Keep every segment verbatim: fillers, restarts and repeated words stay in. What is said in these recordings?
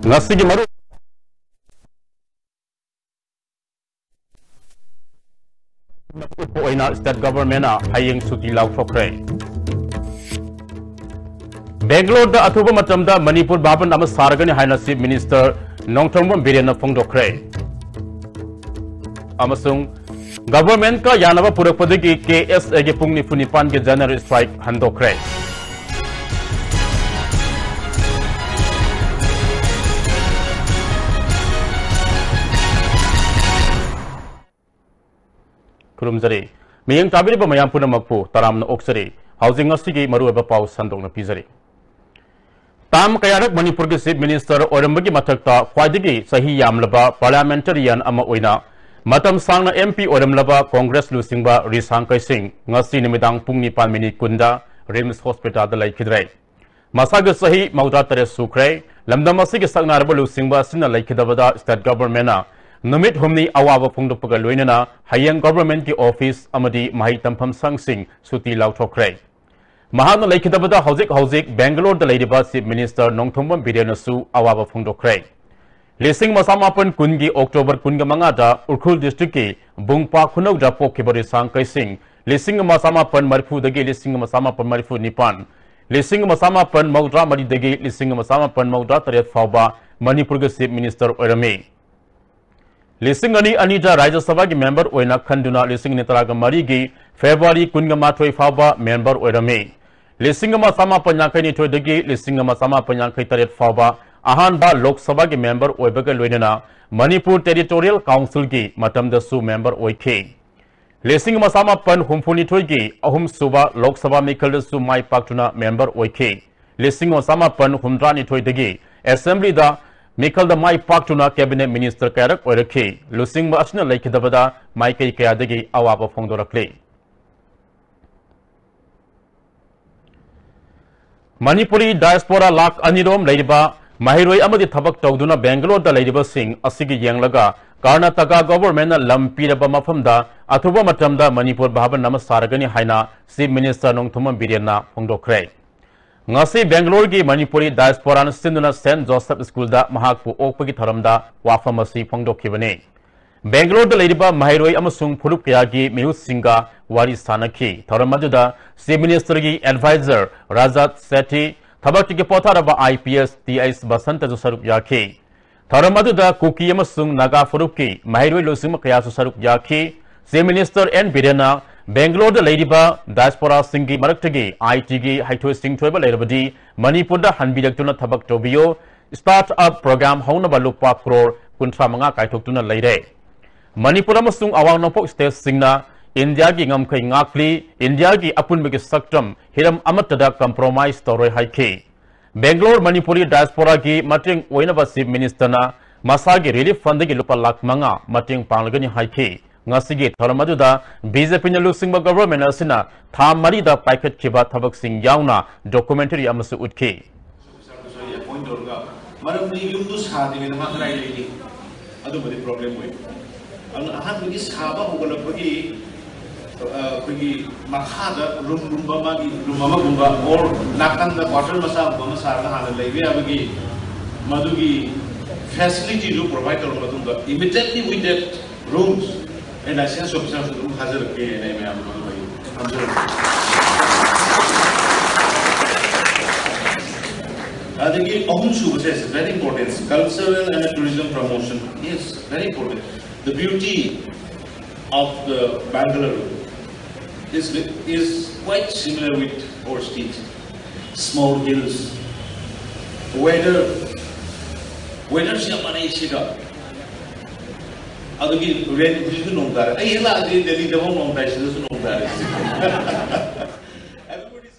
ꯉꯁꯤꯒꯤ ꯃꯔꯨ ꯑꯣꯏꯅ state government ꯅ ꯍꯌꯦꯡ ꯁꯨꯇꯤ ꯂꯥꯎꯊꯣꯛꯈ꯭ꯔꯦ꯫ ꯕꯦꯡꯒꯂꯣꯔꯗ ꯑꯊꯨꯕ ꯃꯇꯝꯗ ꯃꯅꯤꯄꯨꯔ ꯚꯥꯕꯟ ꯑꯃ ꯁꯥꯔꯒꯅꯤ ꯍꯥꯏꯅ Chief Minister ꯅꯣꯡꯊꯣꯝꯕꯝ ꯕꯤꯔꯦꯟꯅ ꯐꯣꯡꯗꯣꯛꯈ꯭ꯔꯦ꯫ ꯑꯃꯁꯨꯡ government ꯀ ꯌꯥꯅꯕ ꯄꯨꯔꯛꯄꯗꯒꯤ K S A ꯒꯤ ꯄꯨꯡ ꯅꯤꯐꯨ ꯅꯤꯄꯥꯟꯒꯤ general strike ꯍꯟꯗꯣꯛꯈ꯭ꯔꯦ꯫ ꯈꯨꯔꯨꯝꯖꯔꯤ꯫ ꯃꯤꯠꯌꯦꯡ ꯇꯥꯕꯤꯔꯤꯕ ꯃꯌꯥꯝ ꯄꯨꯝꯅꯃꯛꯄꯨ ꯇꯔꯥꯝꯅ ꯑꯣꯛꯆꯔꯤ꯫ ꯍꯧꯖꯤꯛ ꯉꯁꯤꯒꯤ ꯃꯔꯨꯑꯣꯏꯕ ꯄꯥꯎ ꯁꯟꯗꯣꯛꯅ ꯄꯤꯖꯔꯤ꯫ ꯇꯥꯝ ꯀꯌꯥꯔꯛ ꯃꯅꯤꯄꯨꯔꯒꯤ Chief Minister ꯑꯣꯏꯔꯝꯕꯒꯤ ꯃꯊꯛꯇ ꯈ꯭ꯋꯥꯏꯗꯒꯤ ꯆꯍꯤ ꯌꯥꯝꯂꯕ parliamentarian ꯑꯃ ꯑꯣꯏꯅ ꯃꯇꯝ ꯁꯥꯡꯅ M P ꯑꯣꯏꯔꯝꯂꯕ Congress ꯂꯨꯆꯤꯡꯕ ꯔꯤꯁꯥꯡ ꯀꯩꯁꯤꯡ ꯉꯁꯤ ꯅꯨꯃꯤꯗꯥꯡ ꯄꯨꯡ ꯅꯤꯄꯥꯟ ꯃꯤꯅꯤꯠ ꯀꯨꯟꯗ RIMS hospital ꯗ ꯂꯩꯈꯤꯗ꯭ꯔꯦ꯫ ꯃꯁꯥꯒꯤ ꯆꯍꯤ ꯃꯧꯗ꯭ꯔꯥ ꯇꯔꯦꯠ ꯁꯨꯈ꯭ꯔꯦ꯫ ꯂꯝꯗꯝ ꯑꯁꯤꯒꯤ ꯁꯛꯅꯥꯏꯔꯕ ꯂꯨꯆꯤꯡꯕ ꯑꯁꯤꯅ ꯂꯩꯈꯤꯗꯕꯗ state government ꯅ ꯅꯨꯃꯤꯠ ꯍꯨꯝꯅꯤ ꯑꯋꯥꯕ ꯐꯣꯡꯗꯣꯛꯄꯒ ꯂꯣꯏꯅꯅ ꯍꯌꯦꯡ government ꯀꯤ office ꯑꯃꯗꯤ ꯃꯍꯩ ꯇꯝꯐꯝ ꯁꯪꯁꯤꯡ ꯁꯨꯇꯤ ꯂꯥꯎꯊꯣꯛꯈ꯭ꯔꯦ꯫ ꯃꯍꯥꯛꯅ ꯂꯩꯈꯤꯗꯕꯗ ꯍꯧꯖꯤꯛ ꯍꯧꯖꯤꯛ ꯕꯦꯡꯒꯂꯣꯔꯗ ꯂꯩꯔꯤꯕ Chief Minister ꯅꯣꯡꯊꯣꯝꯕꯝ ꯕꯤꯔꯦꯟꯅꯁꯨ ꯑꯋꯥꯕ ꯐꯣꯡꯗꯣꯛꯈ꯭ꯔꯦ꯫ ꯂꯤꯁꯤꯡ ꯑꯃ ꯆꯃꯥꯄꯟ ꯀꯨꯟꯒꯤ October ꯀꯨꯟꯒ ꯃꯉꯥꯗ ꯎꯈ꯭ꯔꯨꯜ district ꯀꯤ ꯕꯨꯡꯄꯥ ꯈꯨꯅꯧꯗ ꯄꯣꯛꯈꯤꯕ ꯔꯤꯁꯥꯡ ꯀꯩꯁꯤꯡ ꯂꯤꯁꯤꯡ ꯑꯃ ꯆꯃꯥꯄꯟ ꯃꯔꯤꯐꯨꯗꯒꯤ ꯂꯤꯁꯤꯡ ꯑꯃ ꯆꯃꯥꯄꯟ ꯃꯔꯤꯐꯨ ꯅꯤꯄꯥꯟ, ꯂꯤꯁꯤꯡ ꯑꯃ ꯆꯃꯥꯄꯟ ꯃꯧꯗ꯭ꯔꯥ ꯃꯔꯤꯗꯒꯤ ꯂꯤꯁꯤꯡ ꯑꯃ ꯆꯃꯥꯄꯟ ꯃꯧꯗ꯭ꯔꯥ ꯇꯔꯦꯠ ꯐꯥꯎꯕ ꯃꯅꯤꯄꯨꯔꯒꯤ Chief Minister ꯑꯣꯏꯔꯝꯃꯤ꯫ ꯂꯤꯁꯤꯡ ꯑꯅꯤ ꯑꯅꯤꯗ ꯔꯥꯖ꯭ꯌ ꯁꯚꯥꯒꯤ member ꯑꯣꯏꯅ ꯈꯟꯗꯨꯅ ꯂꯤꯁꯤꯡ ꯑꯅꯤ ꯇꯔꯥꯒ ꯃꯔꯤꯒꯤ February ꯀꯨꯟꯒ ꯃꯥꯊꯣꯏ ꯐꯥꯎꯕ member ꯑꯣꯏꯔꯝꯃꯤ꯫ ꯂꯤꯁꯤꯡ ꯑꯃ ꯆꯃꯥꯄꯟ ꯌꯥꯡꯈꯩ ꯅꯤꯊꯣꯏꯗꯒꯤ ꯂꯤꯁꯤꯡ ꯑꯃ ꯆꯃꯥꯄꯟ ꯌꯥꯡꯈꯩ ꯇꯔꯦꯠ ꯐꯥꯎꯕ ꯑꯍꯥꯟꯕ ꯂꯣꯛ ꯁꯚꯥꯒꯤ member ꯑꯣꯏꯕꯒ ꯂꯣꯏꯅꯅ ꯃꯅꯤꯄꯨꯔ Territorial Council ꯒꯤ ꯃꯇꯝꯗꯁꯨ member ꯑꯣꯏꯈꯤ꯫ ꯂꯤꯁꯤꯡ ꯑꯃ ꯆꯃꯥꯄꯟ ꯍꯨꯝꯐꯨ ꯅꯤꯊꯣꯏꯒꯤ ꯑꯍꯨꯝꯁꯨꯕ ꯂꯣꯛ ꯁꯚꯥ ꯃꯤꯈꯜꯗꯁꯨ ꯃꯥꯏ ꯄꯥꯛꯇꯨꯅ member ꯑꯣꯏꯈꯤ꯫ ꯂꯤꯁꯤꯡ ꯑꯃ ꯆꯃꯥꯄꯟ ꯍꯨꯝꯗ꯭ꯔꯥ ꯅꯤꯊꯣꯏꯗꯒꯤ Assembly ꯗ ꯃꯤꯈꯜꯗ ꯃꯥꯏ ꯄꯥꯛꯇꯨꯅ cabinet minister ꯀꯌꯥꯔꯛ ꯑꯣꯏꯔꯛꯈꯤ꯫ ꯂꯨꯆꯤꯡꯕ ꯑꯁꯤꯅ ꯂꯩꯈꯤꯗꯕꯗ ꯃꯥꯏꯀꯩ ꯀꯌꯥꯗꯒꯤ ꯑꯋꯥꯕ ꯐꯣꯡꯗꯣꯔꯛꯂꯤ꯫ ꯃꯅꯤꯄꯨꯔꯤ diaspora ꯂꯥꯈ ꯑꯅꯤꯔꯣꯝ ꯂꯩꯔꯤꯕ ꯃꯍꯩꯔꯣꯏ ꯑꯃꯗꯤ ꯊꯕꯛ ꯇꯧꯗꯨꯅ ꯕꯦꯡꯒꯂꯣꯔꯗ ꯂꯩꯔꯤꯕꯁꯤꯡ ꯑꯁꯤꯒꯤ ꯌꯦꯡꯂꯒ ꯀꯔꯅꯥꯇꯀꯥ government ꯅ ꯂꯝ ꯄꯤꯔꯕ ꯃꯐꯝꯗ ꯑꯊꯨꯕ ꯃꯇꯝꯗ ꯃꯅꯤꯄꯨꯔ ꯚꯥꯕꯟ ꯑꯃ ꯁꯥꯔꯒꯅꯤ ꯍꯥꯏꯅ Chief Minister ꯅꯣꯡꯊꯣꯝꯕꯝ ꯕꯤꯔꯦꯟꯅ ꯐꯣꯡꯗꯣꯛꯈ꯭ꯔꯦ꯫ ꯉꯁꯤ ꯕꯦꯡꯒꯂꯣꯔꯒꯤ ꯃꯅꯤꯄꯨꯔꯤ diasporaꯅ ꯁꯤꯟꯗꯨꯅ ꯁꯦꯟꯠ ꯖꯣꯁꯦꯐ ꯁ꯭ꯀꯨꯜꯗ ꯃꯍꯥꯛꯄꯨ ꯑꯣꯛꯄꯒꯤ ꯊꯧꯔꯝꯗ ꯋꯥꯐꯝ ꯑꯁꯤ ꯐꯣꯡꯗꯣꯛꯈꯤꯕꯅꯤ꯫ ꯕꯦꯡꯒꯂꯣꯔꯗ ꯂꯩꯔꯤꯕ ꯃꯍꯩꯔꯣꯏ ꯑꯃꯁꯨꯡ ꯐꯨꯔꯨꯞ ꯀꯌꯥꯒꯤ ꯃꯤꯍꯨꯠꯁꯤꯡꯒ ꯋꯥꯔꯤ ꯁꯥꯅꯈꯤ꯫ ꯊꯧꯔꯝ ꯑꯗꯨꯗ Chief Ministerꯒꯤ advisor ꯔꯥꯖꯥꯠ ꯁꯦꯇꯤ, ꯊꯕꯛꯇꯒꯤ ꯄꯣꯊꯥꯔꯕ IPS ꯇꯤ ꯑꯩꯆ ꯕꯁꯟꯇꯁꯨ ꯁꯔꯨꯛ ꯌꯥꯈꯤ꯫ ꯊꯧꯔꯝ ꯑꯗꯨꯗ ꯀꯨꯀꯤ ꯑꯃꯁꯨꯡ ꯅꯥꯒꯥ ꯐꯨꯔꯨꯞꯀꯤ ꯃꯍꯩꯔꯣꯏ ꯂꯨꯆꯤꯡꯕ ꯀꯌꯥꯁꯨ ꯁꯔꯨꯛ ꯌꯥꯈꯤ꯫ Chief Minister ꯑꯦꯟ ꯕꯤꯔꯦꯟꯅ ꯕꯦꯡꯒꯂꯣꯔꯗ ꯂꯩꯔꯤꯕ diasporaꯁꯤꯡꯒꯤ ꯃꯔꯛꯇꯒꯤ ITꯒꯤ ꯍꯩꯊꯣꯏ ꯁꯤꯡꯊꯣꯏꯕ ꯂꯩꯔꯕꯗꯤ ꯃꯅꯤꯄꯨꯔꯗ ꯍꯟꯕꯤꯔꯛꯇꯨꯅ ꯊꯕꯛ ꯇꯧꯕꯤꯌꯨ, start up program ꯍꯧꯅꯕ ꯂꯨꯄꯥ ꯀ꯭ꯔꯣꯔ ꯀꯨꯟꯊ꯭ꯔꯥ ꯃꯉꯥ ꯀꯥꯏꯊꯣꯛꯇꯨꯅ ꯂꯩꯔꯦ꯫ ꯃꯅꯤꯄꯨꯔ ꯑꯃꯁꯨꯡ ꯑꯋꯥꯡ ꯅꯣꯡꯄꯣꯛ stateꯁꯤꯡꯅ ꯏꯟꯗꯤꯌꯥꯒꯤ ꯉꯝꯈꯩ ꯉꯥꯛꯂꯤ, ꯏꯟꯗꯤꯌꯥꯒꯤ ꯑꯄꯨꯟꯕꯒꯤ ꯁꯛꯇꯝ ꯍꯤꯔꯝ ꯑꯃꯠꯇꯗ compromise ꯇꯧꯔꯣꯏ ꯍꯥꯏꯈꯤ꯫ ꯕꯦꯡꯒꯂꯣꯔ ꯃꯅꯤꯄꯨꯔꯤ diasporaꯒꯤ ꯃꯇꯦꯡ ꯑꯣꯏꯅꯕ Chief Ministerꯅ ꯃꯁꯥꯒꯤ relief fundꯗꯒꯤ ꯂꯨꯄꯥ ꯂꯥꯈ ꯃꯉꯥ ꯃꯇꯦꯡ ꯄꯥꯡꯂꯒꯅꯤ ꯍꯥꯏꯈꯤ꯫ ꯉꯁꯤꯒꯤ ꯊꯧꯔꯝ ꯑꯗꯨꯗ BJPꯅ ꯂꯨꯆꯤꯡꯕ government ꯑꯁꯤꯅ ꯊꯥ ꯃꯔꯤꯗ ꯄꯥꯏꯈꯠꯈꯤꯕ ꯊꯕꯛꯁꯤꯡ ꯌꯥꯎꯅ documentary ꯑꯃꯁꯨ ꯎꯠꯈꯤ꯫ ꯑꯦꯄꯣꯏꯟ ꯇꯧꯔꯒ, ꯃꯔꯝꯗꯤ ꯌꯨꯝꯗꯨ ꯁꯥꯗ꯭ꯔꯤꯉꯩꯗ ꯃꯥ ꯀꯗꯥꯏ ꯂꯩꯅꯤ? ꯑꯗꯨꯝꯕꯗꯤ ꯄ꯭ꯔꯣꯕ꯭ꯂꯦꯝ ꯑꯣꯏ꯫ ꯑꯗꯨꯅ ꯑꯍꯥꯟꯕꯒꯤ ꯁꯥꯕ ꯍꯧꯒꯠꯂꯛꯄꯒꯤ, ꯑ, ꯑꯩꯈꯣꯏꯒꯤ ꯃꯈꯥꯗ ꯔꯨꯝꯒꯨꯝꯕ, ꯃꯥꯒꯤ ꯔꯨꯝ ꯑꯃꯒꯨꯝꯕ, ꯑꯣꯔ ꯅꯥꯀꯟꯗ ꯀ꯭ꯋꯥꯇꯔ ꯃꯆꯥꯒꯨꯝꯕ ꯑꯃ ꯁꯥꯔꯒ ꯍꯥꯟꯅ ꯂꯩꯕ ꯌꯥꯕꯒꯤ ꯃꯗꯨꯒꯤ ꯐꯦꯁꯤꯂꯤꯇꯤꯗꯨ ꯄ꯭ꯔꯣꯚꯥꯏꯗ ꯇꯧꯔꯕ ꯃꯇꯨꯡꯗ, immediately with that rooms, ꯑꯩ ꯂꯥꯏꯁꯦꯟꯁ ꯑꯣꯐꯤꯁꯥꯔꯁꯨ ꯑꯗꯨꯝ ꯊꯥꯖꯔꯛꯀꯦꯅ ꯑꯩ ꯃꯌꯥꯝ ꯑꯗꯨꯝ ꯑꯩ ꯊꯝꯖꯔꯒꯦ꯫ ꯑꯗꯒꯤ ꯑꯍꯨꯝꯁꯨꯕꯁꯦ, it's very important, cultural and tourism promotion. Yes, very important. The beauty of the Bangalore is, is quite similar with our state. Small hills. Weather, weather ꯁꯤ ꯌꯥꯝ ꯃꯥꯟꯅꯩ ꯁꯤꯒ꯫ ꯑꯗꯨꯒꯤ ꯔꯦꯟ ꯍꯧꯖꯤꯛꯁꯨ ꯅꯣꯡ ꯇꯥꯔꯦ꯫ ꯑꯩ ꯍꯦꯛ ꯂꯥꯛꯑꯗꯤ ꯗꯦꯜꯂꯤꯗꯐꯥꯎ ꯅꯣꯡ ꯇꯥꯏ, ꯁꯤꯗꯁꯨ ꯅꯣꯡ ꯇꯥꯔꯦ꯫ Everybody is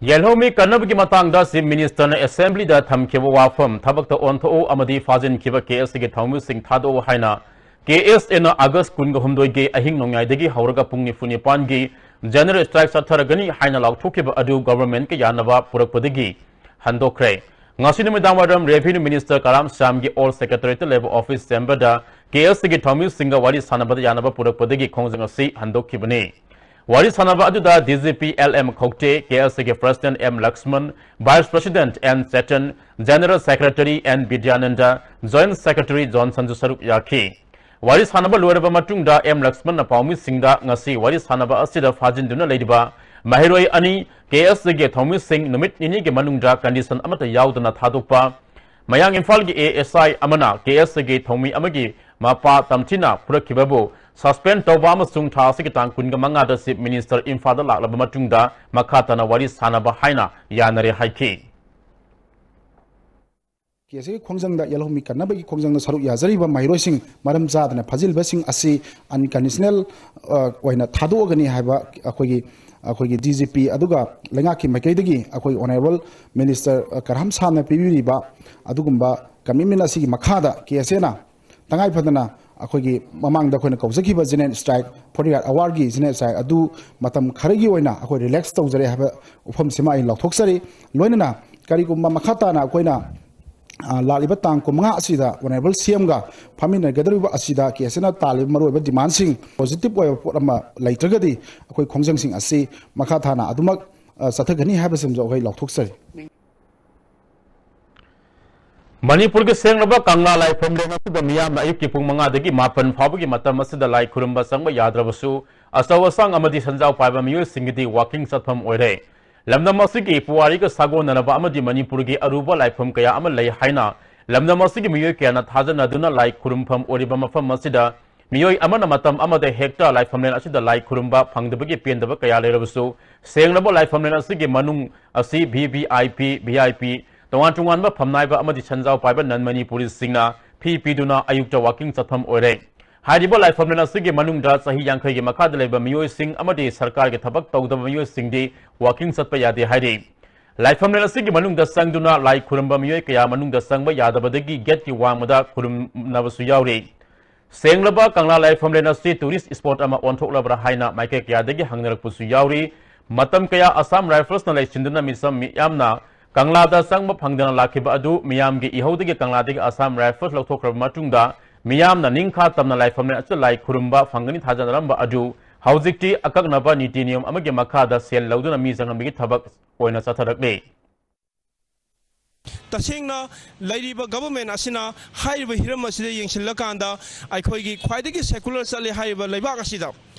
ꯌꯦꯜꯍꯧꯃꯤ ꯀꯟꯅꯕꯒꯤ ꯃꯇꯥꯡꯗ Chief Ministerꯅ Assemblyꯗ ꯊꯝꯈꯤꯕ ꯋꯥꯐꯝ, ꯊꯕꯛꯇ ꯑꯣꯟꯊꯣꯛꯎ ꯑꯃꯗꯤ ꯐꯥꯖꯤꯟꯈꯤꯕ KSAꯒꯤ ꯊꯧꯃꯤꯁꯤꯡ ꯊꯥꯗꯣꯛꯎ ꯍꯥꯏꯅ KSAꯅ August ꯀꯨꯟꯒ ꯍꯨꯝꯗꯣꯏꯒꯤ ꯑꯍꯤꯡ ꯅꯣꯡꯌꯥꯏꯗꯒꯤ ꯍꯧꯔꯒ ꯄꯨꯡ ꯅꯤꯐꯨ ꯅꯤꯄꯥꯟꯒꯤ general strike ꯆꯠꯊꯔꯒꯅꯤ ꯍꯥꯏꯅ ꯂꯥꯎꯊꯣꯛꯈꯤꯕ ꯑꯗꯨ governmentꯀ ꯌꯥꯅꯕ ꯄꯨꯔꯛꯄꯗꯒꯤ ꯍꯟꯗꯣꯛꯈ꯭ꯔꯦ꯫ ꯉꯁꯤ ꯅꯨꯃꯤꯗꯥꯡ ꯋꯥꯏꯔꯝ Revenue Minister ꯀꯔꯥꯝ ꯁ꯭ꯌꯥꯝꯒꯤ Old Secretariatꯇ ꯂꯩꯕ office chamberꯗ KSAꯒꯤ ꯊꯧꯃꯤꯁꯤꯡꯒ ꯋꯥꯔꯤ ꯁꯥꯟꯅꯕꯗ ꯌꯥꯅꯕ ꯄꯨꯔꯛꯄꯗꯒꯤ ꯈꯣꯡꯖꯪ ꯑꯁꯤ ꯍꯟꯗꯣꯛꯈꯤꯕꯅꯤ꯫ ꯋꯥꯔꯤ ꯁꯥꯟꯅꯕ ꯑꯗꯨꯗ D G P L M ꯈꯧꯇꯦ, K S A ꯒꯤ President M Lakshman, Vice President N Chetan, General Secretary N Bidyananda, Joint Secretary ꯖꯣꯟꯁꯟꯁꯨ ꯁꯔꯨꯛ ꯌꯥꯈꯤ꯫ ꯋꯥꯔꯤ ꯁꯥꯟꯅꯕ ꯂꯣꯏꯔꯕ ꯃꯇꯨꯡꯗ M ꯂꯛꯁꯃꯟꯅ ꯄꯥꯎꯃꯤꯁꯤꯡꯗ ꯉꯁꯤ ꯋꯥꯔꯤ ꯁꯥꯟꯅꯕ ꯑꯁꯤꯗ ꯐꯥꯖꯤꯟꯗꯨꯅ ꯂꯩꯔꯤꯕ ꯃꯍꯩꯔꯣꯏ ꯑꯅꯤ K S A ꯒꯤ ꯊꯧꯃꯤꯁꯤꯡ ꯅꯨꯃꯤꯠ ꯅꯤꯅꯤꯒꯤ ꯃꯅꯨꯡꯗ condition ꯑꯃꯠꯇ ꯌꯥꯎꯗꯅ ꯊꯥꯗꯣꯛꯄ, ꯃꯌꯥꯡ ꯏꯝꯐꯥꯜꯒꯤ A S I ꯑꯃꯅ K S A ꯒꯤ ꯊꯧꯃꯤ ꯑꯃꯒꯤ ꯃꯄꯥ ꯇꯝꯊꯤꯅ ꯐꯨꯔꯛꯈꯤꯕꯕꯨ suspend ꯇꯧꯕ ꯑꯃꯁꯨꯡ ꯊꯥ ꯑꯁꯤꯒꯤ ꯇꯥꯡ ꯀꯨꯟꯒ ꯃꯉꯥꯗ Chief Minister ꯏꯝꯐꯥꯜꯗ ꯂꯥꯛꯂꯕ ꯃꯇꯨꯡꯗ ꯃꯈꯥ ꯇꯥꯅ ꯋꯥꯔꯤ ꯁꯥꯟꯅꯕ ꯍꯥꯏꯅ ꯌꯥꯅꯔꯦ ꯍꯥꯏꯈꯤ꯫ ꯀꯦꯁꯀꯤ ꯈꯣꯡꯖꯪꯗ ꯌꯦꯜꯍꯧꯃꯤ ꯀꯟꯅꯕꯒꯤ ꯈꯣꯡꯖꯪꯗ ꯁꯔꯨꯛ ꯌꯥꯖꯔꯤꯕ ꯃꯍꯩꯔꯣꯏꯁꯤꯡ ꯃꯔꯝ ꯆꯥꯗꯅ ꯐꯥꯖꯤꯜꯂꯤꯕꯁꯤꯡ ꯑꯁꯤ unconditional ꯑꯣꯏꯅ ꯊꯥꯗꯣꯛꯑꯒꯅꯤ ꯍꯥꯏꯕ ꯑꯩꯈꯣꯏꯒꯤ ꯑꯩꯈꯣꯏꯒꯤ D G P ꯑꯗꯨꯒ ꯂꯩꯉꯥꯛꯀꯤ ꯃꯥꯏꯀꯩꯗꯒꯤ ꯑꯩꯈꯣꯏ Honourable Minister ꯀꯔꯥꯝ ꯁꯥꯝꯅ ꯄꯤꯕꯤꯔꯤꯕ ꯑꯗꯨꯒꯨꯝꯕ commitment ꯑꯁꯤꯒꯤ ꯃꯈꯥꯗ ꯀꯦ ꯑꯦꯁ ꯑꯦꯅ ꯇꯉꯥꯏ ꯐꯗꯅ ꯑꯩꯈꯣꯏꯒꯤ ꯃꯃꯥꯡꯗ ꯑꯩꯈꯣꯏꯅ ꯀꯧꯖꯈꯤꯕ general strike, forty eight hourꯒꯤ general strike ꯑꯗꯨ ꯃꯇꯝ ꯈꯔꯒꯤ ꯑꯣꯏꯅ ꯑꯩꯈꯣꯏ relax ꯇꯧꯖꯔꯦ ꯍꯥꯏꯕ ꯋꯥꯐꯝꯁꯤꯃ ꯑꯩ ꯂꯥꯎꯊꯣꯛꯆꯔꯤ꯫ ꯂꯣꯏꯅꯅ ꯀꯔꯤꯒꯨꯝꯕ ꯃꯈꯥ ꯇꯥꯅ ꯑꯩꯈꯣꯏꯅ ꯂꯥꯛꯂꯤꯕ ꯇꯥꯡ ꯀꯨꯟꯃꯉꯥ ꯑꯁꯤꯗ Honourable C Mꯒ ꯐꯝꯃꯤꯟꯅꯒꯗꯧꯔꯤꯕ ꯑꯁꯤꯗ ꯀꯦ ꯑꯦꯁ ꯑꯦꯅ ꯇꯥꯜꯂꯤꯕ ꯃꯔꯨꯑꯣꯏꯕ demandꯁꯤꯡ positive ꯑꯣꯏꯕ ꯄꯣꯠ ꯑꯃ ꯂꯩꯇ꯭ꯔꯒꯗꯤ ꯑꯩꯈꯣꯏ ꯈꯣꯡꯖꯪꯁꯤꯡ ꯑꯁꯤ ꯃꯈꯥ ꯇꯥꯅ ꯑꯗꯨꯃꯛ ꯆꯠꯊꯒꯅꯤ ꯍꯥꯏꯕꯁꯤꯃꯁꯨ ꯑꯩꯈꯣꯏ ꯂꯥꯎꯊꯣꯛꯆꯔꯤ꯫ ꯃꯅꯤꯄꯨꯔꯒꯤ ꯁꯦꯡꯂꯕ ꯀꯪꯂꯥ ꯂꯥꯏꯐꯝꯂꯦꯟ ꯑꯁꯤꯗ ꯃꯤꯌꯥꯝꯅ ꯑꯌꯨꯛꯀꯤ ꯄꯨꯡ ꯃꯉꯥꯗꯒꯤ ꯃꯥꯄꯟ ꯐꯥꯎꯕꯒꯤ ꯃꯇꯝ ꯑꯁꯤꯗ ꯂꯥꯏ ꯈꯨꯔꯨꯝꯕ ꯆꯪꯕ ꯌꯥꯗ꯭ꯔꯕꯁꯨ, ꯑꯆꯧ ꯑꯁꯥꯡ ꯑꯃꯗꯤ ꯁꯦꯟꯖꯥꯎ ꯄꯥꯏꯕ ꯃꯤꯑꯣꯏꯁꯤꯡꯒꯤꯗꯤ walking ꯆꯠꯐꯝ ꯑꯣꯏꯔꯦ꯫ ꯂꯝꯗꯝ ꯑꯁꯤꯒꯤ ꯄꯨꯋꯥꯔꯤꯒ ꯁꯥꯒꯣꯟꯅꯔꯕ ꯑꯃꯗꯤ ꯃꯅꯤꯄꯨꯔꯒꯤ ꯑꯔꯨꯕ ꯂꯥꯏꯐꯝ ꯀꯌꯥ ꯑꯃ ꯂꯩ ꯍꯥꯏꯅ ꯂꯝꯗꯝ ꯑꯁꯤꯒꯤ ꯃꯤꯑꯣꯏ ꯀꯌꯥꯅ ꯊꯥꯖꯅꯗꯨꯅ ꯂꯥꯏ ꯈꯨꯔꯨꯝꯐꯝ ꯑꯣꯏꯔꯤꯕ ꯃꯐꯝ ꯑꯁꯤꯗ ꯃꯤꯑꯣꯏ ꯑꯃꯅ ꯃꯇꯝ ꯑꯃꯗ ꯍꯦꯛꯇ ꯂꯥꯏꯐꯝꯂꯦꯟ ꯑꯁꯤꯗ ꯂꯥꯏ ꯈꯨꯔꯨꯝꯕ ꯐꯪꯗꯕꯒꯤ ꯄꯦꯟꯗꯕ ꯀꯌꯥ ꯂꯩꯔꯕꯁꯨ, ꯁꯦꯡꯂꯕ ꯂꯥꯏꯐꯝꯂꯦꯟ ꯑꯁꯤꯒꯤ ꯃꯅꯨꯡ ꯑꯁꯤ V V I P, V I P, ꯇꯣꯉꯥꯟ ꯇꯣꯉꯥꯟꯕ ꯐꯝꯅꯥꯏꯕ ꯑꯃꯗꯤ ꯁꯦꯟꯖꯥꯎ ꯄꯥꯏꯕ non ꯃꯅꯤꯄꯨꯔꯤꯁꯤꯡꯅ ꯐꯤ ꯄꯤꯗꯨꯅ ꯑꯌꯨꯛꯇ walking ꯆꯠꯐꯝ ꯑꯣꯏꯔꯦ꯫ ꯍꯥꯏꯔꯤꯕ ꯂꯥꯏꯐꯝꯂꯦꯟ ꯑꯁꯤꯒꯤ ꯃꯅꯨꯡꯗ ꯆꯍꯤ ꯌꯥꯡꯈꯩꯒꯤ ꯃꯈꯥꯗ ꯂꯩꯕ ꯃꯤꯑꯣꯏꯁꯤꯡ ꯑꯃꯗꯤ ꯁꯔꯀꯥꯔꯒꯤ ꯊꯕꯛ ꯇꯧꯗꯕ ꯃꯤꯑꯣꯏꯁꯤꯡꯗꯤ walking ꯆꯠꯄ ꯌꯥꯗꯦ ꯍꯥꯏꯔꯤ꯫ ꯂꯥꯏꯐꯝꯂꯦꯟ ꯑꯁꯤꯒꯤ ꯃꯅꯨꯡꯗ ꯆꯪꯗꯨꯅ ꯂꯥꯏ ꯈꯨꯔꯨꯝꯕ ꯃꯤꯑꯣꯏ ꯀꯌꯥ ꯃꯅꯨꯡꯗ ꯆꯪꯕ ꯌꯥꯗꯕꯗꯒꯤ gateꯀꯤ ꯋꯥꯡꯃꯗ ꯈꯨꯔꯨꯝꯅꯕꯁꯨ ꯌꯥꯎꯔꯤ꯫ ꯁꯦꯡꯂꯕ ꯀꯪꯂꯥ ꯂꯥꯏꯐꯝꯂꯦꯟ ꯑꯁꯤ tourist spot ꯑꯃ ꯑꯣꯟꯊꯣꯛꯂꯕ꯭ꯔꯥ ꯍꯥꯏꯅ ꯃꯥꯏꯀꯩ ꯀꯌꯥꯗꯒꯤ ꯍꯪꯅꯔꯛꯄꯁꯨ ꯌꯥꯎꯔꯤ꯫ ꯃꯇꯝ ꯀꯌꯥ Assam Riflesꯅ ꯂꯩꯁꯤꯟꯗꯨꯅ ꯃꯤꯁꯝ ꯃꯤꯌꯥꯝꯅ ꯀꯪꯂꯥꯗ ꯆꯪꯕ ꯐꯪꯗꯅ ꯂꯥꯛꯈꯤꯕ ꯑꯗꯨ ꯃꯤꯌꯥꯝꯒꯤ ꯏꯍꯧꯗꯒꯤ ꯀꯪꯂꯥꯗꯒꯤ Assam Rifles ꯂꯧꯊꯣꯛꯈ꯭ꯔꯕ ꯃꯇꯨꯡꯗ ꯃꯤꯌꯥꯝꯅ ꯅꯤꯡꯈꯥ ꯇꯝꯅ ꯂꯥꯏꯐꯝꯂꯦꯟ ꯑꯁꯤꯗ ꯂꯥꯏ ꯈꯨꯔꯨꯝꯕ ꯐꯪꯒꯅꯤ ꯊꯥꯖꯅꯔꯝꯕ ꯑꯗꯨ ꯍꯧꯖꯤꯛꯇꯤ ꯑꯀꯛꯅꯕ ꯅꯤꯇꯤ ꯅꯤꯌꯣꯝ ꯑꯃꯒꯤ ꯃꯈꯥꯗ ꯁꯦꯜ ꯂꯧꯗꯨꯅ ꯃꯤ ꯆꯪꯍꯟꯕꯒꯤ ꯊꯕꯛ ꯑꯣꯏꯅ ꯆꯠꯊꯔꯛꯂꯤ꯫ ꯇꯁꯦꯡꯅ ꯂꯩꯔꯤꯕ ꯒꯚꯔꯟꯃꯦꯟ ꯑꯁꯤꯅ ꯍꯥꯏꯔꯤꯕ ꯍꯤꯔꯝ ꯑꯁꯤꯗ ꯌꯦꯡꯁꯤꯜꯂꯀꯥꯟꯗ ꯑꯩꯈꯣꯏꯒꯤ ꯈ꯭ꯋꯥꯏꯗꯒꯤ ꯁꯦꯀꯨꯂꯔ ꯆꯠꯂꯦ ꯍꯥꯏꯔꯤꯕ ꯂꯩꯕꯥꯛ ꯑꯁꯤꯗ,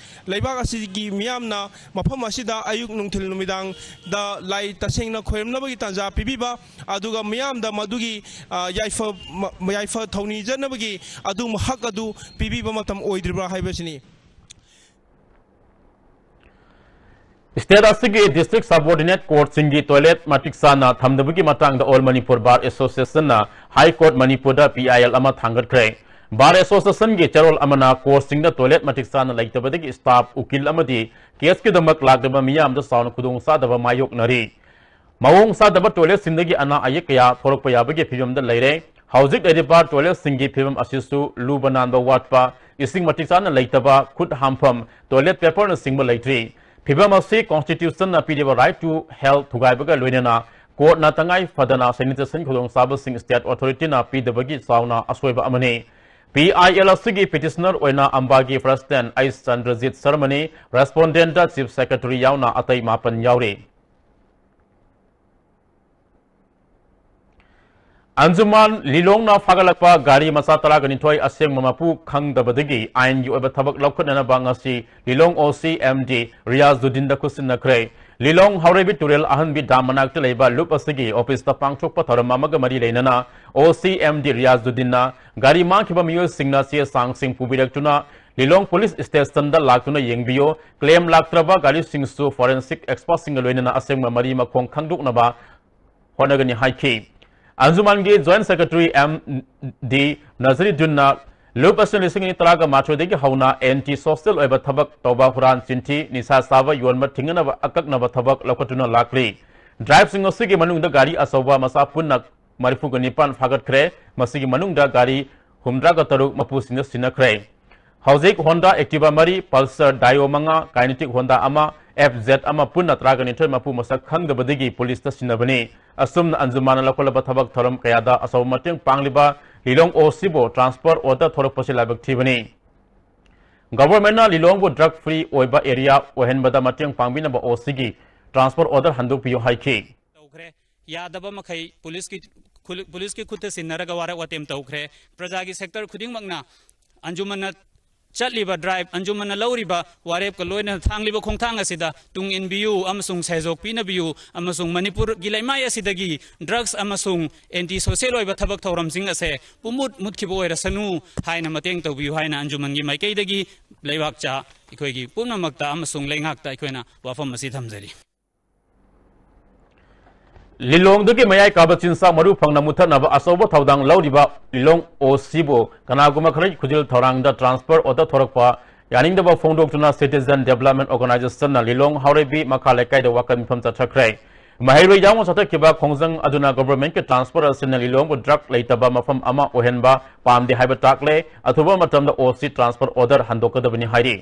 ꯂꯩꯕꯥꯛ ꯑꯁꯤꯒꯤ ꯃꯤꯌꯥꯝꯅ ꯃꯐꯝ ꯑꯁꯤꯗ ꯑꯌꯨꯛ ꯅꯨꯡꯊꯤꯜ ꯅꯨꯃꯤꯗꯥꯡꯗ ꯂꯥꯏ ꯇꯁꯦꯡꯅ ꯈꯣꯏꯔꯝꯅꯕꯒꯤ ꯇꯥꯟꯖꯥ ꯄꯤꯕꯤꯕ, ꯑꯗꯨꯒ ꯃꯤꯌꯥꯝꯗ ꯃꯗꯨꯒꯤ, ꯑ, ꯌꯥꯏꯐ-, ꯃ-, ꯌꯥꯏꯐ ꯊꯧꯅꯤꯖꯅꯕꯒꯤ ꯑꯗꯨꯒꯨꯝꯕ ꯍꯛ ꯑꯗꯨ ꯄꯤꯕꯤꯕ ꯃꯇꯝ ꯑꯣꯏꯗ꯭ꯔꯤꯕ꯭ꯔꯥ ꯍꯥꯏꯕꯁꯤꯅꯤ꯫ ꯁ꯭ꯇꯦꯠ ꯑꯁꯤꯒꯤ ꯗꯤꯁꯇ꯭ꯔꯤꯛ ꯁꯕꯑꯣꯔꯗꯤꯅꯦꯠ ꯀꯣꯔꯠꯁꯤꯡꯒꯤ ꯇꯣꯏꯂꯦꯠ ꯃꯇꯤꯛ ꯆꯥꯅ ꯊꯝꯗꯕꯒꯤ ꯃꯇꯥꯡꯗ ꯑꯣꯜ ꯃꯅꯤꯄꯨꯔ ꯕꯥꯔ ꯑꯦꯁꯣꯁꯤꯌꯦꯁꯟꯅ ꯍꯥꯏ ꯀꯣꯔꯠ ꯃꯅꯤꯄꯨꯔꯗ ꯄꯤ ꯑꯥꯏ ꯑꯦꯜ ꯑꯃ ꯊꯥꯡꯒꯠꯈ꯭ꯔꯦ꯫ ꯕꯥꯔ ꯑꯦꯁꯣꯁꯤꯌꯦꯁꯟꯒꯤ ꯆꯦꯔꯣꯜ ꯑꯃꯅ ꯀꯣꯔꯠꯁꯤꯡꯗ ꯇꯣꯏꯂꯦꯠ ꯃꯇꯤꯛ ꯆꯥꯅ ꯂꯩꯇꯕꯗꯒꯤ ꯁ꯭ꯇꯥꯐ, ꯎꯀꯤꯜ ꯑꯃꯗꯤ ꯀꯦꯁꯀꯤꯗꯃꯛ ꯂꯥꯛꯂꯤꯕ ꯃꯤꯌꯥꯝꯗ ꯆꯥꯎꯅ ꯈꯨꯗꯣꯡꯆꯥꯗꯕ ꯃꯥꯌꯣꯛꯅꯔꯤ꯫ ꯃꯑꯣꯡ ꯆꯥꯗꯕ ꯇꯣꯏꯂꯦꯠꯁꯤꯡꯗꯒꯤ ꯑꯅꯥ ꯑꯌꯦꯛ ꯀꯌꯥ ꯊꯣꯛꯂꯛꯄ ꯌꯥꯕꯒꯤ ꯐꯤꯕꯝꯗ ꯂꯩꯔꯦ꯫ ꯍꯧꯖꯤꯛ ꯂꯩꯔꯤꯕ ꯇꯣꯏꯂꯦꯠꯁꯤꯡꯒꯤ ꯐꯤꯕꯝ ꯑꯁꯤꯁꯨ ꯂꯨꯕ ꯅꯥꯟꯕ ꯋꯥꯠꯄ, ꯏꯁꯤꯡ ꯃꯇꯤꯛ ꯆꯥꯅ ꯂꯩꯇꯕ, ꯈꯨꯠ ꯍꯥꯝꯐꯝ, ꯇꯣꯏꯂꯦꯠ ꯄꯦꯄꯔꯅꯆꯤꯡꯕ ꯂꯩꯇ꯭ꯔꯤ꯫ ꯐꯤꯕꯝ ꯑꯁꯤ ꯀꯣꯟꯁꯇꯤꯇ꯭ꯌꯨꯁꯟꯅ ꯄꯤꯔꯤꯕ ꯔꯥꯏꯠ ꯇꯨ ꯍꯦꯜꯊ ꯊꯨꯒꯥꯏꯕꯒ ꯂꯣꯏꯅꯅ ꯀꯣꯔꯠꯅ ꯇꯉꯥꯏ ꯐꯗꯅ ꯁꯦꯅꯤꯇꯦꯁꯟ ꯈꯨꯗꯣꯡꯆꯥꯕꯁꯤꯡ ꯁ꯭ꯇꯦꯠ ꯑꯣꯊꯣꯔꯤꯇꯤꯅ ꯄꯤꯗꯕꯒꯤ ꯆꯥꯎꯅ ꯑꯁꯣꯏꯕ ꯑꯃꯅꯤ꯫ ꯄꯤ ꯑꯥꯏ ꯑꯦꯜ ꯑꯁꯤꯒꯤ ꯄꯤꯇꯤꯁꯅꯔ ꯑꯣꯏꯅ ꯑꯝꯕꯥꯒꯤ ꯄ꯭ꯔꯁꯤꯗꯦꯟꯠ ꯑꯩꯆ ꯆꯟꯗ꯭ꯔꯖꯤꯠ ꯁꯔꯃꯅꯤ, ꯔꯦꯁꯄꯣꯟꯗꯦꯟꯠꯇ ꯆꯤꯐ ꯁꯦꯀ꯭ꯔꯦꯇꯔꯤ ꯌꯥꯎꯅ ꯑꯇꯩ ꯃꯥꯄꯟ ꯌꯥꯎꯔꯤ꯫ ꯑꯟꯖꯨꯃꯥꯟ ꯂꯤꯂꯣꯡꯅ ꯐꯥꯒꯠꯂꯛꯄ ꯒꯥꯔꯤ ꯃꯆꯥ ꯇꯔꯥꯒ ꯅꯤꯊꯣꯏ ꯑꯁꯦꯡꯕ ꯃꯄꯨ ꯈꯪꯗꯕꯗꯒꯤ ꯑꯥꯏꯟꯒꯤ ꯑꯣꯏꯕ ꯊꯕꯛ ꯂꯧꯈꯠꯅꯅꯕ ꯉꯁꯤ ꯂꯤꯂꯣꯡ ꯑꯣ ꯁꯤ ꯑꯦꯝ ꯗꯤ ꯔꯤꯌꯥꯖꯨꯗꯤꯟꯗ ꯈꯨꯠꯁꯤꯟꯅꯈ꯭ꯔꯦ꯫ ꯂꯤꯂꯣꯡ ꯍꯥꯎꯔꯩꯕꯤ ꯇꯨꯔꯦꯜ ꯑꯍꯟꯕꯤ ꯗꯥꯝ ꯃꯅꯥꯛꯇ ꯂꯩꯕ ꯂꯨꯞ ꯑꯁꯤꯒꯤ ꯑꯣꯐꯤꯁꯇ ꯄꯥꯡꯊꯣꯛꯄ ꯊꯧꯔꯝ ꯑꯃꯒ ꯃꯔꯤ ꯂꯩꯅꯅ ꯑꯣ ꯁꯤ ꯑꯦꯝ ꯗꯤ ꯔꯤꯌꯥꯖꯨꯗꯤꯟꯅ ꯒꯥꯔꯤ ꯃꯥꯡꯈꯤꯕ ꯃꯤꯑꯣꯏꯁꯤꯡꯅ ꯆꯦ ꯆꯥꯡꯁꯤꯡ ꯄꯨꯕꯤꯔꯛꯇꯨꯅ ꯂꯤꯂꯣꯡ ꯄꯨꯂꯤꯁ ꯁ꯭ꯇꯦꯁꯟꯗ ꯂꯥꯛꯇꯨꯅ ꯌꯦꯡꯕꯤꯌꯨ, ꯀ꯭ꯂꯦꯝ ꯂꯥꯛꯇ꯭ꯔꯕ ꯒꯥꯔꯤꯁꯤꯡꯁꯨ ꯐꯣꯔꯦꯟꯁꯤꯛ ꯑꯦꯛꯁꯄꯔꯠꯁꯤꯡꯒ ꯂꯣꯏꯅꯅ ꯑꯁꯦꯡꯕ ꯃꯔꯤ ꯃꯈꯣꯡ ꯈꯪꯗꯣꯛꯅꯕ ꯍꯣꯠꯅꯒꯅꯤ ꯍꯥꯏꯈꯤ꯫ ꯑꯟꯖꯨꯃꯥꯟꯒꯤ ꯖꯣꯏꯟꯠ ꯁꯦꯀ꯭ꯔꯦꯇꯔꯤ ꯑꯦꯝ ꯗꯤ ꯅꯖꯔꯤꯗꯨꯟꯅ ꯂꯨꯞ ꯑꯁꯤꯅ ꯂꯤꯁꯤꯡ ꯑꯅꯤ ꯇꯔꯥꯒ ꯃꯥꯊꯣꯏꯗꯒꯤ ꯍꯧꯅ ꯑꯦꯟꯇꯤ ꯁꯣꯁꯤꯌꯦꯜ ꯑꯣꯏꯕ ꯊꯕꯛ ꯇꯧꯕ, ꯍꯨꯔꯥꯟ ꯆꯤꯟꯊꯤ, ꯅꯤꯁꯥ ꯆꯥꯕ ꯌꯣꯟꯕ ꯊꯤꯡꯅꯅꯕ ꯑꯀꯛꯅꯕ ꯊꯕꯛ ꯂꯧꯈꯠꯇꯨꯅ ꯂꯥꯛꯂꯤ꯫ ꯗ꯭ꯔꯥꯏꯚꯁꯤꯡ ꯑꯁꯤꯒꯤ ꯃꯅꯨꯡꯗ ꯒꯥꯔꯤ ꯑꯆꯧꯕ ꯃꯆꯥ ꯄꯨꯟꯅ ꯃꯔꯤꯐꯨꯒ ꯅꯤꯄꯥꯟ ꯐꯥꯒꯠꯈ꯭ꯔꯦ꯫ ꯃꯁꯤꯒꯤ ꯃꯅꯨꯡꯗ ꯒꯥꯔꯤ ꯍꯨꯝꯗ꯭ꯔꯥꯒ ꯇꯔꯨꯛ ꯃꯄꯨꯁꯤꯡꯗ ꯁꯤꯟꯅꯈ꯭ꯔꯦ꯫ ꯍꯧꯖꯤꯛ ꯍꯣꯟꯗꯥ ꯑꯦꯛꯇꯤꯚꯥ ꯃꯔꯤ, ꯄꯜꯁꯔ ꯗꯥꯏꯑꯣ ꯃꯉꯥ, ꯀꯥꯏꯅꯦꯇꯤꯛ ꯍꯣꯟꯗꯥ ꯑꯃ, ꯑꯦꯐ ꯖꯦꯠ ꯑꯃ ꯄꯨꯟꯅ ꯇꯔꯥꯒ ꯅꯤꯊꯣꯏ ꯃꯄꯨ ꯃꯁꯛ ꯈꯪꯗꯕꯗꯒꯤ ꯄꯨꯂꯤꯁꯇ ꯁꯤꯟꯅꯕꯅꯤ꯫ ꯑꯁꯨꯝꯅ ꯑꯟꯖꯨꯃꯥꯟꯅ ꯂꯧꯈꯠꯂꯕ ꯊꯕꯛ ꯊꯧꯔꯝ ꯀꯌꯥꯗ ꯑꯆꯧꯕ ꯃꯇꯦꯡ ꯄꯥꯡꯂꯤꯕ ꯂꯤꯂꯣꯡ ꯑꯣ ꯁꯤꯕꯨ ꯇ꯭ꯔꯥꯟꯁꯐꯔ ꯑꯣꯔꯗꯔ ꯊꯣꯔꯛꯄꯁꯤ ꯂꯥꯏꯕꯛ ꯊꯤꯕꯅꯤ꯫ Governmentꯅ ꯂꯤꯂꯣꯡꯕꯨ drug free ꯑꯣꯏꯕ area ꯑꯣꯏꯍꯟꯕꯗ ꯃꯇꯦꯡ ꯄꯥꯡꯕꯤꯅꯕ OCꯒꯤ transfer order ꯍꯟꯗꯣꯛꯄꯤꯌꯨ ꯍꯥꯏꯈꯤ꯫ ꯇꯧꯈ꯭ꯔꯦ꯫ ꯌꯥꯗꯕ ꯃꯈꯩ ꯄꯨꯂꯤꯁꯀꯤ ꯈꯨ-, ꯄꯨꯂꯤꯁꯀꯤ ꯈꯨꯠꯇ ꯁꯤꯟꯅꯔꯒ ꯋꯥꯔꯛ ꯋꯥꯇꯦꯝ ꯇꯧꯈ꯭ꯔꯦ꯫ ꯄ꯭ꯔꯖꯥꯒꯤ sector ꯈꯨꯗꯤꯡꯃꯛꯅ ꯑꯟꯖꯨꯃꯟꯅ ꯆꯠꯂꯤꯕ drive, ꯑꯟꯖꯨꯃꯟꯅ ꯂꯧꯔꯤꯕ ꯋꯥꯔꯦꯞꯀ ꯂꯣꯏꯅꯅ ꯊꯥꯡꯂꯤꯕ ꯈꯣꯡꯊꯥꯡ ꯑꯁꯤꯗ ꯇꯨꯡ ꯏꯟꯕꯤꯌꯨ ꯑꯃꯁꯨꯡ ꯁꯦꯖꯣꯛ ꯄꯤꯅꯕꯤꯌꯨ ꯑꯃꯁꯨꯡ ꯃꯅꯤꯄꯨꯔꯒꯤ ꯂꯩꯃꯥꯏ ꯑꯁꯤꯗꯒꯤ drugs ꯑꯃꯁꯨꯡ anti social ꯑꯣꯏꯕ ꯊꯕꯛ ꯊꯧꯔꯝꯁꯤꯡ ꯑꯁꯦ ꯄꯨꯝꯃꯨꯠ ꯃꯨꯠꯈꯤꯕ ꯑꯣꯏꯔꯁꯅꯨ ꯍꯥꯏꯅ ꯃꯇꯦꯡ ꯇꯧꯕꯤꯌꯨ ꯍꯥꯏꯅ ꯑꯟꯖꯨꯃꯟꯒꯤ ꯃꯥꯏꯀꯩꯗꯒꯤ ꯂꯩꯕꯥꯛꯆꯥ ꯑꯩꯈꯣꯏꯒꯤ ꯄꯨꯝꯅꯃꯛꯇ ꯑꯃꯁꯨꯡ ꯂꯩꯉꯥꯛꯇ ꯑꯩꯈꯣꯏꯅ ꯋꯥꯐꯝ ꯑꯁꯤ ꯊꯝꯖꯔꯤ꯫ ꯂꯤꯂꯣꯡꯗꯒꯤ ꯃꯌꯥꯏ ꯀꯥꯕ ꯆꯤꯟꯖꯥꯛ ꯃꯔꯨ ꯐꯪꯅ ꯃꯨꯠꯊꯠꯅꯕ ꯑꯆꯧꯕ ꯊꯧꯗꯥꯡ ꯂꯧꯔꯤꯕ ꯂꯤꯂꯣꯡ OCꯕꯨ ꯀꯅꯥꯒꯨꯝꯕ ꯈꯔꯒꯤ ꯈꯨꯖꯤꯜ ꯊꯧꯔꯥꯡꯗ transfer order ꯊꯣꯔꯛꯄ ꯌꯥꯅꯤꯡꯗꯕ ꯐꯣꯡꯗꯣꯛꯇꯨꯅ Citizen Development Organizationꯅ ꯂꯤꯂꯣꯡ ꯍꯥꯎꯔꯩꯕꯤ ꯃꯈꯥ ꯂꯩꯀꯥꯏꯗ ꯋꯥꯀꯠ ꯃꯤꯐꯝ ꯆꯠꯊꯈ꯭ꯔꯦ꯫ ꯃꯍꯩꯔꯣꯏ ꯌꯥꯎꯅ ꯆꯠꯊꯈꯤꯕ ꯈꯣꯡꯖꯪ ꯑꯗꯨꯅ governmentꯀꯤ transfer ꯑꯁꯤꯅ ꯂꯤꯂꯣꯡꯕꯨ drug ꯂꯩꯇꯕ ꯃꯐꯝ ꯑꯃ ꯑꯣꯏꯍꯟꯕ ꯄꯥꯝꯗꯦ ꯍꯥꯏꯕ ꯇꯥꯛꯂꯦ꯫ ꯑꯊꯨꯕ ꯃꯇꯝꯗ OC transfer order ꯍꯟꯗꯣꯛꯀꯗꯕꯅꯤ ꯍꯥꯏꯔꯤ꯫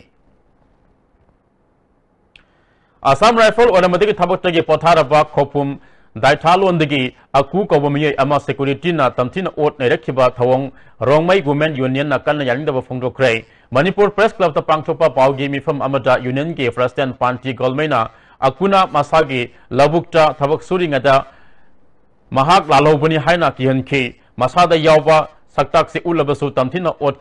Assam Rifle ꯑꯣꯏꯔꯝꯕꯗꯒꯤ ꯊꯕꯛꯇꯒꯤ ꯄꯣꯊꯥꯔꯕ ꯈꯧꯄꯨꯝ ꯗꯥꯏꯊꯥꯂꯣꯟꯗꯒꯤ ꯑꯀꯨ ꯀꯧꯕ ꯃꯤꯑꯣꯏ ꯑꯃ securityꯅ ꯇꯝꯊꯤꯅ ꯑꯣꯠ ꯅꯩꯔꯛꯈꯤꯕ ꯊꯧꯑꯣꯡ ꯔꯣꯡꯃꯩ Women Unionꯅ ꯀꯟꯅ ꯌꯥꯅꯤꯡꯗꯕ ꯐꯣꯡꯗꯣꯛꯈ꯭ꯔꯦ꯫ ꯃꯅꯤꯄꯨꯔ Press Clubꯇ ꯄꯥꯡꯊꯣꯛꯄ ꯄꯥꯎꯒꯤ ꯃꯤꯐꯝ ꯑꯃꯗ unionꯒꯤ president ꯄꯥꯟꯇꯤ ꯒꯣꯜꯃꯩꯅ ꯑꯀꯨꯅ ꯃꯁꯥꯒꯤ ꯂꯧꯕꯨꯛꯇ ꯊꯕꯛ ꯁꯨꯔꯤꯉꯩꯗ ꯃꯍꯥꯛ ꯂꯥꯜꯍꯧꯕꯅꯤ ꯍꯥꯏꯅ ꯀꯤꯍꯟꯈꯤ꯫ ꯃꯁꯥꯗ ꯌꯥꯎꯕ ꯁꯛꯇꯥꯛꯁꯤ ꯎꯠꯂꯕꯁꯨ ꯇꯝꯊꯤꯅ ꯑꯣꯠ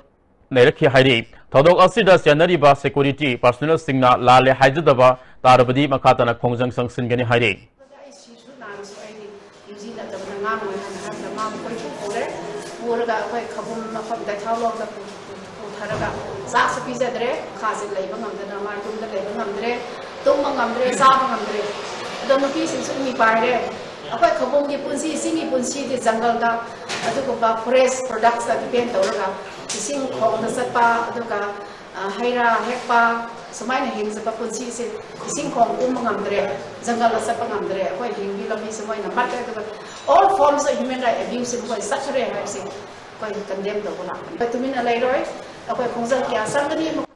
ꯅꯩꯔꯛꯈꯤ ꯍꯥꯏꯔꯤ꯫ ꯊꯧꯗꯣꯛ ꯑꯁꯤꯗ ꯆꯦꯟꯅꯔꯤꯕ security personnelꯁꯤꯡꯅ ꯂꯥꯜꯂꯦ ꯍꯥꯏꯖꯗꯕ ꯇꯥꯔꯕꯗꯤ ꯃꯈꯥ ꯇꯥꯅ ꯈꯣꯡꯖꯪ ꯆꯪꯁꯤꯟꯒꯅꯤ ꯍꯥꯏꯔꯤ꯫ ꯑꯩ ꯁꯤꯁꯨ ꯅꯥꯔꯁꯨ ꯑꯩꯗꯤ ꯌꯨ ꯖꯤ ꯅꯠꯇꯕꯅ ꯉꯥꯡꯉꯣꯏ ꯍꯥꯏꯅ ꯍꯥꯏꯔꯒ ꯃꯥꯕꯨ ꯀꯣꯏꯄꯨ ꯄꯨꯔꯦ꯫ ꯄꯨꯔꯒ ꯑꯩꯈꯣꯏ ꯈꯕꯨꯝ ꯃꯐꯝ ꯗꯥꯏꯊꯥꯎꯂꯣꯡꯗ ꯄꯨ-, ꯄꯨ-, ꯄꯨꯊꯔꯒ ꯆꯥꯛꯁꯨ ꯄꯤꯖꯗ꯭ꯔꯦ꯫ ꯃꯈꯥꯁꯦ ꯂꯩꯕ ꯉꯝꯗꯅ ꯃꯥ ꯌꯨꯝꯗ ꯂꯩꯕ ꯉꯝꯗ꯭ꯔꯦ, ꯇꯨꯝꯕ ꯉꯝꯗ꯭ꯔꯦ, ꯆꯥꯕ ꯉꯝꯗ꯭ꯔꯦ꯫ ꯑꯗꯣ ꯅꯨꯄꯤꯁꯤꯡꯁꯨ ꯃꯤ ꯄꯥꯏꯔꯦ꯫ ꯑꯩꯈꯣꯏ ꯈꯕꯨꯝꯒꯤ ꯄꯨꯟꯁꯤ, ꯆꯤꯡꯒꯤ ꯄꯨꯟꯁꯤꯗꯤ ꯖꯪꯒꯜꯗ ꯑꯗꯨꯒꯨꯝꯕ forest productsꯇ depend ꯇꯧꯔꯒ ꯏꯁꯤꯡ ꯈꯣꯡꯗ ꯆꯠꯄ, ꯑꯗꯨꯒ, ꯑ, ꯍꯩ ꯔꯥ ꯍꯦꯛꯄ, ꯁꯨꯃꯥꯏꯅ ꯍꯤꯡꯖꯕ ꯄꯨꯟꯁꯤꯁꯦ ꯏꯁꯤꯡ ꯈꯣꯡ ꯀꯨꯝꯕ ꯉꯝꯗ꯭ꯔꯦ, ꯖꯪꯒꯜꯗ ꯆꯠꯄ ꯉꯝꯗ꯭ꯔꯦ, ꯑꯩꯈꯣꯏ ꯍꯤꯡꯕꯒꯤ ꯂꯝꯕꯤꯁꯦ ꯃꯣꯏꯅ ꯃꯠꯂꯦ, ꯑꯗꯨꯒ all forms of human right abuseꯁꯦ ꯃꯈꯣꯏ ꯆꯠꯈ꯭ꯔꯦ ꯍꯥꯏꯕꯁꯦ ꯑꯩꯈꯣꯏ condemn ꯇꯧꯕ ꯂꯥꯛꯄꯅꯤ꯫ ꯑꯩꯈꯣꯏ ꯇꯨꯃꯤꯟꯅ ꯂꯩꯔꯣꯏ, ꯑꯩꯈꯣꯏ ꯈꯣꯡꯖꯪ ꯀꯌꯥ ꯆꯪꯒꯅꯤ꯫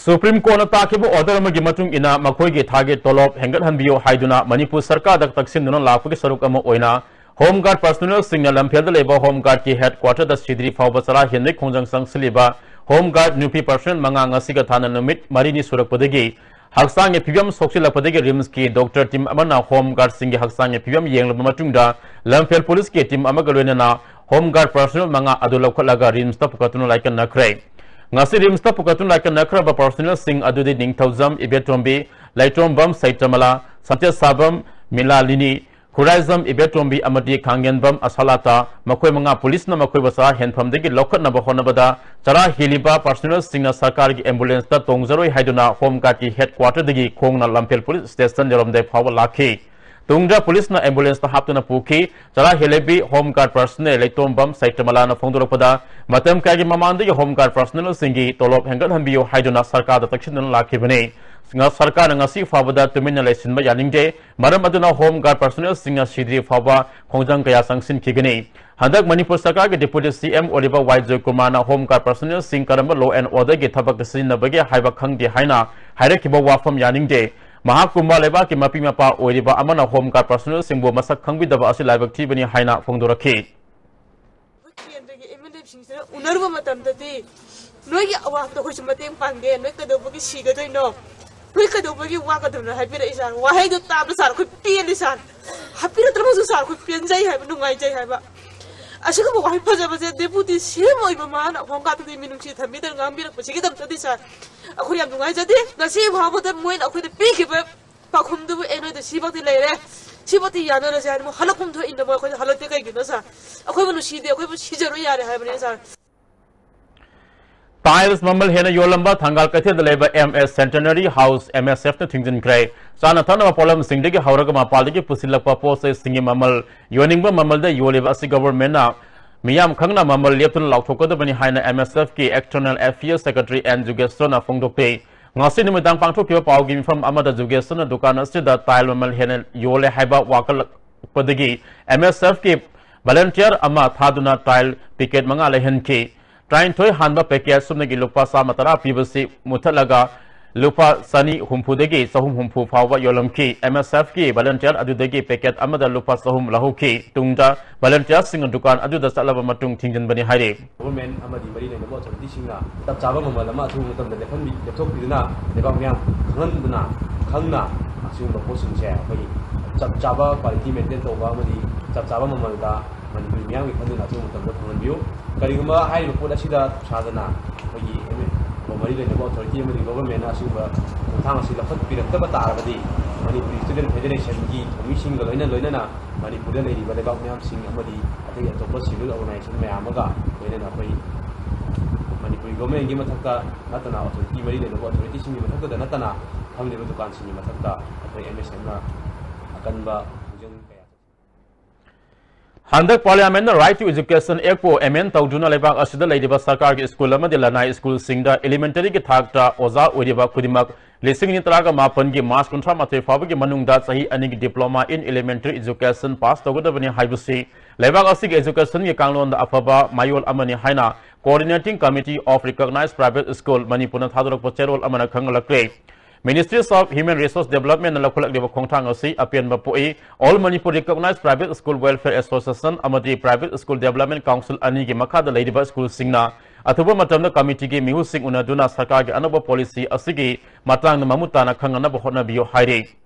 Supreme Courtꯅ ꯇꯥꯈꯤꯕ order ꯑꯃꯒꯤ ꯃꯇꯨꯡ ꯏꯟꯅ ꯃꯈꯣꯏꯒꯤ ꯊꯥꯒꯤ ꯇꯣꯂꯣꯞ ꯍꯦꯟꯒꯠꯍꯟꯕꯤꯌꯨ ꯍꯥꯏꯗꯨꯅ ꯃꯅꯤꯄꯨꯔ ꯁꯔꯀꯥꯔꯗ ꯇꯛꯁꯤꯟꯗꯨꯅ ꯂꯥꯛꯄꯒꯤ ꯁꯔꯨꯛ ꯑꯃ ꯑꯣꯏꯅ Home Guard personnelꯁꯤꯡꯅ ꯂꯝꯐꯦꯜꯗ ꯂꯩꯕ Home Guardꯀꯤ headquarterꯗ ꯁꯤꯗ꯭ꯔꯤ ꯐꯥꯎꯕ ꯆꯔꯥ ꯍꯦꯟꯕꯒꯤ ꯈꯣꯡꯖꯪ ꯆꯪꯁꯤꯜꯂꯤꯕ Home Guard ꯅꯨꯄꯤ personnel ꯃꯉꯥ ꯉꯁꯤꯒ ꯊꯥꯅ ꯅꯨꯃꯤꯠ ꯃꯔꯤꯅꯤ ꯁꯨꯔꯛꯄꯗꯒꯤ ꯍꯛꯆꯥꯡꯒꯤ ꯐꯤꯕꯝ ꯁꯣꯛꯆꯤꯜꯂꯛꯄꯗꯒꯤ RIMSꯀꯤ doctor team ꯑꯃꯅ Home Guardꯁꯤꯡꯒꯤ ꯍꯛꯆꯥꯡꯒꯤ ꯐꯤꯕꯝ ꯌꯦꯡꯂꯕ ꯃꯇꯨꯡꯗ ꯂꯝꯐꯦꯜ policeꯀꯤ team ꯑꯃꯒ ꯂꯣꯏꯅꯅ Home Guard personnel ꯃꯉꯥ ꯑꯗꯨ ꯂꯧꯈꯠꯂꯒ RIMSꯇ ꯄꯨꯈꯠꯇꯨꯅ ꯂꯥꯏꯀꯠꯅꯈ꯭ꯔꯦ꯫ ꯉꯁꯤ RIMSꯇ ꯄꯨꯈꯠꯇꯨꯅ ꯂꯥꯏꯀꯠꯅꯈ꯭ꯔꯕ personnelꯁꯤꯡ ꯑꯗꯨꯗꯤ ꯅꯤꯡꯊꯧꯖꯝ ꯏꯕꯦꯇꯣꯝꯕꯤ, ꯂꯩꯇ꯭ꯔꯣꯝꯕꯝ ꯁꯩꯇ꯭ꯔꯃꯂꯥ, ꯁꯝꯆꯦꯠꯁꯥꯕꯝ ꯃꯤꯂꯥꯂꯤꯅꯤ, ꯈꯨꯔꯥꯏꯖꯝ ꯏꯕꯦꯇꯣꯝꯕꯤ ꯑꯃꯗꯤ ꯈꯥꯡꯉꯦꯟꯕꯝ ꯑꯁꯥꯂꯥꯇꯥ, ꯃꯈꯣꯏ ꯃꯉꯥ policeꯅ ꯃꯈꯣꯏꯕꯨ ꯆꯔꯥ ꯍꯦꯟꯐꯝꯗꯒꯤ ꯂꯧꯈꯠꯅꯕ ꯍꯣꯠꯅꯕꯗ ꯆꯔꯥ ꯍꯦꯜꯂꯤꯕ personnelꯁꯤꯡꯅ ꯁꯔꯀꯥꯔꯒꯤ ambulanceꯇ ꯇꯣꯡꯖꯔꯣꯏ ꯍꯥꯏꯗꯨꯅ Home Guardꯀꯤ headquarterꯗꯒꯤ ꯈꯣꯡꯅ ꯂꯝꯐꯦꯜ police stationꯗ ꯌꯧꯔꯝꯗꯥꯏ ꯐꯥꯎꯕ ꯂꯥꯛꯈꯤ꯫ ꯇꯨꯡꯗ policeꯅ ambulanceꯇ ꯍꯥꯞꯇꯨꯅ ꯄꯨꯈꯤ꯫ ꯆꯔꯥ ꯍꯦꯜꯂꯤꯕꯤ Home Guard personnel ꯂꯩꯇꯣꯝꯕꯝ ꯁꯩꯇ꯭ꯔꯃꯂꯥꯅ ꯐꯣꯡꯗꯣꯔꯛꯄꯗ, ꯃꯇꯝ ꯀꯌꯥꯒꯤ ꯃꯃꯥꯡꯗꯒꯤ Home Guard personnelꯁꯤꯡꯒꯤ ꯇꯣꯂꯣꯞ ꯍꯦꯟꯒꯠꯍꯟꯕꯤꯌꯨ ꯍꯥꯏꯗꯨꯅ ꯁꯔꯀꯥꯔꯗ ꯇꯛꯁꯤꯟꯗꯨꯅ ꯂꯥꯛꯈꯤꯕꯅꯤ꯫ ꯉ-, ꯁꯔꯀꯥꯔꯅ ꯉꯁꯤ ꯐꯥꯎꯕꯗ ꯇꯨꯃꯤꯟꯅ ꯂꯩꯁꯤꯟꯕ ꯌꯥꯅꯤꯡꯗꯦ꯫ ꯃꯔꯝ ꯑꯗꯨꯅ Home Guard personnelꯁꯤꯡꯅ ꯁꯤꯗ꯭ꯔꯤ ꯐꯥꯎꯕ ꯈꯣꯡꯖꯪ ꯀꯌꯥ ꯆꯪꯁꯤꯟꯈꯤꯒꯅꯤ꯫ ꯍꯟꯗꯛ ꯃꯅꯤꯄꯨꯔ ꯁꯔꯀꯥꯔꯒꯤ Deputy CM ꯑꯣꯏꯔꯤꯕ ꯋꯥꯏ ꯖꯣꯏꯀꯨꯃꯥꯔꯅ Home Guard personnelꯁꯤꯡ ꯀꯔꯝꯕ law and orderꯒꯤ ꯊꯕꯛꯇ ꯁꯤꯖꯤꯟꯅꯕꯒꯦ ꯍꯥꯏꯕ ꯈꯪꯗꯦ ꯍꯥꯏꯅ ꯍꯥꯏꯔꯛꯈꯤꯕ ꯋꯥꯐꯝ ꯌꯥꯅꯤꯡꯗꯦ꯫ ꯃꯍꯥꯛꯀꯨꯝꯕ ꯂꯩꯕꯥꯛꯀꯤ ꯃꯄꯤ ꯃꯄꯥ ꯑꯣꯏꯔꯤꯕ ꯑꯃꯅ Home Guard personnelꯁꯤꯡꯕꯨ ꯃꯁꯛ ꯈꯪꯕꯤꯗꯕ ꯑꯁꯤ ꯂꯥꯏꯕꯛ ꯊꯤꯕꯅꯤ ꯍꯥꯏꯅ ꯐꯣꯡꯗꯣꯔꯛꯈꯤ꯫ ꯑꯩꯈꯣꯏ ꯀꯦꯟꯗ꯭ꯔꯒꯤ MLAꯁꯤꯡꯁꯤꯅ ꯎꯅꯔꯨꯕ ꯃꯇꯝꯗꯗꯤ ꯅꯣꯏꯒꯤ ꯑꯋꯥꯕꯗ ꯑꯩꯈꯣꯏꯁꯨ ꯃꯇꯦꯡ ꯄꯥꯡꯒꯦ, ꯅꯣꯏ ꯀꯩꯗꯧꯕꯒꯤ ꯁꯤꯒꯗꯣꯏꯅꯣ, ꯅꯣꯏ ꯀꯩꯗꯧꯕꯒꯤ ꯋꯥꯒꯗꯕꯅꯣ ꯍꯥꯏꯕꯤꯔꯛꯏ ꯁꯥꯔ꯫ ꯋꯥꯍꯩꯗꯣ ꯇꯥꯕꯗ ꯁꯥꯔ ꯑꯩꯈꯣꯏ ꯄꯦꯜꯂꯤ ꯁꯥꯔ꯫ ꯍꯥꯞꯄꯤꯔꯛꯇ꯭ꯔꯃꯛꯁꯨ ꯁꯥꯔ ꯑꯩꯈꯣꯏ ꯄꯦꯟꯖꯩ ꯍꯥꯏꯕ, ꯅꯨꯡꯉꯥꯏꯖꯩ ꯍꯥꯏꯕ꯫ ꯑꯁꯤꯒꯨꯝꯕ ꯋꯥꯍꯩ ꯐꯖꯕꯁꯦ Deputy CM ꯑꯣꯏꯕ ꯃꯥꯅ Home Guardꯇꯗꯤ ꯃꯤꯅꯨꯡꯁꯤ ꯊꯝꯕꯤꯗꯅ ꯉꯥꯡꯕꯤꯔꯛꯄꯁꯤꯒꯤꯗꯃꯛꯇꯗꯤ ꯁꯥꯔ ꯑꯩꯈꯣꯏ ꯌꯥꯝ ꯅꯨꯡꯉꯥꯏꯖꯗꯦ꯫ ꯉꯁꯤ ꯐꯥꯎꯕꯗ ꯃꯣꯏꯅ ꯑꯩꯈꯣꯏꯗ ꯄꯤꯈꯤꯕ ꯄꯥꯎꯈꯨꯝꯗꯨꯕꯨ ꯑꯦ ꯅꯣꯏꯗ ꯁꯤꯃꯛꯇꯤ ꯂꯩꯔꯦ, ꯁꯤꯃꯛꯇꯤ ꯌꯥꯅꯔꯁꯦ ꯍꯥꯏꯅ ꯃꯣꯏ ꯍꯜꯂꯛꯐꯝ ꯊꯣꯛꯏꯅ ꯃꯣꯏ ꯑꯩꯈꯣꯏꯗ ꯍꯜꯂꯛꯇꯦ ꯀꯩꯒꯤꯅꯣ ꯁꯥꯔ? ꯑꯩꯈꯣꯏꯕꯨ ꯅꯨꯡꯁꯤꯗꯦ, ꯑꯩꯈꯣꯏꯕꯨ ꯁꯤꯖꯔꯣꯏ ꯌꯥꯔꯦ ꯍꯥꯏꯕꯅꯤ ꯁꯥꯔ꯫ Tiles ꯃꯃꯜ ꯍꯦꯟꯅ ꯌꯣꯜꯂꯝꯕ ꯊꯪꯒꯥꯜ ꯀꯩꯊꯦꯜꯗ ꯂꯩꯕ MS Centenary House MSFꯅ ꯊꯤꯡꯖꯤꯟꯈ꯭ꯔꯦ꯫ ꯆꯥꯅ ꯊꯛꯅꯕ ꯄꯣꯠꯂꯝꯁꯤꯡꯗꯒꯤ ꯍꯧꯔꯒ ꯃꯄꯥꯟꯗꯒꯤ ꯄꯨꯁꯤꯜꯂꯛꯄ ꯄꯣꯠ ꯆꯩꯁꯤꯡꯒꯤ ꯃꯃꯜ ꯌꯣꯟꯅꯤꯡꯕ ꯃꯃꯜꯗ ꯌꯣꯜꯂꯤꯕ ꯑꯁꯤ governmentꯅ ꯃꯤꯌꯥꯝ ꯈꯪꯅ ꯃꯃꯜ ꯂꯦꯞꯇꯨꯅ ꯂꯥꯎꯊꯣꯛꯀꯗꯕꯅꯤ ꯍꯥꯏꯅ MSFꯀꯤ External Affairs Secretary N ꯖꯨꯒꯦꯁ꯭ꯋꯔꯅ ꯐꯣꯡꯗꯣꯛꯈꯤ꯫ ꯉꯁꯤ ꯅꯨꯃꯤꯗꯥꯡ ꯄꯥꯡꯊꯣꯛꯈꯤꯕ ꯄꯥꯎꯒꯤ ꯃꯤꯐꯝ ꯑꯃꯗ ꯖꯨꯒꯦꯁ꯭ꯋꯔꯅ ꯗꯨꯀꯥꯟ ꯑꯁꯤꯗ tile ꯃꯃꯜ ꯍꯦꯟꯅ ꯌꯣꯜꯂꯦ ꯍꯥꯏꯕ ꯋꯥꯀꯠꯂꯛꯄꯗꯒꯤ MSFꯀꯤ volunteer ꯑꯃ ꯊꯥꯗꯨꯅ tile packet ꯃꯉꯥ ꯂꯩꯍꯟꯈꯤ꯫ ꯇꯔꯥꯅꯤꯊꯣꯏ ꯍꯥꯟꯕ packet ꯁꯨꯞꯅꯒꯤ ꯂꯨꯄꯥ ꯆꯥꯝꯃ ꯇꯔꯥ ꯄꯤꯕꯁꯤ ꯃꯨꯊꯠꯂꯒ ꯂꯨꯄꯥ ꯆꯅꯤ ꯍꯨꯝꯐꯨꯗꯒꯤ ꯆꯍꯨꯝ ꯍꯨꯝꯐꯨ ꯐꯥꯎꯕ ꯌꯣꯜꯂꯝꯈꯤ꯫ MSF ꯀꯤ volunteer ꯑꯗꯨꯗꯒꯤ packet ꯑꯃꯗ ꯂꯨꯄꯥ ꯆꯍꯨꯝ ꯂꯧꯍꯧꯈꯤ꯫ ꯇꯨꯡꯗ volunteer ꯁꯤꯡ ꯗꯨꯀꯥꯟ ꯑꯗꯨꯗ ꯆꯠꯂꯕ ꯃꯇꯨꯡ ꯊꯤꯡꯖꯤꯟꯕꯅꯤ ꯍꯥꯏꯔꯤ꯫ Government ꯑꯃꯗꯤ ꯃꯔꯤ ꯂꯩꯅꯕ authority ꯁꯤꯡꯅ ꯆꯞ ꯆꯥꯕ ꯃꯃꯜ ꯑꯃ ꯑꯊꯨꯕ ꯃꯇꯝꯗ ꯂꯦꯞꯍꯟꯕꯤ-, ꯂꯦꯞꯊꯣꯛꯄꯤꯗꯨꯅ ꯂꯩꯕꯥꯛ ꯃꯤꯌꯥꯝ ꯈꯪꯍꯟꯗꯨꯅ, ꯈꯪꯅ ꯑꯁꯤꯒꯨꯝꯕ ꯄꯣꯠꯁꯤꯡꯁꯦ ꯑꯩꯈꯣꯏꯒꯤ ꯆꯞ ꯆꯥꯕ quality maintain ꯇꯧꯕ ꯑꯃꯗꯤ ꯆꯞ ꯆꯥꯕ ꯃꯃꯜꯗ ꯃꯅꯤꯄꯨꯔꯤ ꯃꯤꯌꯥꯝꯒꯤ ꯈꯟꯗꯨꯅ ꯑꯊꯨꯕ ꯃꯇꯝꯗ ꯐꯪꯍꯟꯕꯤꯌꯨ꯫ ꯀꯔꯤꯒꯨꯝꯕ ꯍꯥꯏꯔꯤꯕ ꯄꯣꯠ ꯑꯁꯤꯗ ꯁꯥꯗꯅ ꯑꯩꯈꯣꯏꯒꯤ ꯑꯦꯝ ꯑꯦ ꯃꯔꯤ ꯂꯩꯅꯕ authority ꯑꯃꯗꯤ government ꯅ ꯑꯁꯤꯒꯨꯝꯕ ꯈꯣꯡꯊꯥꯡ ꯑꯁꯤ ꯂꯧꯈꯠꯄꯤꯔꯛꯇꯕ ꯇꯥꯔꯕꯗꯤ, ꯃꯅꯤꯄꯨꯔꯤ Student Federation ꯒꯤ ꯊꯧꯃꯤꯁꯤꯡꯒ ꯂꯣꯏꯅ ꯂꯣꯏꯅꯅ ꯃꯅꯤꯄꯨꯔꯗ ꯂꯩꯔꯤꯕ ꯂꯩꯕꯥꯛ ꯃꯌꯥꯝꯁꯤꯡ ꯑꯃꯗꯤ ꯑꯇꯩ ꯑꯇꯣꯞꯄ civil organization ꯃꯌꯥꯝ ꯑꯃꯒ ꯂꯣꯏꯅꯅ ꯑꯩꯈꯣꯏ ꯃꯅꯤꯄꯨꯔꯤ government ꯀꯤ ꯃꯊꯛꯇ ꯅꯠꯇꯅ, authority ꯃꯔꯤ ꯂꯩꯅꯕ authority ꯁꯤꯡꯒꯤ ꯃꯊꯛꯇꯗ ꯅꯠꯇꯅ, ꯐꯝꯂꯤꯕ ꯗꯨꯀꯥꯟꯁꯤꯡꯒꯤ ꯃꯊꯛꯇ ꯑꯩꯈꯣꯏ MSF ꯅ ꯑꯀꯟꯕ ꯊꯧꯖꯤꯜ ꯀꯌꯥ ꯆꯠꯊꯔꯤ꯫ ꯍꯟꯗꯛ Parliament ꯅ Right to Education Act ꯄꯨ amend ꯇꯧꯗꯨꯅ ꯂꯩꯕꯥꯛ ꯑꯁꯤꯗ ꯂꯩꯔꯤꯕ ꯁꯔꯀꯥꯔꯒꯤ ꯁ꯭ꯀꯨꯜ ꯑꯃꯗꯤ ꯂꯅꯥꯏ ꯁ꯭ꯀꯨꯜꯁꯤꯡꯗ elementary ꯒꯤ ꯊꯥꯛꯇ ꯑꯣꯖꯥ ꯑꯣꯏꯔꯤꯕ ꯈꯨꯗꯤꯡꯃꯛ ꯂꯤꯁꯤꯡ ꯑꯅꯤ ꯇꯔꯥꯃꯥꯄꯟꯒꯤ March ꯀꯨꯟꯊ꯭ꯔꯥ ꯃꯥꯊꯣꯏ ꯐꯥꯎꯕꯒꯤ ꯃꯅꯨꯡꯗ ꯆꯍꯤ ꯑꯅꯤꯒꯤ Diploma in Elementary Education pass ꯇꯧꯒꯗꯕꯅꯤ ꯍꯥꯏꯕꯁꯤ ꯂꯩꯕꯥꯛ ꯑꯁꯤꯒꯤ education ꯒꯤ ꯀꯥꯡꯂꯣꯟꯗ ꯑꯐꯕ ꯃꯌꯣꯜ ꯑꯃꯅꯤ ꯍꯥꯏꯅ Coordinating Committee of Recognized Private School ꯃꯅꯤꯄꯨꯔꯅ ꯊꯥꯗꯣꯔꯛꯄ ꯆꯦꯔꯣꯜ ꯑꯃꯅ ꯈꯪꯍꯜꯂꯛꯂꯦ꯫ Ministries of Human Resource Development ꯅ ꯂꯧꯈꯠꯂꯛꯂꯤꯕ ꯈꯣꯡꯊꯥꯡ ꯑꯁꯤ ꯑꯄꯦꯟꯕ ꯄꯣꯛꯏ꯫ All Manipur Recognized Private School Welfare Association ꯑꯃꯗꯤ Private School Development Council ꯑꯅꯤꯒꯤ ꯃꯈꯥꯗ ꯂꯩꯔꯤꯕ ꯁ꯭ꯀꯨꯜꯁꯤꯡꯅ ꯑꯊꯨꯕ ꯃꯇꯝꯗ committee ꯒꯤ ꯃꯤꯍꯨꯠꯁꯤꯡ ꯎꯅꯗꯨꯅ ꯁꯔꯀꯥꯔꯒꯤ ꯑꯅꯧꯕ policy ꯑꯁꯤꯒꯤ ꯃꯇꯥꯡꯗ ꯃꯃꯨꯠ ꯇꯥꯅ ꯈꯪꯅꯅꯕ ꯍꯣꯠꯅꯕꯤꯌꯨ ꯍꯥꯏꯔꯤ꯫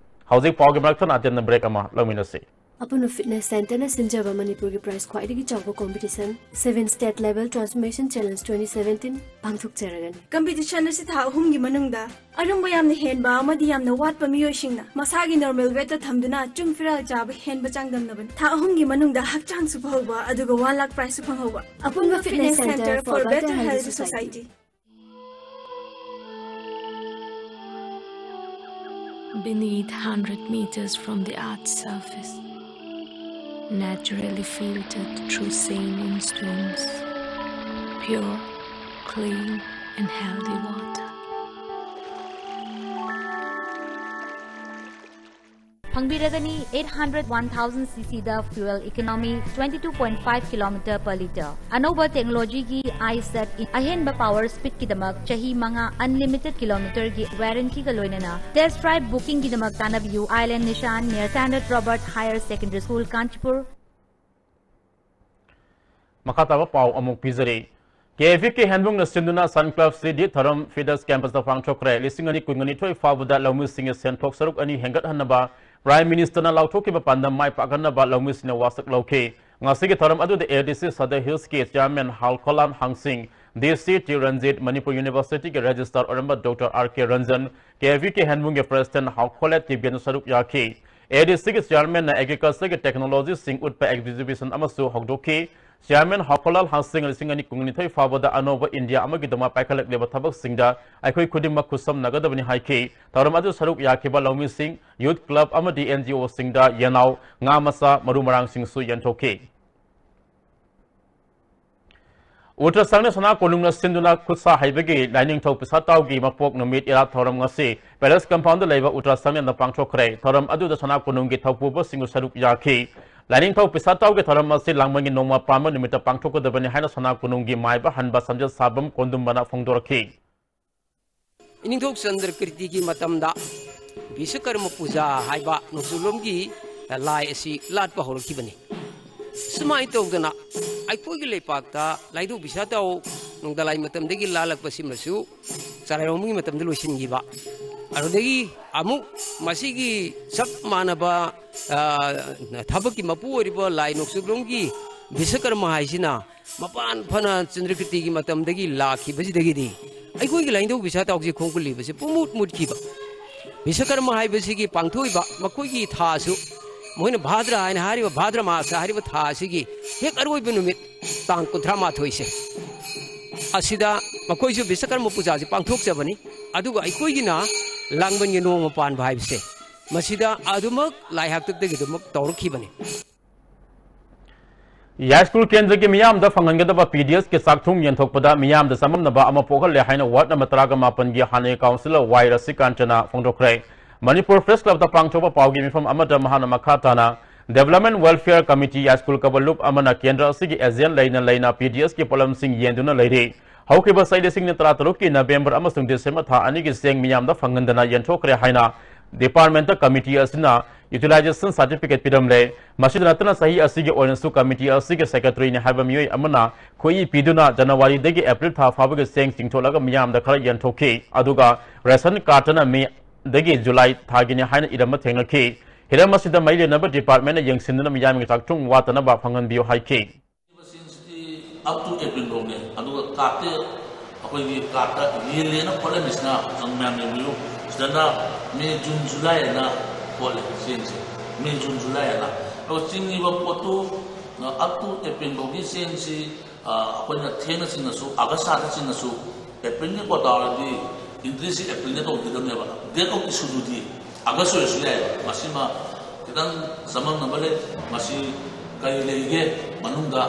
ꯍꯧꯖꯤꯛ ꯄꯥꯎꯒꯤ ꯃꯔꯛ ꯊꯠꯅ ꯑꯇꯦꯟꯕ break ꯑꯃ ꯂꯧꯃꯤꯟꯅꯁꯤ꯫ ꯑꯄꯨꯟꯕ Fitness Center ꯅ ꯁꯤꯟꯖꯕ ꯃꯅꯤꯄꯨꯔꯒꯤ prize ꯈ꯭ꯋꯥꯏꯗꯒꯤ ꯆꯥꯎꯕ competition, seven State Level Transformation Challenge twenty seventeen ꯄꯥꯡꯊꯣꯛꯆꯔꯒꯅꯤ꯫ Competition ꯑꯁꯤ ꯊꯥ ꯑꯍꯨꯝꯒꯤ ꯃꯅꯨꯡꯗ ꯑꯔꯨꯝꯕ ꯌꯥꯝꯅ ꯍꯦꯟꯕ ꯑꯃꯗꯤ ꯌꯥꯝꯅ ꯋꯥꯠꯄ ꯃꯤꯑꯣꯏꯁꯤꯡꯅ ꯃꯁꯥꯒꯤ normal weight ꯇ ꯊꯝꯗꯨꯅ ꯆꯨꯡ ꯐꯤꯔꯥꯜ ꯆꯥꯕ ꯍꯦꯟꯕ ꯆꯥꯡꯗꯝꯅꯕꯅꯤ꯫ ꯊꯥ ꯑꯍꯨꯝꯒꯤ ꯃꯅꯨꯡꯗ ꯍꯛꯆꯥꯡꯁꯨ ꯐꯍꯧꯕ, ꯑꯗꯨꯒ one lakh prize ꯁꯨ ꯐꯪꯍꯧꯕ꯫ ꯑꯄꯨꯟꯕ Fitness Center for Better Healthy Society꯫ Beneath, hundred meters from the earth's surface, naturally filtered through saline stones, pure, clean, and healthy water. ꯐꯪꯕꯤꯔꯒꯅꯤ꯫ Eight hundred one thousand cc the fuel economy twenty two point five kilometer per litre꯫ ꯑꯅꯧꯕ technology ꯒꯤ iSet ꯑꯍꯦꯟꯕ power speed ꯀꯤꯗꯃꯛ ꯆꯍꯤ ꯃꯉꯥ unlimited kilometre ꯒꯤ warranty ꯒ ꯂꯣꯏꯅꯅ꯫ Test drive booking ꯒꯤꯗꯃꯛ ꯇꯥꯟꯅꯕꯤꯌꯨ꯫ Island Nishan near Standard Robert Higher Secondary School, Kanchipur꯫ ꯃꯈꯥ ꯇꯥꯕ ꯄꯥꯎ ꯑꯃꯨꯛ ꯄꯤꯖꯔꯤ꯫ ꯀꯦ ꯚꯤ ꯀꯦ ꯍꯦꯟꯕꯨꯡꯅ ꯁꯤꯟꯗꯨꯅ ꯁꯟ ꯀ꯭ꯂꯕ ꯁꯤ ꯗꯤ ꯊꯧꯔꯝ ꯐꯤꯗꯁ ꯀꯦꯝꯄꯁꯇ ꯄꯥꯡꯊꯣꯛꯈ꯭ꯔꯦ꯫ ꯂꯤꯁꯤꯡ ꯑꯅꯤ ꯀꯨꯟꯅꯤꯊꯣꯏ ꯐꯥꯎꯕꯗ ꯂꯧꯃꯤꯁꯤꯡꯒꯤ ꯁꯦꯟꯊꯣꯛ ꯁꯔꯨꯛ ꯑꯅꯤ ꯍꯦꯟꯒꯠꯍꯟꯅꯕ ꯄ꯭ꯔꯥꯏꯝ ꯃꯤꯅꯤꯁꯇꯔꯅ ꯂꯥꯎꯊꯣꯛꯈꯤꯕ ꯄꯥꯟꯗꯝ ꯃꯥꯏ ꯄꯥꯛꯍꯟꯅꯕ ꯂꯧꯃꯤꯁꯤꯡꯅ ꯋꯥꯁꯛ ꯂꯧꯈꯤ꯫ ꯉꯁꯤꯒꯤ ꯊꯧꯔꯝ ꯑꯗꯨꯗ ꯑꯦ ꯗꯤ ꯁꯤ ꯁꯗꯔ ꯍꯤꯜꯁꯀꯤ ꯆꯤꯌꯥꯔꯃꯦꯟ ꯍꯥꯎꯈꯣꯂꯥꯜ ꯍꯥꯡꯁꯤꯡ, ꯗꯤ ꯁꯤ ꯇꯤ ꯔꯟꯖꯤꯠ, ꯃꯅꯤꯄꯨꯔ ꯌꯨꯅꯤꯚꯔꯁꯤꯇꯤꯒꯤ ꯔꯦꯖꯤꯁꯇ꯭ꯔꯥꯔ ꯑꯣꯏꯔꯝꯕ ꯗꯣꯛꯇꯔ ꯑꯥꯔ ꯀꯦ ꯔꯟꯖꯟ, ꯀꯦ ꯚꯤ ꯀꯦ ꯍꯦꯟꯕꯨꯡꯒꯤ ꯄ꯭ꯔꯦꯁꯤꯗꯦꯟꯠ ꯍꯥꯎꯈꯣꯂꯦꯠ ꯇꯤꯕꯦꯟꯁꯨ ꯁꯔꯨꯛ ꯌꯥꯈꯤ꯫ ꯑꯦ ꯗꯤ ꯁꯤꯒꯤ ꯆꯤꯌꯥꯔꯃꯦꯟꯅ ꯑꯦꯒ꯭ꯔꯤꯀꯜꯆꯔꯒꯤ ꯇꯦꯛꯅꯣꯂꯣꯖꯤꯁꯤꯡ ꯎꯠꯄ ꯑꯦꯛꯖꯤꯕꯤꯁꯟ ꯑꯃꯁꯨ ꯍꯧꯗꯣꯛꯈꯤ꯫ ꯆꯤꯌꯥꯔꯃꯦꯟ ꯍꯥꯎꯈꯣꯂꯥꯜ ꯍꯥꯡꯁꯤꯡ ꯂꯤꯁꯤꯡ ꯑꯅꯤ ꯀꯨꯟꯅꯤꯊꯣꯏ ꯐꯥꯎꯕꯗ ꯑꯅꯧꯕ ꯏꯟꯗꯤꯌꯥ ꯑꯃꯒꯤꯗꯃꯛ ꯄꯥꯏꯈꯠꯂꯛꯂꯤꯕ ꯊꯕꯛꯁꯤꯡꯗ ꯑꯩꯈꯣꯏ ꯈꯨꯗꯤꯡꯃꯛ ꯈꯨꯠꯁꯝꯅꯒꯗꯕꯅꯤ ꯍꯥꯏꯈꯤ꯫ ꯊꯧꯔꯝ ꯑꯗꯨ ꯁꯔꯨꯛ ꯌꯥꯈꯤꯕ ꯂꯧꯃꯤꯁꯤꯡ, ꯌꯨꯊ ꯀ꯭ꯂꯕ ꯑꯃꯗꯤ ꯑꯦꯟ ꯖꯤ ꯑꯣꯁꯤꯡꯗ ꯌꯦꯅꯥꯎ, ꯉꯥ ꯃꯆꯥ, ꯃꯔꯨ ꯃꯔꯥꯡꯁꯤꯡꯁꯨ ꯌꯦꯟꯊꯣꯛꯈꯤ꯫ ꯎꯇꯔꯁꯪꯅ ꯁꯅꯥ ꯀꯣꯅꯨꯡꯅ ꯁꯤꯟꯗꯨꯅ ꯈꯨꯠꯁꯥ ꯍꯩꯕꯒꯤ ꯂꯥꯏꯅꯤꯡꯊꯧ ꯄꯤꯁꯥꯇꯥꯎꯒꯤ ꯃꯄꯣꯛ ꯅꯨꯃꯤꯠ ꯏꯔꯥꯠ ꯊꯧꯔꯝ ꯉꯁꯤ ꯄꯦꯂꯦꯁ ꯀꯝꯄꯥꯎꯟꯗ ꯂꯩꯕ ꯎꯇꯔꯁꯪꯅ ꯄꯥꯡꯊꯣꯛꯈ꯭ꯔꯦ꯫ ꯊꯧꯔꯝ ꯑꯗꯨꯗ ꯁꯅꯥ ꯀꯣꯅꯨꯡꯒꯤ ꯊꯧꯄꯨꯕꯁꯤꯡꯁꯨ ꯁꯔꯨꯛ ꯌꯥꯈꯤ꯫ ꯂꯥꯏꯅꯤꯡꯊꯧ ꯄꯤꯁꯥꯇꯥꯎꯒꯤ ꯊꯧꯔꯝ ꯑꯁꯤ ꯂꯥꯡꯕꯟꯒꯤ ꯅꯣꯡꯃ ꯄꯥꯟꯕ ꯅꯨꯃꯤꯠꯇ ꯄꯥꯡꯊꯣꯛꯀꯗꯕꯅꯤ ꯍꯥꯏꯅ ꯁꯅꯥ ꯀꯣꯅꯨꯡꯒꯤ ꯃꯥꯏꯕ ꯍꯟꯕ ꯁꯝꯖꯦꯠ ꯁꯥꯕꯝ ꯀꯣꯟꯗꯨꯝꯕꯅ ꯐꯣꯡꯗꯣꯔꯛꯈꯤ꯫ ꯏꯅꯤꯡꯊꯧ ꯆꯟꯗ꯭ꯔ ꯀꯤꯔꯇꯤꯒꯤ ꯃꯇꯝꯗ ꯕꯤꯁꯀꯔꯃ ꯄꯨꯖꯥ ꯍꯥꯏꯕ ꯅꯣꯡꯆꯨꯞꯂꯣꯝꯒꯤ ꯂꯥꯏ ꯑꯁꯤ ꯂꯥꯠꯄ ꯍꯧꯔꯛꯈꯤꯕꯅꯤ꯫ ꯁꯨꯃꯥꯏꯅ ꯇꯧꯗꯅ ꯑꯩꯈꯣꯏꯒꯤ ꯂꯩꯄꯥꯛꯇ ꯂꯥꯏꯅꯤꯡꯊꯧ ꯄꯤꯁꯥꯇꯥꯎ ꯅꯣꯡꯗꯥꯂꯥꯏ ꯃꯇꯝꯗꯒꯤ ꯂꯥꯠꯂꯛꯄꯁꯤꯃꯁꯨ ꯆꯔꯥꯏꯔꯣꯝꯒꯤ ꯃꯇꯝꯗ ꯂꯣꯏꯁꯤꯟꯈꯤꯕ꯫ ꯑꯗꯨꯗꯒꯤ ꯑꯃꯨꯛ ꯃꯁꯤꯒꯤ ꯆꯞ ꯃꯥꯟꯅꯕ, ꯑ, ꯊꯕꯛꯀꯤ ꯃꯄꯨ ꯑꯣꯏꯔꯤꯕ ꯂꯥꯏ ꯅꯣꯡꯆꯨꯞꯂꯣꯝꯒꯤ ꯕꯤꯁꯀꯔꯃ ꯍꯥꯏꯁꯤꯅ ꯃꯄꯥꯟ ꯐꯅ ꯆꯟꯗ꯭ꯔꯀꯤꯔꯇꯤꯒꯤ ꯃꯇꯝꯗꯒꯤ ꯂꯥꯛꯈꯤꯕꯁꯤꯗꯒꯤꯗꯤ ꯑꯩꯈꯣꯏꯒꯤ ꯂꯥꯏꯅꯤꯡꯊꯧ ꯄꯤꯁꯥꯇꯥꯎꯁꯤ ꯈꯣꯡꯒꯨꯜꯂꯤꯕꯁꯤ ꯄꯨꯡꯃꯨꯠ ꯃꯨꯠꯈꯤꯕ꯫ ꯕꯤꯁꯀꯔꯃ ꯍꯥꯏꯕꯁꯤꯒꯤ ꯄꯥꯡꯊꯣꯛꯏꯕ ꯃꯈꯣꯏꯒꯤ ꯊꯥꯁꯨ, ꯃꯈꯣꯏꯅ ꯚꯥꯗ꯭ꯔ ꯍꯥꯏꯅ ꯍꯥꯏꯔꯤꯕ, ꯚꯥꯗ꯭ꯔ ꯃꯥꯁ ꯍꯥꯏꯔꯤꯕ ꯊꯥ ꯑꯁꯤꯒꯤ ꯍꯦꯛ ꯑꯔꯣꯏꯕ ꯅꯨꯃꯤꯠ ꯇꯥꯡ ꯀꯨꯟꯊ꯭ꯔꯥ ꯃꯥꯊꯣꯏꯁꯦ, ꯑꯁꯤꯗ ꯃꯈꯣꯏꯁꯨ ꯕꯤꯁꯀꯔꯃ ꯄꯨꯖꯥꯁꯤ ꯄꯥꯡꯊꯣꯛꯆꯕꯅꯤ꯫ ꯑꯗꯨꯒ ꯑꯩꯈꯣꯏꯒꯤꯅ ꯂꯥꯡꯕꯟꯒꯤ ꯅꯣꯡꯃ ꯄꯥꯟꯕ ꯍꯥꯏꯕꯁꯦ, ꯃꯁꯤꯗ ꯑꯗꯨꯃꯛ ꯂꯥꯏ ꯍꯥꯛꯇꯛꯇꯒꯤ ꯑꯗꯨꯃꯛ ꯇꯧꯔꯛꯈꯤꯕꯅꯤ꯫ ꯌꯥꯏꯁ꯭ꯀꯨꯜ ꯀꯦꯟꯗ꯭ꯔꯒꯤ ꯃꯤꯌꯥꯝꯗ ꯐꯪꯍꯟꯒꯗꯕ ꯄꯤ ꯗꯤ ꯑꯦꯁꯀꯤ ꯆꯥꯛꯊꯨꯝ ꯌꯦꯟꯊꯣꯛꯄꯗ ꯃꯤꯌꯥꯝꯗ ꯆꯃꯝꯅꯕ ꯑꯃ ꯄꯣꯛꯍꯜꯂꯦ ꯍꯥꯏꯅ ꯋꯥꯔꯗ ꯅꯝꯕꯔ ꯇꯔꯥꯒ ꯃꯥꯄꯟꯒꯤ ꯍꯥꯟꯅꯒꯤ ꯀꯥꯎꯟꯁꯤꯂꯔ ꯋꯥꯏ ꯔꯁꯤꯀꯥꯟꯇꯅ ꯐꯣꯡꯗꯣꯛꯈ꯭ꯔꯦ꯫ ꯃꯅꯤꯄꯨꯔ ꯄ꯭ꯔꯦꯁ ꯀ꯭ꯂꯕꯇ ꯄꯥꯡꯊꯣꯛꯄ ꯄꯥꯎꯒꯤ ꯃꯤꯐꯝ ꯑꯃꯗ ꯃꯍꯥꯛꯅ ꯃꯈꯥ ꯇꯥꯅ Development Welfare Committee ꯌꯥꯏꯁ꯭ꯀꯨꯜ ꯀꯕꯂꯨꯞ ꯑꯃꯅ ꯀꯦꯟꯗ꯭ꯔ ꯑꯁꯤꯒꯤ ꯑꯦꯖꯦꯟ ꯂꯩꯅ ꯂꯩꯅ ꯄꯤ ꯗꯤ ꯑꯦꯁꯀꯤ ꯄꯣꯠꯂꯝꯁꯤꯡ ꯌꯦꯟꯗꯨꯅ ꯂꯩꯔꯤ꯫ ꯍꯧꯈꯤꯕ ꯆꯍꯤ ꯂꯤꯁꯤꯡ ꯑꯅꯤ ꯇꯔꯥꯇꯔꯨꯛꯀꯤ ꯅꯕꯦꯝꯕꯔ ꯑꯃꯁꯨꯡ ꯗꯤꯁꯦꯝꯕꯔ ꯊꯥ ꯑꯅꯤꯒꯤ ꯆꯦꯡ ꯃꯤꯌꯥꯝꯗ ꯐꯪꯍꯟꯗꯅ ꯌꯦꯟꯊꯣꯛꯈ꯭ꯔꯦ ꯍꯥꯏꯅ ꯗꯤꯄꯥꯔꯠꯃꯦꯟꯇ ꯀꯃꯤꯇꯤ ꯑꯁꯤꯅ ꯌꯨꯇꯤꯂꯥꯏꯖꯦꯁꯟ ꯁꯥꯔꯇꯤꯐꯤꯀꯦꯠ ꯄꯤꯔꯝꯂꯦ꯫ ꯃꯁꯤꯗ ꯅꯠꯇꯅ ꯆꯍꯤ ꯑꯁꯤꯒꯤ ꯑꯣꯏꯅꯁꯨ ꯀꯃꯤꯇꯤ ꯑꯁꯤꯒꯤ ꯁꯦꯀ꯭ꯔꯦꯇꯔꯤꯅꯤ ꯍꯥꯏꯕ ꯃꯤꯑꯣꯏ ꯑꯃꯅ ꯈꯣꯏꯏ ꯄꯤꯗꯨꯅ ꯖꯅꯋꯥꯔꯤꯗꯒꯤ ꯑꯦꯄ꯭ꯔꯤꯜ ꯊꯥ ꯐꯥꯎꯕꯒꯤ ꯆꯦꯡ ꯆꯤꯡꯊꯣꯛꯂꯒ ꯃꯤꯌꯥꯝꯗ ꯈꯔ ꯌꯦꯟꯊꯣꯛꯈꯤ꯫ ꯑꯗꯨꯒ ꯔꯦꯁꯟ ꯀꯥꯔꯗꯇꯅ ꯃꯦꯗꯒꯤ ꯖꯨꯂꯥꯏ ꯊꯥꯒꯤꯅꯤ ꯍꯥꯏꯅ ꯏꯔꯝꯕ ꯊꯦꯡꯅꯈꯤ꯫ ꯍꯤꯔꯝ ꯑꯁꯤꯗ ꯃꯔꯤ ꯂꯩꯅꯕ ꯗꯤꯄꯥꯔꯠꯃꯦꯟꯅ ꯌꯦꯡꯁꯤꯟꯗꯨꯅ ꯃꯤꯌꯥꯝꯒꯤ ꯆꯥꯛꯊꯨꯡ ꯋꯥꯠꯇꯅꯕ ꯐꯪꯍꯟꯕꯤꯌꯨ ꯍꯥꯏꯈꯤ꯫ ꯃꯁꯤꯡꯁꯤꯗꯤ up to April ꯐꯥꯎꯅꯦ꯫ ꯑꯗꯨꯒ ꯀꯥꯔꯠꯇꯤ ꯑꯩꯈꯣꯏꯒꯤ ꯀꯥꯔꯠꯇ ꯌꯦꯜꯂꯦꯅ ꯈꯣꯠꯍꯜꯂꯤꯁꯤꯅ ꯅꯪ ꯃꯌꯥꯝ ꯌꯦꯡꯕꯤꯌꯨ꯫ ꯁꯤꯗꯅ ꯃꯦ, ꯖꯨꯟ, ꯖꯨꯂꯥꯏ ꯍꯥꯏꯅ ꯈꯣꯠꯂꯦ ꯆꯦꯡꯁꯦ꯫ ꯃꯦ, ꯖꯨꯟ, ꯖꯨꯂꯥꯏ ꯍꯥꯏꯅ꯫ ꯑꯗꯨꯒ ꯆꯤꯡꯉꯤꯕ ꯄꯣꯠꯇꯨ, ꯑ, up to April ꯐꯥꯎꯒꯤ ꯆꯦꯡꯁꯤ, ꯑ, ꯑꯩꯈꯣꯏꯅ ꯊꯦꯡꯅ ꯆꯤꯡꯉꯁꯨ, ꯑꯥꯒꯁ ꯊꯥꯗ ꯆꯤꯡꯉꯁꯨ, ꯑꯦꯄ꯭ꯔꯤꯜꯒꯤ ꯀꯣꯇꯥ ꯑꯣꯏꯔꯗꯤ entry ꯁꯤ ꯑꯦꯄ꯭ꯔꯤꯜꯗ ꯇꯧꯕꯤꯒꯗꯕꯅꯦꯕ꯫ Date of issue ꯗꯨꯗꯤ ꯑꯥꯒꯁ ꯑꯣꯏꯔꯁꯨ ꯌꯥꯏꯌꯦꯕ꯫ ꯃꯁꯤꯃ ꯈꯤꯇꯪ ꯆꯃꯝꯅꯕ ꯂꯩ꯫ ꯃꯁꯤ ꯀꯔꯤ ꯂꯩꯒꯦ ꯃꯅꯨꯡꯗ,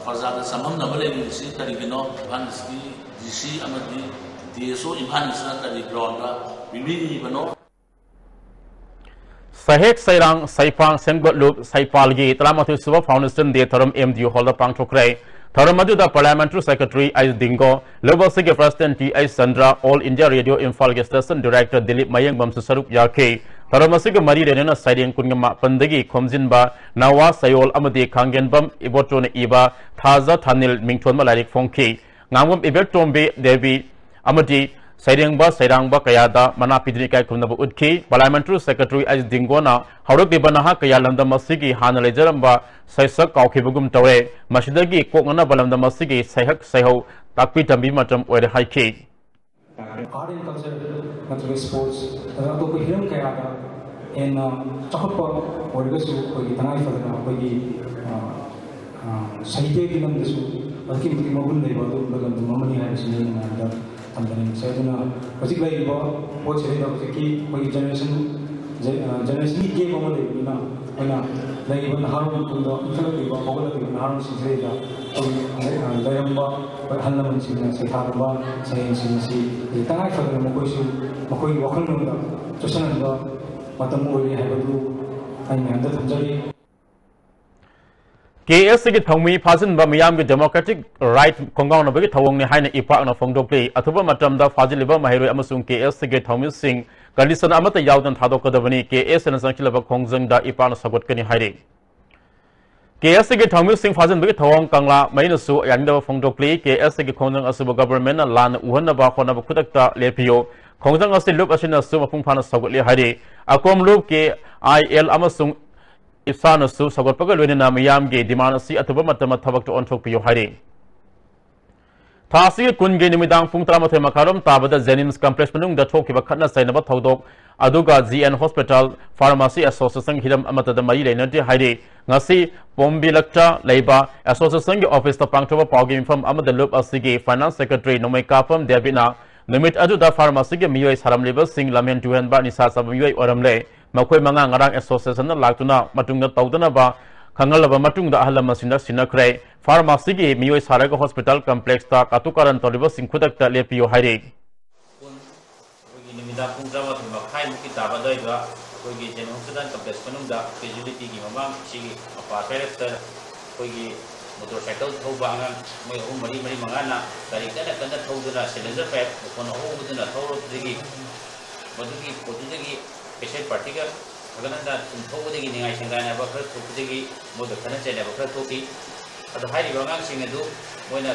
ꯄ꯭ꯔꯖꯥꯗ ꯆꯃꯝꯅꯕ ꯂꯩꯔꯤꯕꯁꯤ ꯀꯔꯤꯒꯤꯅꯣ? ꯏꯝꯐꯥꯜ ꯏꯁꯀꯤ ꯗꯤ ꯁꯤ ꯑꯃꯗꯤ ꯗꯤ ꯑꯦꯁ ꯑꯣ ꯏꯝꯐꯥꯜ ꯏꯁꯅ ꯀꯔꯤ ꯒ꯭ꯔꯥꯎꯟꯗ ꯄꯤꯕꯤꯔꯤꯕꯅꯣ? ꯁꯩꯍꯦꯛ ꯁꯩꯔꯥꯡ ꯁꯩꯄꯥꯡ ꯁꯦꯝꯒꯠꯂꯨꯞ ꯁꯩꯄꯥꯜꯒꯤ ꯇꯔꯥꯃꯥꯊꯣꯏ ꯁꯨꯕ Foundation Day ꯊꯧꯔꯝ ꯑꯦꯝ ꯗꯤ ꯌꯨ ꯍꯣꯜꯗ ꯄꯥꯡꯊꯣꯛꯈ꯭ꯔꯦ꯫ ꯊꯧꯔꯝ ꯑꯗꯨꯗ Parliamentary Secretary ꯑꯩꯆ ꯗꯤꯡꯒꯣ, ꯂꯧꯕꯁꯤꯒꯤ President T H Chandra, All India Radio ꯏꯝꯐꯥꯜꯒꯤ Station Director ꯗꯤꯂꯤꯞ ꯃꯌꯦꯡꯕꯝꯁꯨ ꯁꯔꯨꯛ ꯌꯥꯈꯤ꯫ ꯊꯧꯔꯝ ꯑꯁꯤꯒ ꯃꯔꯤ ꯂꯩꯅꯅ ꯁꯩꯔꯦꯡ ꯀꯨꯟꯒ ꯃꯥꯄꯟꯗꯒꯤ ꯈꯣꯝꯖꯤꯟꯕ ꯅꯋꯥ ꯁꯌꯣꯜ ꯑꯃꯗꯤ ꯈꯥꯡꯒꯦꯟꯕꯝ ꯏꯕꯣꯇꯣꯅ ꯏꯕ ꯊꯥꯖ ꯊꯥꯅꯤꯜ ꯃꯤꯡꯊꯣꯟꯕ ꯂꯥꯏꯔꯤꯛ ꯐꯣꯡꯈꯤ꯫ ꯉꯥꯡꯕꯝ ꯏꯕꯦꯇꯣꯝꯕꯤ ꯗꯦꯕꯤ ꯑꯃꯗꯤ ꯁꯩꯔꯦꯡꯕ ꯁꯩꯔꯥꯡꯕ ꯀꯌꯥꯗ ꯃꯅꯥ ꯄꯤꯗꯨꯅ ꯏꯀꯥꯏ ꯈꯨꯝꯅꯕ ꯎꯠꯈꯤ꯫ Parliamentary Secretary ꯑꯩꯆ ꯗꯤꯡꯒꯣꯅ ꯍꯧꯔꯛꯂꯤꯕ ꯅꯍꯥ ꯀꯌꯥ ꯂꯝꯗꯝ ꯑꯁꯤꯒꯤ ꯍꯥꯟꯅ ꯂꯩꯖꯔꯝꯕ ꯁꯩꯁꯛ ꯀꯥꯎꯈꯤꯕꯒꯨꯝ ꯇꯧꯔꯦ꯫ ꯃꯁꯤꯗꯒꯤ ꯀꯣꯛꯅꯅꯕ ꯂꯝꯗꯝ ꯑꯁꯤꯒꯤ ꯁꯩꯍꯛ ꯁꯩꯍꯧ ꯇꯥꯛꯄꯤ ꯇꯝꯕꯤ ꯃꯇꯝ ꯑꯣꯏꯔꯦ ꯍꯥꯏꯈꯤ꯫ Art and culture ꯅꯠꯇ꯭ꯔꯒ sports ꯑꯗꯨꯒ ꯑꯇꯣꯞꯄ ꯍꯤꯔꯝ ꯀꯌꯥꯗ ꯍꯦꯟꯅ ꯆꯥꯎꯈꯠꯄ ꯑꯣꯏꯔꯒꯁꯨ ꯑꯩꯈꯣꯏꯒꯤ ꯇꯉꯥꯏ ꯐꯗꯅ ꯑꯩꯈꯣꯏꯒꯤ, ꯑ, ꯑ, ꯁꯥꯍꯤꯇ꯭ꯌꯒꯤ ꯂꯝꯗꯁꯨ ꯑꯗꯨꯛꯀꯤ ꯃꯇꯤꯛ ꯃꯒꯨꯟ ꯂꯩꯕ ꯑꯗꯨꯒꯨꯝꯕ ꯂꯝꯗꯝ ꯑꯃꯅꯤ ꯍꯥꯏꯕꯁꯤꯅꯤ ꯑꯩꯅ ꯃꯌꯥꯝꯗ ꯊꯝꯖꯅꯤꯡꯕꯁꯦ꯫ ꯑꯗꯨꯅ ꯍꯧꯖꯤꯛ ꯂꯩꯔꯤꯕ ꯄꯣꯠꯁꯤꯗꯩꯗ ꯍꯧꯖꯤꯛꯀꯤ ꯑꯩꯈꯣꯏꯒꯤ generation, ꯖꯦ-, ꯑ, generationꯒꯤ gap ꯑꯃ ꯂꯩꯕꯅꯤꯅ ꯑꯩꯈꯣꯏꯅ ꯂꯩꯔꯤꯕ ꯅꯍꯥꯔꯣꯜ ꯃꯇꯨꯡꯗ ꯏꯟꯈꯠꯂꯛꯂꯤꯕ ꯍꯧꯒꯠꯂꯛꯂꯤꯕ ꯅꯍꯥꯔꯣꯜꯁꯤꯡꯁꯤꯗꯩꯗ ꯑꯩꯈꯣꯏ ꯂꯩꯔꯝꯕ ꯑꯩꯈꯣꯏ ꯑꯍꯜ ꯂꯃꯟꯁꯤꯡꯅ ꯁꯩꯊꯥꯔꯝꯕ ꯁꯩꯔꯦꯡꯁꯤꯡ ꯑꯁꯤ ꯑꯩꯈꯣꯏ ꯇꯉꯥꯏ ꯐꯗꯅ ꯃꯈꯣꯏꯁꯨ ꯃꯈꯣꯏꯒꯤ ꯋꯥꯈꯜꯂꯣꯟꯗ ꯆꯨꯁꯤꯟꯍꯟꯕ ꯃꯇꯝ ꯑꯣꯏꯔꯦ ꯍꯥꯏꯕꯗꯨ ꯑꯩ ꯃꯌꯥꯝꯗ ꯊꯝꯖꯔꯤ꯫ ꯀꯦ ꯑꯦꯁ ꯁꯤꯒꯤ ꯊꯧꯃꯤ ꯐꯥꯖꯤꯟꯕ ꯃꯤꯌꯥꯝꯒꯤ democratic right ꯈꯣꯡꯒꯥꯎꯅꯕꯒꯤ ꯊꯧꯑꯣꯡꯅꯤ ꯍꯥꯏꯅ ꯏꯄꯥꯛꯅ ꯐꯣꯡꯗꯣꯛꯂꯤ꯫ ꯑꯊꯨꯕ ꯃꯇꯝꯗ ꯐꯥꯖꯤꯜꯂꯤꯕ ꯃꯍꯩꯔꯣꯏ ꯑꯃꯁꯨꯡ ꯀꯦ ꯑꯦꯁ ꯁꯤꯒꯤ ꯊꯧꯃꯤꯁꯤꯡ condition ꯑꯃꯠꯇ ꯌꯥꯎꯗꯅ ꯊꯥꯗꯣꯛꯀꯗꯕꯅꯤ꯫ ꯀꯦ ꯑꯦꯁ ꯁꯤꯅ ꯆꯪꯁꯤꯜꯂꯕ ꯈꯣꯡꯖꯪꯗ ꯏꯄꯥꯛꯅ ꯁꯧꯒꯠꯀꯅꯤ ꯍꯥꯏꯔꯤ꯫ ꯀꯦ ꯑꯦꯁ ꯁꯤꯒꯤ ꯊꯧꯃꯤꯁꯤꯡ ꯐꯥꯖꯤꯟꯕꯒꯤ ꯊꯧꯑꯣꯡ ꯀꯪꯂꯥ ꯃꯩꯅꯁꯨ ꯌꯥꯅꯤꯡꯗꯕ ꯐꯣꯡꯗꯣꯛꯂꯤ꯫ ꯀꯦ ꯑꯦꯁ ꯁꯤꯒꯤ ꯈꯣꯡꯖꯪ ꯑꯁꯤꯕꯨ governmentꯅ ꯂꯥꯟꯅ ꯎꯍꯟꯅꯕ ꯍꯣꯠꯅꯕ ꯈꯨꯗꯛꯇ ꯂꯦꯞꯄꯤꯌꯨ꯫ ꯈꯣꯡꯖꯪ ꯑꯁꯤ ꯂꯨꯞ ꯑꯁꯤꯅꯁꯨ ꯃꯄꯨꯡ ꯐꯥꯅ ꯁꯧꯒꯠꯂꯤ ꯍꯥꯏꯔꯤ꯫ ꯑꯀꯣꯝ ꯂꯨꯞ ꯀꯦ ꯑꯥꯏ ꯑꯦꯜ ꯑꯃꯁꯨꯡ ꯏꯞꯁꯥꯅꯁꯨ ꯁꯧꯒꯠꯄꯒ ꯂꯣꯏꯅꯅ ꯃꯤꯌꯥꯝꯒꯤ demand ꯑꯁꯤ ꯑꯊꯨꯕ ꯃꯇꯝꯗ ꯊꯕꯛꯇ ꯑꯣꯟꯊꯣꯛꯄꯤꯌꯨ ꯍꯥꯏꯔꯤ꯫ ꯊꯥ ꯑꯁꯤꯒꯤ ꯀꯨꯟꯒꯤ ꯅꯨꯃꯤꯗꯥꯡ ꯄꯨꯡ ꯇꯔꯥꯃꯥꯊꯣꯏ ꯃꯈꯥꯏꯔꯣꯝ ꯇꯥꯕꯗ ꯖꯦꯅꯤꯝꯁ ꯀꯝꯄ꯭ꯂꯦꯛꯁ ꯃꯅꯨꯡꯗ ꯊꯣꯛꯈꯤꯕ ꯈꯠꯅ ꯆꯩꯅꯕ ꯊꯧꯗꯣꯛ ꯑꯗꯨꯒ J N hospital pharmacy association ꯍꯤꯔꯝ ꯑꯃꯠꯇꯗ ꯃꯔꯤ ꯂꯩꯅꯗꯦ ꯍꯥꯏꯔꯤ꯫ ꯉꯁꯤ ꯄꯣꯝꯕꯤꯂꯛꯇ ꯂꯩꯕ ꯑꯦꯁꯣꯁꯤꯌꯦꯁꯟꯒꯤ ꯑꯣꯐꯤꯁꯇ ꯄꯥꯡꯊꯣꯛꯄ ꯄꯥꯎꯒꯤ ꯃꯤꯐꯝ ꯑꯃꯗ ꯂꯨꯞ ꯑꯁꯤꯒꯤ ꯐꯥꯏꯅꯥꯟꯁ ꯁꯦꯀ꯭ꯔꯦꯇꯔꯤ ꯅꯣꯡꯃꯩꯀꯥꯄꯝ ꯗꯦꯕꯤꯠꯅ ꯅꯨꯃꯤꯠ ꯑꯗꯨꯗ ꯐꯥꯔꯃꯥꯁꯤꯒꯤ ꯃꯤꯑꯣꯏ ꯁꯥꯔꯝꯂꯤꯕꯁꯤꯡ ꯂꯝꯍꯦꯟ ꯇꯨꯍꯦꯟꯕ ꯅꯤꯁꯥ ꯆꯥꯕ ꯃꯤꯑꯣꯏ ꯑꯣꯏꯔꯝꯂꯦ꯫ ꯃꯈꯣꯏ ꯃꯉꯥ ꯉꯔꯥꯡ ꯑꯦꯁꯣꯁꯤꯌꯦꯁꯟꯗ ꯂꯥꯛꯇꯨꯅ ꯃꯇꯨꯡꯗ ꯇꯧꯗꯅꯕ ꯈꯪꯍꯜꯂꯕ ꯃꯇꯨꯡꯗ ꯑꯍꯜ ꯂꯃꯟꯁꯤꯡꯗ ꯁꯤꯟꯅꯈ꯭ꯔꯦ꯫ ꯐꯥꯔꯃꯥꯁꯤꯒꯤ ꯃꯤꯑꯣꯏ ꯁꯥꯔꯒ ꯍꯣꯁꯄꯤꯇꯥꯜ ꯀꯝꯄ꯭ꯂꯦꯛꯁꯇ ꯀꯥꯇꯨ ꯀꯥꯔꯟ ꯇꯧꯔꯤꯕꯁꯤꯡ ꯈꯨꯗꯛꯇ ꯂꯦꯞꯄꯤꯌꯨ ꯍꯥꯏꯔꯤ꯫ ꯑꯩꯈꯣꯏꯒꯤ ꯅꯨꯃꯤꯗꯥꯡ ꯄꯨꯡ ꯇꯔꯥꯃꯥꯊꯣꯏ ꯃꯈꯥꯏꯃꯨꯛꯀꯤ ꯇꯥꯕ ꯑꯗꯨꯋꯥꯏꯗ ꯑꯩꯈꯣꯏꯒꯤ ꯖꯦꯅꯤꯝꯁ ꯍꯣꯁꯄꯤꯇꯥꯜ ꯀꯝꯄ꯭ꯂꯦꯛꯁ ꯃꯅꯨꯡꯗ ꯀꯦꯖꯨꯋꯦꯂꯤꯇꯤꯒꯤ ꯃꯃꯥꯡ ꯁꯤꯒꯤ ꯃꯄꯥ ꯁ꯭ꯋꯥꯏꯔꯞꯇ ꯑꯩꯈꯣꯏꯒꯤ ꯃꯣꯇꯣꯔ ꯁꯥꯏꯀꯜ ꯊꯧꯕ ꯑꯉꯥꯡ ꯃꯣꯏ ꯑꯍꯨꯝ ꯃꯔꯤ ꯃꯔꯤ ꯃꯉꯥꯅ ꯒꯥꯔꯤ ꯀꯟꯅ ꯀꯟꯅ ꯊꯧꯗꯨꯅ ꯁꯦꯂꯦꯟꯁꯔ ꯄꯥꯏꯞ ꯃꯈꯣꯟ ꯑꯍꯧꯕꯗꯨꯅ ꯊꯧꯔꯛꯄꯗꯒꯤ ꯃꯗꯨꯒꯤ ꯄꯣꯠꯇꯨꯗꯒꯤ ꯄꯦꯁꯦꯟ ꯄꯥꯔꯇꯤꯒ ꯍꯟꯒꯠ ꯍꯟꯗ ꯁꯨꯝ ꯊꯧꯕꯗꯒꯤ ꯅꯤꯡꯉꯥꯏ ꯁꯪꯗꯥꯏꯅꯕ ꯈꯔ ꯊꯣꯛꯄꯗꯒꯤ ꯃꯣꯏꯒ ꯈꯠꯅ ꯆꯩꯅꯕ ꯈꯔ ꯊꯣꯛꯈꯤ꯫ ꯑꯗꯣ ꯍꯥꯏꯔꯤꯕ ꯑꯉꯥꯡꯁꯤꯡ ꯑꯗꯨ ꯃꯣꯏꯅ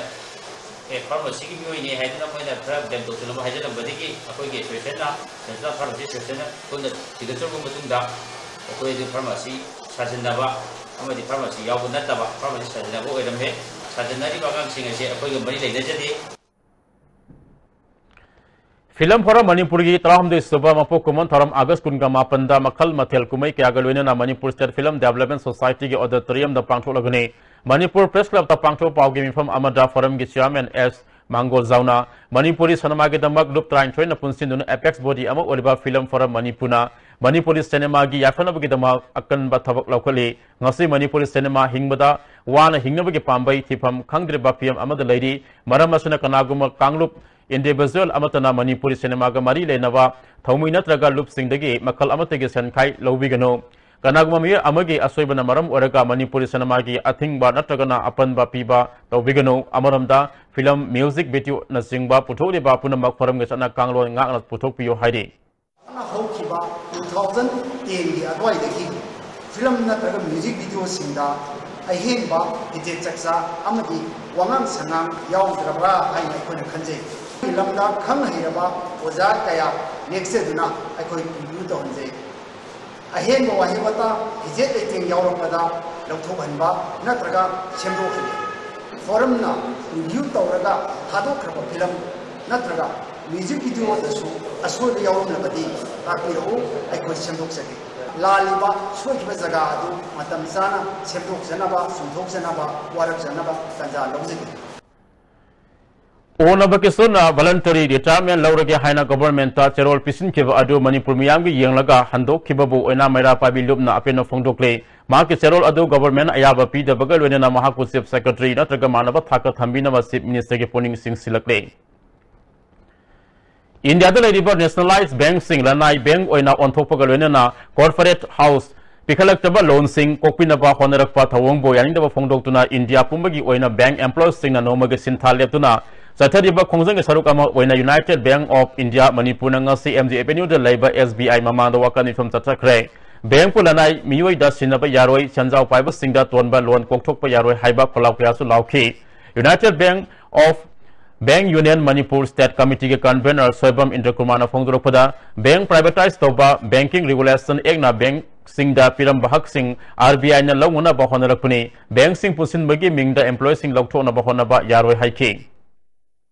ꯑꯦ ꯐꯥꯔꯃꯥꯁꯤꯒꯤ ꯃꯤꯑꯣꯏꯅꯤ ꯍꯥꯏꯗꯨꯅ ꯃꯣꯏꯅ ꯈꯔ ꯕ꯭ꯂꯦꯝ ꯇꯧꯁꯤꯜꯂꯝꯕ ꯍꯥꯏꯖꯤꯜꯂꯝꯕꯗꯒꯤ ꯑꯩꯈꯣꯏꯒꯤ ꯑꯦꯁꯣꯁꯤꯌꯦꯁꯟꯅ ꯁꯦꯟꯇ꯭ꯔꯦꯜ ꯐꯥꯔꯃꯥꯁꯤ ꯑꯦꯁꯣꯁꯤꯌꯦꯁꯟꯅ ꯄꯨꯟꯅ ꯊꯤꯒꯠꯆꯔꯨꯕ ꯃꯇꯨꯡꯗ ꯑꯩꯈꯣꯏ ꯑꯗꯨ ꯐꯥꯔꯃꯥꯁꯤ ꯁꯥꯖꯤꯟꯅꯕ ꯑꯃꯗꯤ ꯐꯥꯔꯃꯥꯁꯤ ꯌꯥꯎꯕ ꯅꯠꯇꯕ ꯐꯥꯔꯃꯥꯁꯤ ꯁꯥꯖꯤꯟꯅꯕ ꯑꯣꯏꯔꯝꯃꯦ꯫ ꯁꯥꯖꯤꯟꯅꯔꯤꯕ ꯑꯉꯥꯡꯁꯤꯡ ꯑꯁꯦ ꯑꯩꯈꯣꯏꯒ ꯃꯔꯤ ꯂꯩꯅꯖꯗꯦ꯫ ꯐꯤꯂꯝ ꯐꯣꯔꯝ ꯃꯅꯤꯄꯨꯔꯒꯤ ꯇꯔꯥꯍꯨꯝꯗꯣꯏ ꯁꯨꯕ ꯃꯄꯣꯛ ꯀꯨꯝꯑꯣꯟ ꯊꯧꯔꯝ ꯑꯥꯒꯁ ꯀꯨꯟꯒ ꯃꯥꯄꯟꯗ ꯃꯈꯜ ꯃꯊꯦꯜ ꯀꯨꯝꯍꯩ ꯀꯌꯥꯒ ꯂꯣꯏꯅꯅ ꯃꯅꯤꯄꯨꯔ ꯁ꯭ꯇꯦꯠ ꯐꯤꯂꯝ ꯗꯦꯕꯂꯞꯃꯦꯟ ꯁꯣꯁꯥꯏꯇꯤꯒꯤ ꯑꯣꯗꯤꯇꯣꯔꯤꯌꯝꯗ ꯄꯥꯡꯊꯣꯛꯂꯒꯅꯤ꯫ ꯃꯅꯤꯄꯨꯔ ꯄ꯭ꯔꯦꯁ ꯀ꯭ꯂꯕꯇ ꯄꯥꯡꯊꯣꯛꯄ ꯄꯥꯎꯒꯤ ꯃꯤꯐꯝ ꯑꯃꯗ ꯐꯣꯔꯝꯒꯤ ꯆꯤꯌꯥꯔꯃꯦꯟ ꯑꯦꯁ ꯃꯥꯡꯒꯣꯜꯖꯥꯎꯅ ꯃꯅꯤꯄꯨꯔꯤ ꯁꯤꯅꯦꯃꯥꯒꯤꯗꯃꯛ ꯂꯨꯞ ꯇꯔꯥꯅꯤꯊꯣꯏꯅ ꯄꯨꯟꯁꯤꯟꯗꯨꯅ ꯑꯦꯄꯦꯛꯁ ꯕꯣꯗꯤ ꯑꯃ ꯑꯣꯏꯔꯤꯕ ꯐꯤꯂꯝ ꯐꯣꯔꯝ ꯃꯅꯤꯄꯨꯔꯅ ꯃꯅꯤꯄꯨꯔꯤ ꯁꯤꯅꯦꯃꯥꯒꯤ ꯌꯥꯏꯐꯅꯕꯒꯤꯗꯃꯛ ꯑꯀꯟꯕ ꯊꯕꯛ ꯂꯧꯈꯠꯂꯤ꯫ ꯉꯁꯤ ꯃꯅꯤꯄꯨꯔꯤ ꯁꯤꯅꯦꯃꯥ ꯍꯤꯡꯕꯗ ꯋꯥꯅ ꯍꯤꯡꯅꯕꯒꯤ ꯄꯥꯝꯕꯩ ꯊꯤꯐꯝ ꯈꯪꯗ꯭ꯔꯤꯕ ꯐꯤꯚꯝ ꯑꯃꯗ ꯂꯩꯔꯤ꯫ ꯃꯔꯝ ꯑꯁꯤꯅ ꯀꯅꯥꯒꯨꯝꯕ ꯀꯥꯡꯂꯨꯞ individual ꯑꯃꯠꯇꯅ ꯃꯅꯤꯄꯨꯔꯤ ꯁꯤꯅꯦꯃꯥꯒ ꯃꯔꯤ ꯂꯩꯅꯕ ꯊꯧꯃꯤ ꯅꯠꯇ꯭ꯔꯒ ꯂꯨꯞꯁꯤꯡꯗꯒꯤ ꯃꯈꯜ ꯑꯃꯠꯇꯒꯤ ꯁꯦꯟꯈꯥꯏ ꯂꯧꯕꯤꯒꯅꯨ꯫ ꯀꯅꯥꯒꯨꯝꯕ ꯃꯤꯑꯣꯏ ꯑꯃꯒꯤ ꯑꯁꯣꯏꯕꯅ ꯃꯔꯝ ꯑꯣꯏꯔꯒ ꯃꯅꯤꯄꯨꯔꯤ ꯁꯤꯅꯦꯃꯥꯒꯤ ꯑꯊꯤꯡꯕ ꯅꯠꯇ꯭ꯔꯒꯅ ꯑꯄꯟꯕ ꯄꯤꯕ ꯇꯧꯕꯤꯒꯅꯨ꯫ ꯑꯃꯔꯣꯝꯗ ꯐꯤꯂꯝ, ꯃ꯭ꯌꯨꯖꯤꯛ ꯚꯤꯗꯤꯑꯣꯅꯆꯤꯡꯕ ꯄꯨꯊꯣꯛꯂꯤꯕ ꯄꯨꯝꯅꯃꯛ ꯐꯣꯔꯝꯒꯤ ꯆꯠꯅ ꯀꯥꯡꯂꯣꯟ ꯉꯥꯛꯅ ꯄꯨꯊꯣꯛꯄꯤꯌꯨ ꯍꯥꯏꯔꯤ꯫ ꯍꯧꯈꯤꯕ two thousand ten ꯒꯤ ꯑꯗꯨꯋꯥꯏꯗꯒꯤ ꯐꯤꯂꯝ ꯅꯠꯇ꯭ꯔꯒ ꯃ꯭ꯌꯨꯖꯤꯛ ꯚꯤꯗꯤꯑꯣꯁꯤꯡꯗ ꯑꯍꯦꯟꯕ ꯐꯤꯖꯦꯠ ꯆꯛꯆꯥ ꯑꯃꯗꯤ ꯋꯥꯉꯥꯡ ꯁꯉꯥꯡ ꯌꯥꯎꯗ꯭ꯔꯕ꯭ꯔꯥ ꯍꯥꯏꯅ ꯑꯩꯈꯣꯏꯅ ꯈꯟꯖꯩ꯫ ꯂꯝꯗ ꯈꯪ ꯍꯩꯔꯕ ꯑꯣꯖꯥ ꯀꯌꯥ ꯅꯦꯛꯆꯗꯨꯅ ꯑꯩꯈꯣꯏ review ꯇꯧꯍꯟꯖꯩ꯫ ꯑꯍꯦꯟꯕ ꯋꯥꯍꯩ ꯋꯥꯇꯥ, ꯐꯤꯖꯦꯠ ꯂꯩꯇꯦꯡ ꯌꯥꯎꯔꯛꯄꯗ ꯂꯧꯊꯣꯛꯍꯟꯕ ꯅꯠꯇ꯭ꯔꯒ ꯁꯦꯝꯗꯣꯛꯍꯟꯕ꯫ ꯐꯣꯔꯝꯅ review ꯇꯧꯔꯒ ꯊꯥꯗꯣꯛꯈ꯭ꯔꯕ ꯐꯤꯂꯝ ꯅꯠꯇ꯭ꯔꯒ ꯃ꯭ꯌꯨꯖꯤꯛ ꯚꯤꯗꯤꯑꯣꯗꯁꯨ ꯑꯁꯣꯏꯕ ꯌꯥꯎꯔꯝꯂꯕꯗꯤ ꯇꯥꯛꯄꯤꯔꯛꯎ, ꯑꯩꯈꯣꯏ ꯁꯦꯝꯗꯣꯛꯆꯒꯦ꯫ ꯂꯥꯜꯂꯤꯕ, ꯁꯣꯏꯈꯤꯕ ꯖꯒꯥ ꯑꯗꯨ ꯃꯇꯝ ꯆꯥꯅ ꯁꯦꯝꯗꯣꯛꯆꯅꯕ, ꯆꯨꯝꯊꯣꯛꯆꯅꯕ, ꯋꯥꯔꯛꯆꯅꯕ ꯇꯥꯟꯖꯥ ꯂꯧꯖꯒꯦ꯫ ꯑꯣꯅꯕ ꯀꯤꯁꯣꯔꯅ voluntary retirement ꯂꯧꯔꯒꯦ ꯍꯥꯏꯅ government ꯇ ꯆꯦꯔꯣꯜ ꯄꯤꯁꯤꯟꯈꯤꯕ ꯑꯗꯨ ꯃꯅꯤꯄꯨꯔ ꯃꯤꯌꯥꯝꯒꯤ ꯌꯦꯡꯂꯒ ꯍꯟꯗꯣꯛꯈꯤꯕꯕꯨ ꯑꯣꯏꯅꯥꯝ ꯃꯩꯔꯥ ꯄꯥꯏꯕꯤ ꯂꯨꯞꯅ ꯑꯄꯦꯟꯕ ꯐꯣꯡꯗꯣꯛꯂꯦ꯫ ꯃꯍꯥꯛꯀꯤ ꯆꯦꯔꯣꯜ ꯑꯗꯨ government ꯅ ꯑꯌꯥꯕ ꯄꯤꯗꯕꯒ ꯂꯣꯏꯅꯅ ꯃꯍꯥꯛꯄꯨ Chief Secretary ꯅꯠꯇ꯭ꯔꯒ ꯃꯥꯟꯅꯕ ꯊꯥꯛꯇ ꯊꯝꯕꯤꯅꯕ Chief Minister ꯒꯤ ꯄꯨꯛꯅꯤꯡ ꯆꯤꯡꯁꯤꯜꯂꯛꯂꯦ꯫ ꯏꯟꯗꯤꯌꯥꯗ ꯂꯩꯔꯤꯕ nationalized bank ꯁꯤꯡ ꯂꯅꯥꯏ bank ꯑꯣꯏꯅ ꯑꯣꯟꯊꯣꯛꯄꯒ ꯂꯣꯏꯅꯅ corporate house ꯄꯤꯈꯠꯂꯛꯇꯕ loan ꯁꯤꯡ ꯀꯣꯛꯄꯤꯅꯕ ꯍꯣꯠꯅꯔꯛꯄ ꯊꯧꯑꯣꯡꯕꯨ ꯌꯥꯅꯤꯡꯗꯕ ꯐꯣꯡꯗꯣꯛꯇꯨꯅ ꯏꯟꯗꯤꯌꯥ ꯄꯨꯝꯕꯒꯤ ꯑꯣꯏꯅ bank employees ꯁꯤꯡꯅ ꯅꯣꯡꯃꯒꯤ ꯁꯤꯟꯊꯥ ꯂꯦꯞꯇꯨꯅ ꯆꯠꯊꯔꯤꯕ ꯈꯣꯡꯖꯪꯒꯤ ꯁꯔꯨꯛ ꯑꯃ ꯑꯣꯏꯅ United Bank of India ꯃꯅꯤꯄꯨꯔꯅ ꯉꯁꯤ M G Avenue ꯗ ꯂꯩꯕ S B I ꯃꯃꯥꯡꯗ ꯋꯥꯀꯠ ꯃꯤꯐꯝ ꯆꯠꯊꯈ꯭ꯔꯦ꯫ Bank ꯄꯨ ꯂꯅꯥꯏ ꯃꯤꯑꯣꯏꯗ ꯁꯤꯟꯅꯕ ꯌꯥꯔꯣꯏ, ꯁꯦꯟꯖꯥꯎ ꯄꯥꯏꯕꯁꯤꯡꯗ ꯇꯣꯟꯕ loan ꯀꯣꯛꯊꯣꯛꯄ ꯌꯥꯔꯣꯏ ꯍꯥꯏꯕ ꯈꯣꯜꯂꯥꯎ ꯀꯌꯥꯁꯨ ꯂꯥꯎꯈꯤ꯫ United Bank of Bank Union Manipur State Committee ꯒꯤ convener ꯁꯣꯏꯕꯝ ꯏꯟꯗ꯭ꯔꯀꯨꯃꯥꯔꯅ ꯐꯣꯡꯗꯣꯔꯛꯄꯗ, bank privatise ꯇꯧꯕ, Banking Regulation Act ꯅ bank ꯁꯤꯡꯗ ꯄꯤꯔꯝꯕ ꯍꯛꯁꯤꯡ R B I ꯅ ꯂꯧꯅꯅꯕ ꯍꯣꯠꯅꯔꯛꯄꯅꯤ꯫ Bank ꯁꯤꯡ ꯄꯨꯟꯁꯤꯟꯕꯒꯤ ꯃꯤꯡꯗ employee ꯁꯤꯡ ꯂꯧꯊꯣꯛꯅꯕ ꯍꯣꯠꯅꯕ ꯌꯥꯔꯣꯏ ꯍꯥꯏꯈꯤ꯫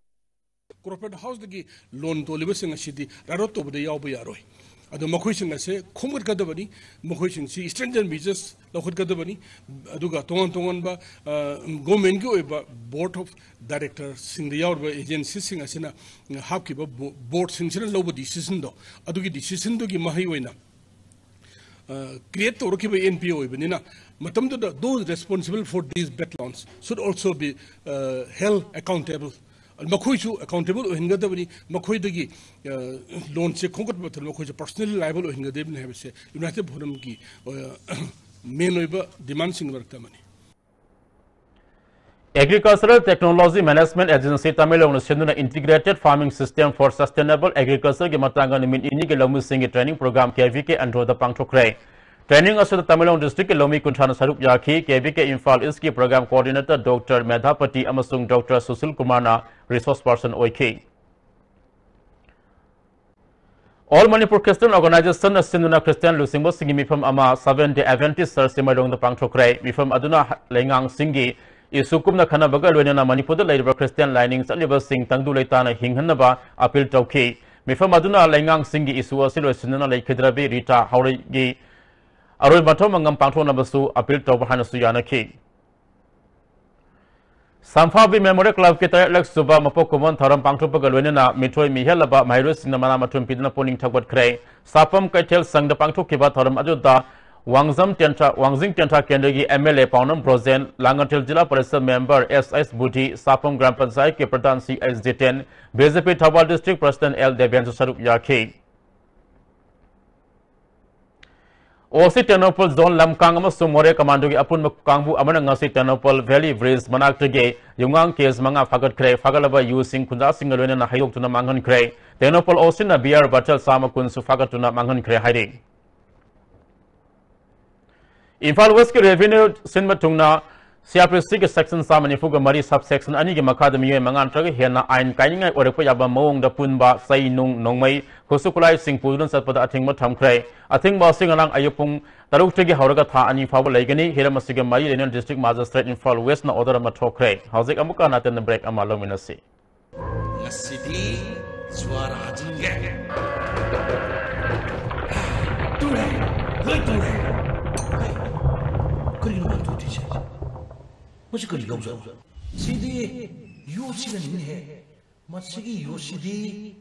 Corporate house ꯇꯒꯤ loan ꯇꯣꯜꯂꯤꯕꯁꯤꯡ ꯑꯁꯤꯗꯤ ꯔꯥꯔꯣꯠ ꯇꯧꯕꯗ ꯌꯥꯎꯕ ꯌꯥꯔꯣꯏ꯫ ꯑꯗꯣ ꯃꯈꯣꯏꯁꯤꯡ ꯑꯁꯦ ꯈꯣꯝꯒꯠꯀꯗꯕꯅꯤ, ꯃꯈꯣꯏꯁꯤꯡꯁꯤ strengthened measures ꯂꯧꯈꯠꯀꯗꯕꯅꯤ, ꯑꯗꯨꯒ ꯇꯣꯉꯥꯟ ꯇꯣꯉꯥꯟꯕ, ꯑ, government ꯀꯤ ꯑꯣꯏꯕ board of director ꯁꯤꯡꯗ ꯌꯥꯎꯔꯤꯕ agency ꯁꯤꯡ ꯑꯁꯤꯅ ꯍꯥꯞꯈꯤꯕ bo-, board ꯁꯤꯡꯁꯤꯅ ꯂꯧꯕ decision ꯗꯣ, ꯑꯗꯨꯒꯤ decision ꯗꯨꯒꯤ ꯃꯍꯩ ꯑꯣꯏꯅ ꯀ꯭ꯔꯤꯌꯦꯠ ꯇꯧꯔꯛꯈꯤꯕ ꯑꯦꯟ ꯄꯤ ꯑꯣ ꯑꯣꯏꯕꯅꯤꯅ, ꯃꯇꯝꯗꯨꯗ those responsible for these bad loans should also be held accountable. ꯃꯈꯣꯏꯁꯨ ꯑꯦꯀꯥꯎꯟꯇꯦꯕꯜ ꯑꯣꯏꯍꯟꯒꯗꯕꯅꯤ꯫ ꯃꯈꯣꯏꯗꯒꯤ ꯂꯣꯟꯁꯦ ꯈꯣꯝꯒꯠꯄ ꯃꯇꯝꯗ ꯃꯈꯣꯏꯁꯦ ꯄꯔꯁꯅꯦꯜꯂꯤ ꯂꯥꯏꯕꯜ ꯑꯣꯏꯍꯟꯒꯗꯕꯅꯤ ꯍꯥꯏꯕꯁꯦ ꯌꯨꯅꯥꯏꯇꯦꯗ ꯐꯣꯔꯝꯒꯤ ꯃꯦꯟ ꯑꯣꯏꯕ ꯗꯤꯃꯥꯟꯁꯤꯡꯒꯤ ꯃꯔꯛꯇ ꯑꯃꯅꯤ꯫ Agricultural Technology Management Agency ꯇꯃꯦꯡꯂꯣꯡꯅ ꯁꯤꯟꯗꯨꯅ Integrated Farming System for Sustainable Agriculture ꯒꯤ ꯃꯇꯥꯡꯗ ꯅꯨꯃꯤꯠ ꯅꯤꯅꯤꯒꯤ ꯂꯧꯃꯤꯁꯤꯡꯒꯤ ꯇ꯭ꯔꯦꯅꯤꯡ ꯄ꯭ꯔꯣꯒ꯭ꯔꯥꯝ ꯀꯦ ꯚꯤ ꯀꯦ ꯑꯟꯗ꯭ꯔꯣꯗ ꯄꯥꯡꯊꯣꯛꯈ꯭ꯔꯦ꯫ ꯇ꯭ꯔꯦꯅꯤꯡ ꯑꯁꯤꯗ ꯇꯃꯦꯡꯂꯣꯡ ꯗꯤꯁꯇ꯭ꯔꯤꯛꯀꯤ ꯂꯧꯃꯤ ꯀꯨꯟꯊ꯭ꯔꯥꯅ ꯁꯔꯨꯛ ꯌꯥꯈꯤ꯫ ꯀꯦ ꯚꯤ ꯀꯦ ꯏꯝꯐꯥꯜ ꯏꯁꯀꯤ ꯄ꯭ꯔꯣꯒ꯭ꯔꯥꯝ ꯀꯣꯑꯣꯔꯗꯤꯅꯦꯇꯔ ꯗꯣꯛꯇꯔ ꯃꯦꯙꯥꯄꯇꯤ ꯑꯃꯁꯨꯡ ꯗꯣꯛꯇꯔ ꯁꯨꯁꯤꯜ ꯀꯨꯃꯥꯔꯅ ꯔꯤꯁꯣꯔꯁ ꯄꯔꯁꯟ ꯑꯣꯏꯈꯤ꯫ All Manipur Christian Organization ꯅ ꯁꯤꯟꯗꯨꯅ ꯈ꯭ꯔꯤꯁꯇꯤꯌꯥꯟ ꯂꯨꯆꯤꯡꯕꯁꯤꯡꯒꯤ ꯃꯤꯐꯝ ꯑꯃ Seventh Day Adventist Church ꯆꯤꯡꯃꯩꯔꯣꯡꯗ ꯄꯥꯡꯊꯣꯛꯈ꯭ꯔꯦ꯫ ꯃꯤꯐꯝ ꯑꯗꯨꯅ ꯂꯩꯉꯥꯡꯁꯤꯡꯒꯤ ꯏꯁꯨ ꯀꯨꯞꯅ ꯈꯟꯅꯕꯒ ꯂꯣꯏꯅꯅ ꯃꯅꯤꯄꯨꯔꯗ ꯂꯩꯔꯤꯕ ꯈ꯭ꯔꯤꯁꯇꯤꯌꯥꯟ ꯂꯥꯏꯅꯤꯡ ꯆꯠꯂꯤꯕꯁꯤꯡ ꯇꯪꯗꯨ ꯂꯩꯇꯥꯅ ꯍꯤꯡꯍꯟꯅꯕ ꯑꯄꯤꯜ ꯇꯧꯈꯤ꯫ ꯃꯤꯐꯝ ꯑꯗꯨꯅ ꯂꯩꯉꯥꯡꯁꯤꯡꯒꯤ ꯏꯁꯨ ꯑꯁꯤ ꯂꯣꯏꯁꯤꯟꯗꯨꯅ ꯂꯩꯈꯤꯗ꯭ꯔꯕꯤ ꯔꯤꯇꯥ ꯍꯥꯎꯔꯩꯒꯤ ꯑꯔꯣꯏꯕ ꯃꯊꯧ ꯃꯉꯝ ꯄꯥꯡꯊꯣꯛꯅꯕꯁꯨ ꯑꯄꯤꯜ ꯇꯧꯕ ꯍꯥꯏꯅꯁꯨ ꯌꯥꯅꯈꯤ꯫ ꯁꯝꯐꯥꯕꯤ ꯃꯦꯃꯣꯔꯤꯌꯦꯜ ꯀ꯭ꯂꯕꯀꯤ ꯇꯔꯦꯠꯂꯛ ꯁꯨꯕ ꯃꯄꯣꯛ ꯀꯨꯝꯑꯣꯟ ꯊꯧꯔꯝ ꯄꯥꯡꯊꯣꯛꯄꯒ ꯂꯣꯏꯅꯅ ꯃꯤꯊꯣꯏ ꯃꯤꯍꯦꯜꯂꯕ ꯃꯍꯩꯔꯣꯏꯁꯤꯡꯅ ꯃꯅꯥ ꯃꯊꯨꯝ ꯄꯤꯗꯨꯅ ꯄꯨꯛꯅꯤꯡ ꯊꯧꯒꯠꯈ꯭ꯔꯦ꯫ ꯁꯥꯄꯝ ꯀꯩꯊꯦꯜ ꯁꯪꯗ ꯄꯥꯡꯊꯣꯛꯈꯤꯕ ꯊꯧꯔꯝ ꯑꯗꯨꯗ ꯋꯥꯡꯖꯝ ꯇꯦꯟꯊꯥ, ꯋꯥꯡꯖꯤꯡ ꯇꯦꯟꯊꯥ ꯀꯦꯟꯗ꯭ꯔꯒꯤ M L A Paonam Brojen, Langathel Zilla Parishad member S H Budhi, Sapam Gram ꯄꯟꯆꯥꯌꯠꯀꯤ Pradhan C H Jiten, B J P Thoubal district president L ꯗꯦꯕꯦꯟꯁꯨ ꯁꯔꯨꯛ ꯌꯥꯈꯤ꯫ ꯑꯣ ꯁꯤ ꯇꯦꯡꯅꯧꯄꯜ ꯖꯣꯟ ꯂꯝꯀꯥꯡ ꯑꯃꯁꯨꯡ ꯃꯣꯔꯦ ꯀꯃꯥꯟꯗꯣꯒꯤ ꯑꯄꯨꯟꯕ ꯀꯥꯡꯕꯨ ꯑꯃꯅ ꯉꯁꯤ ꯇꯦꯡꯅꯧꯄꯜ ꯚꯦꯂꯤ ꯕ꯭ꯔꯤꯖ ꯃꯅꯥꯛꯇꯒꯤ ꯌꯨꯝꯉꯥꯡ ꯀꯦꯁ ꯃꯉꯥ ꯐꯥꯒꯠꯈ꯭ꯔꯦ꯫ ꯐꯥꯒꯠꯂꯕ ꯌꯨꯁꯤꯡ ꯈꯨꯟꯖꯥꯁꯤꯡꯒ ꯂꯣꯏꯅꯅ ꯍꯩꯗꯣꯛꯇꯨꯅ ꯃꯥꯡꯍꯟꯈ꯭ꯔꯦ꯫ ꯇꯦꯡꯅꯧꯄꯜ ꯑꯣ ꯁꯤꯅ ꯕꯤꯌꯔ ꯕꯣꯇꯜ ꯆꯥꯝꯃ ꯀꯨꯟꯁꯨ ꯐꯥꯒꯠꯇꯨꯅ ꯃꯥꯡꯍꯟꯈ꯭ꯔꯦ ꯍꯥꯏꯔꯤ꯫ ꯏꯝꯐꯥꯜ ꯋꯦꯁꯀꯤ ꯔꯦꯚꯤꯅ꯭ꯌꯨ ꯁꯤꯟꯕ ꯊꯨꯡꯅ ꯁꯤ ꯑꯥꯔ ꯄꯤ ꯁꯤꯒꯤ ꯁꯦꯛꯁꯟ ꯆꯥꯝꯃ ꯅꯤꯐꯨꯒ ꯃꯔꯤ ꯁꯕ ꯁꯦꯛꯁꯟ ꯑꯅꯤꯒꯤ ꯃꯈꯥꯗ ꯃꯤꯑꯣꯏ ꯃꯉꯥ ꯅꯠꯇ꯭ꯔꯒ ꯍꯦꯟꯅ ꯑꯥꯏꯟ ꯀꯥꯏꯅꯤꯡꯉꯥꯏ ꯑꯣꯏꯔꯛꯄ ꯌꯥꯕ ꯃꯑꯣꯡꯗ ꯄꯨꯟꯕ ꯆꯩ ꯅꯨꯡ, ꯅꯣꯡꯃꯩ, ꯈꯨꯠꯁꯨ ꯈꯨꯠꯂꯥꯏꯁꯤꯡ ꯄꯨꯗꯨꯅ ꯆꯠꯄꯗ ꯑꯊꯤꯡꯕ ꯊꯝꯈ꯭ꯔꯦ꯫ ꯑꯊꯤꯡꯕ ꯑꯁꯤ ꯉꯔꯥꯡ ꯑꯌꯨꯛ ꯄꯨꯡ ꯇꯔꯨꯛꯇꯒꯤ ꯍꯧꯔꯒ ꯊꯥ ꯑꯅꯤ ꯐꯥꯎꯕ ꯂꯩꯒꯅꯤ꯫ ꯍꯤꯔꯝ ꯑꯁꯤꯒꯤ ꯃꯔꯤ ꯂꯩꯅꯅ ꯗꯤꯁꯇ꯭ꯔꯤꯛ ꯃꯥꯖꯤꯁꯇ꯭ꯔꯦꯠ ꯏꯝꯐꯥꯜ ꯋꯦꯁꯅ ꯑꯣꯔꯗꯔ ꯑꯃ ꯊꯣꯛꯈ꯭ꯔꯦ꯫ ꯍꯧꯖꯤꯛ ꯑꯃꯨꯛꯀ ꯍꯟꯅ ꯇꯦꯟꯅ ꯕ꯭ꯔꯦꯛ ꯑꯃ ꯂꯧꯃꯤꯟꯅꯁꯤ꯫ ꯉꯁꯤꯗꯤ ꯖ꯭ꯋꯥꯔ ꯍꯥꯖꯤꯟꯒꯦ꯫ ꯇꯨꯔꯦ, ꯂꯣꯏ ꯇꯨꯔꯦ꯫ ꯍꯩ, ꯀꯔꯤꯅꯣ ꯃꯥ ꯇꯨꯗ꯭ꯔꯤꯁꯦ? ꯃꯁꯤ ꯀꯔꯤ ꯂꯧꯖꯥꯠꯅꯣ? ꯁꯤꯗꯤ ꯌꯣꯠꯁꯤꯅꯅꯤꯅꯦꯍꯦ꯫ ꯃꯁꯤꯒꯤ ꯌꯣꯠꯁꯤꯗꯤ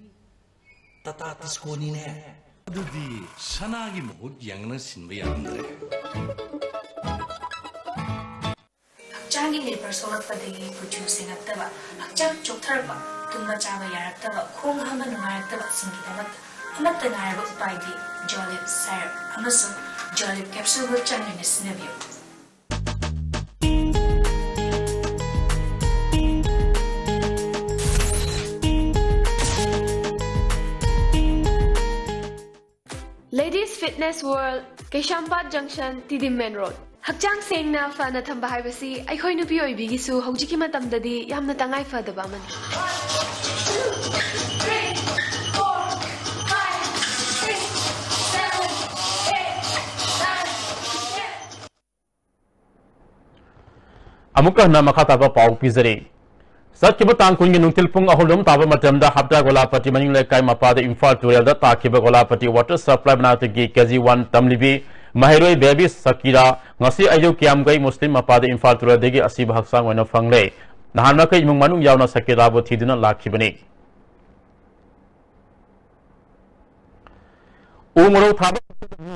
ꯇꯥꯇꯥ ꯇꯤꯁꯀꯣꯅꯤꯅꯦ꯫ ꯑꯗꯨꯗꯤ ꯁꯅꯥꯒꯤ ꯃꯍꯨꯠ ꯌꯦꯡꯅ ꯁꯤꯟꯕ ꯌꯥꯔꯝꯗ꯭ꯔꯦ꯫ ꯍꯛꯆꯥꯡꯒꯤ ꯂꯦꯕꯔ ꯁꯣꯛꯂꯛꯄꯗꯒꯤ ꯀꯨꯆꯨ ꯁꯦꯡꯉꯛꯇꯕ, ꯍꯛꯆꯥꯡ ꯆꯣꯛꯊꯔꯛꯄ, ꯇꯨꯝꯕ ꯆꯥꯕ ꯌꯥꯔꯛꯇꯕ, ꯈꯣꯡ ꯍꯥꯝꯕ ꯅꯨꯡꯉꯥꯏꯔꯛꯇꯕꯁꯤꯡꯒꯤꯗꯃꯛꯇ ꯑꯃꯠꯇ ꯉꯥꯏꯔꯕ ꯎꯄꯥꯏꯗꯤ ꯖꯣꯂꯤꯞ ꯁꯥꯏꯔꯞ ꯑꯃꯁꯨꯡ ꯖꯣꯂꯤꯞ ꯀꯦꯞꯁꯨꯜꯕꯨ ꯆꯥꯡ ꯅꯥꯏꯅ ꯁꯤꯖꯤꯟꯅꯕꯤꯌꯨ꯫ Ladies Fitness World, ꯀꯩꯁꯥꯝꯄꯥꯠ ꯖꯪꯁꯟ, ꯇꯤꯗꯤꯝ ꯃꯦꯟ ꯔꯣꯗ꯫ ꯍꯛꯆꯥꯡ ꯁꯦꯡꯅ ꯐꯅ ꯊꯝꯕ ꯍꯥꯏꯕꯁꯤ ꯑꯩꯈꯣꯏ ꯅꯨꯄꯤ ꯑꯣꯏꯕꯤꯒꯤꯁꯨ ꯍꯧꯖꯤꯛꯀꯤ ꯃꯇꯝꯗꯗꯤ ꯌꯥꯝꯅ ꯇꯉꯥꯏ ꯐꯗꯕ ꯑꯃꯅꯤ꯫ ꯑꯃꯨꯛꯀ ꯍꯟꯅ ꯃꯈꯥ ꯇꯥꯕ ꯄꯥꯎ ꯄꯤꯖꯔꯤ꯫ ꯆꯠꯈꯤꯕ ꯇꯥꯡ ꯀꯨꯟꯒꯤ ꯅꯨꯡꯊꯤꯜ ꯄꯨꯡ ꯑꯍꯨꯝ ꯂꯣꯝ ꯇꯥꯕ ꯃꯇꯝꯗ ꯍꯞꯇꯥ ꯒꯣꯂꯥꯄꯇꯤ ꯃꯅꯤꯡ ꯂꯩꯀꯥꯏ ꯃꯄꯥꯗ ꯏꯝꯐꯥꯜ ꯇꯨꯔꯦꯜꯗ ꯇꯥꯈꯤꯕ ꯒꯣꯂꯥꯄꯇꯤ ꯋꯥꯇꯔ ꯁꯄ꯭ꯂꯥꯏ ꯃꯅꯥꯛꯇꯒꯤ ꯀꯦ ꯖꯤ ꯋꯥꯟ ꯇꯝꯂꯤꯕꯤ ꯃꯍꯩꯔꯣꯏ ꯕꯦꯕꯤ ꯁꯀꯤꯔꯥ ꯉꯁꯤ ꯑꯌꯨꯛ ꯀꯤꯌꯥꯝꯒꯩ ꯃꯨꯁꯂꯤꯝ ꯃꯄꯥꯗ ꯏꯝꯐꯥꯜ ꯇꯨꯔꯦꯜꯗꯒꯤ ꯑꯁꯤꯕ ꯍꯛꯆꯥꯡ ꯑꯣꯏꯅ ꯐꯪꯂꯦ꯫ ꯅꯍꯥꯟ ꯃꯈꯩ ꯏꯃꯨꯡ ꯃꯅꯨꯡ ꯌꯥꯎꯅ ꯁꯀꯤꯔꯥꯕꯨ ꯊꯤꯗꯨꯅ ꯂꯥꯛꯈꯤꯕꯅꯤ꯫ ꯎ ꯃꯣꯔꯣꯛ ꯊꯥꯕ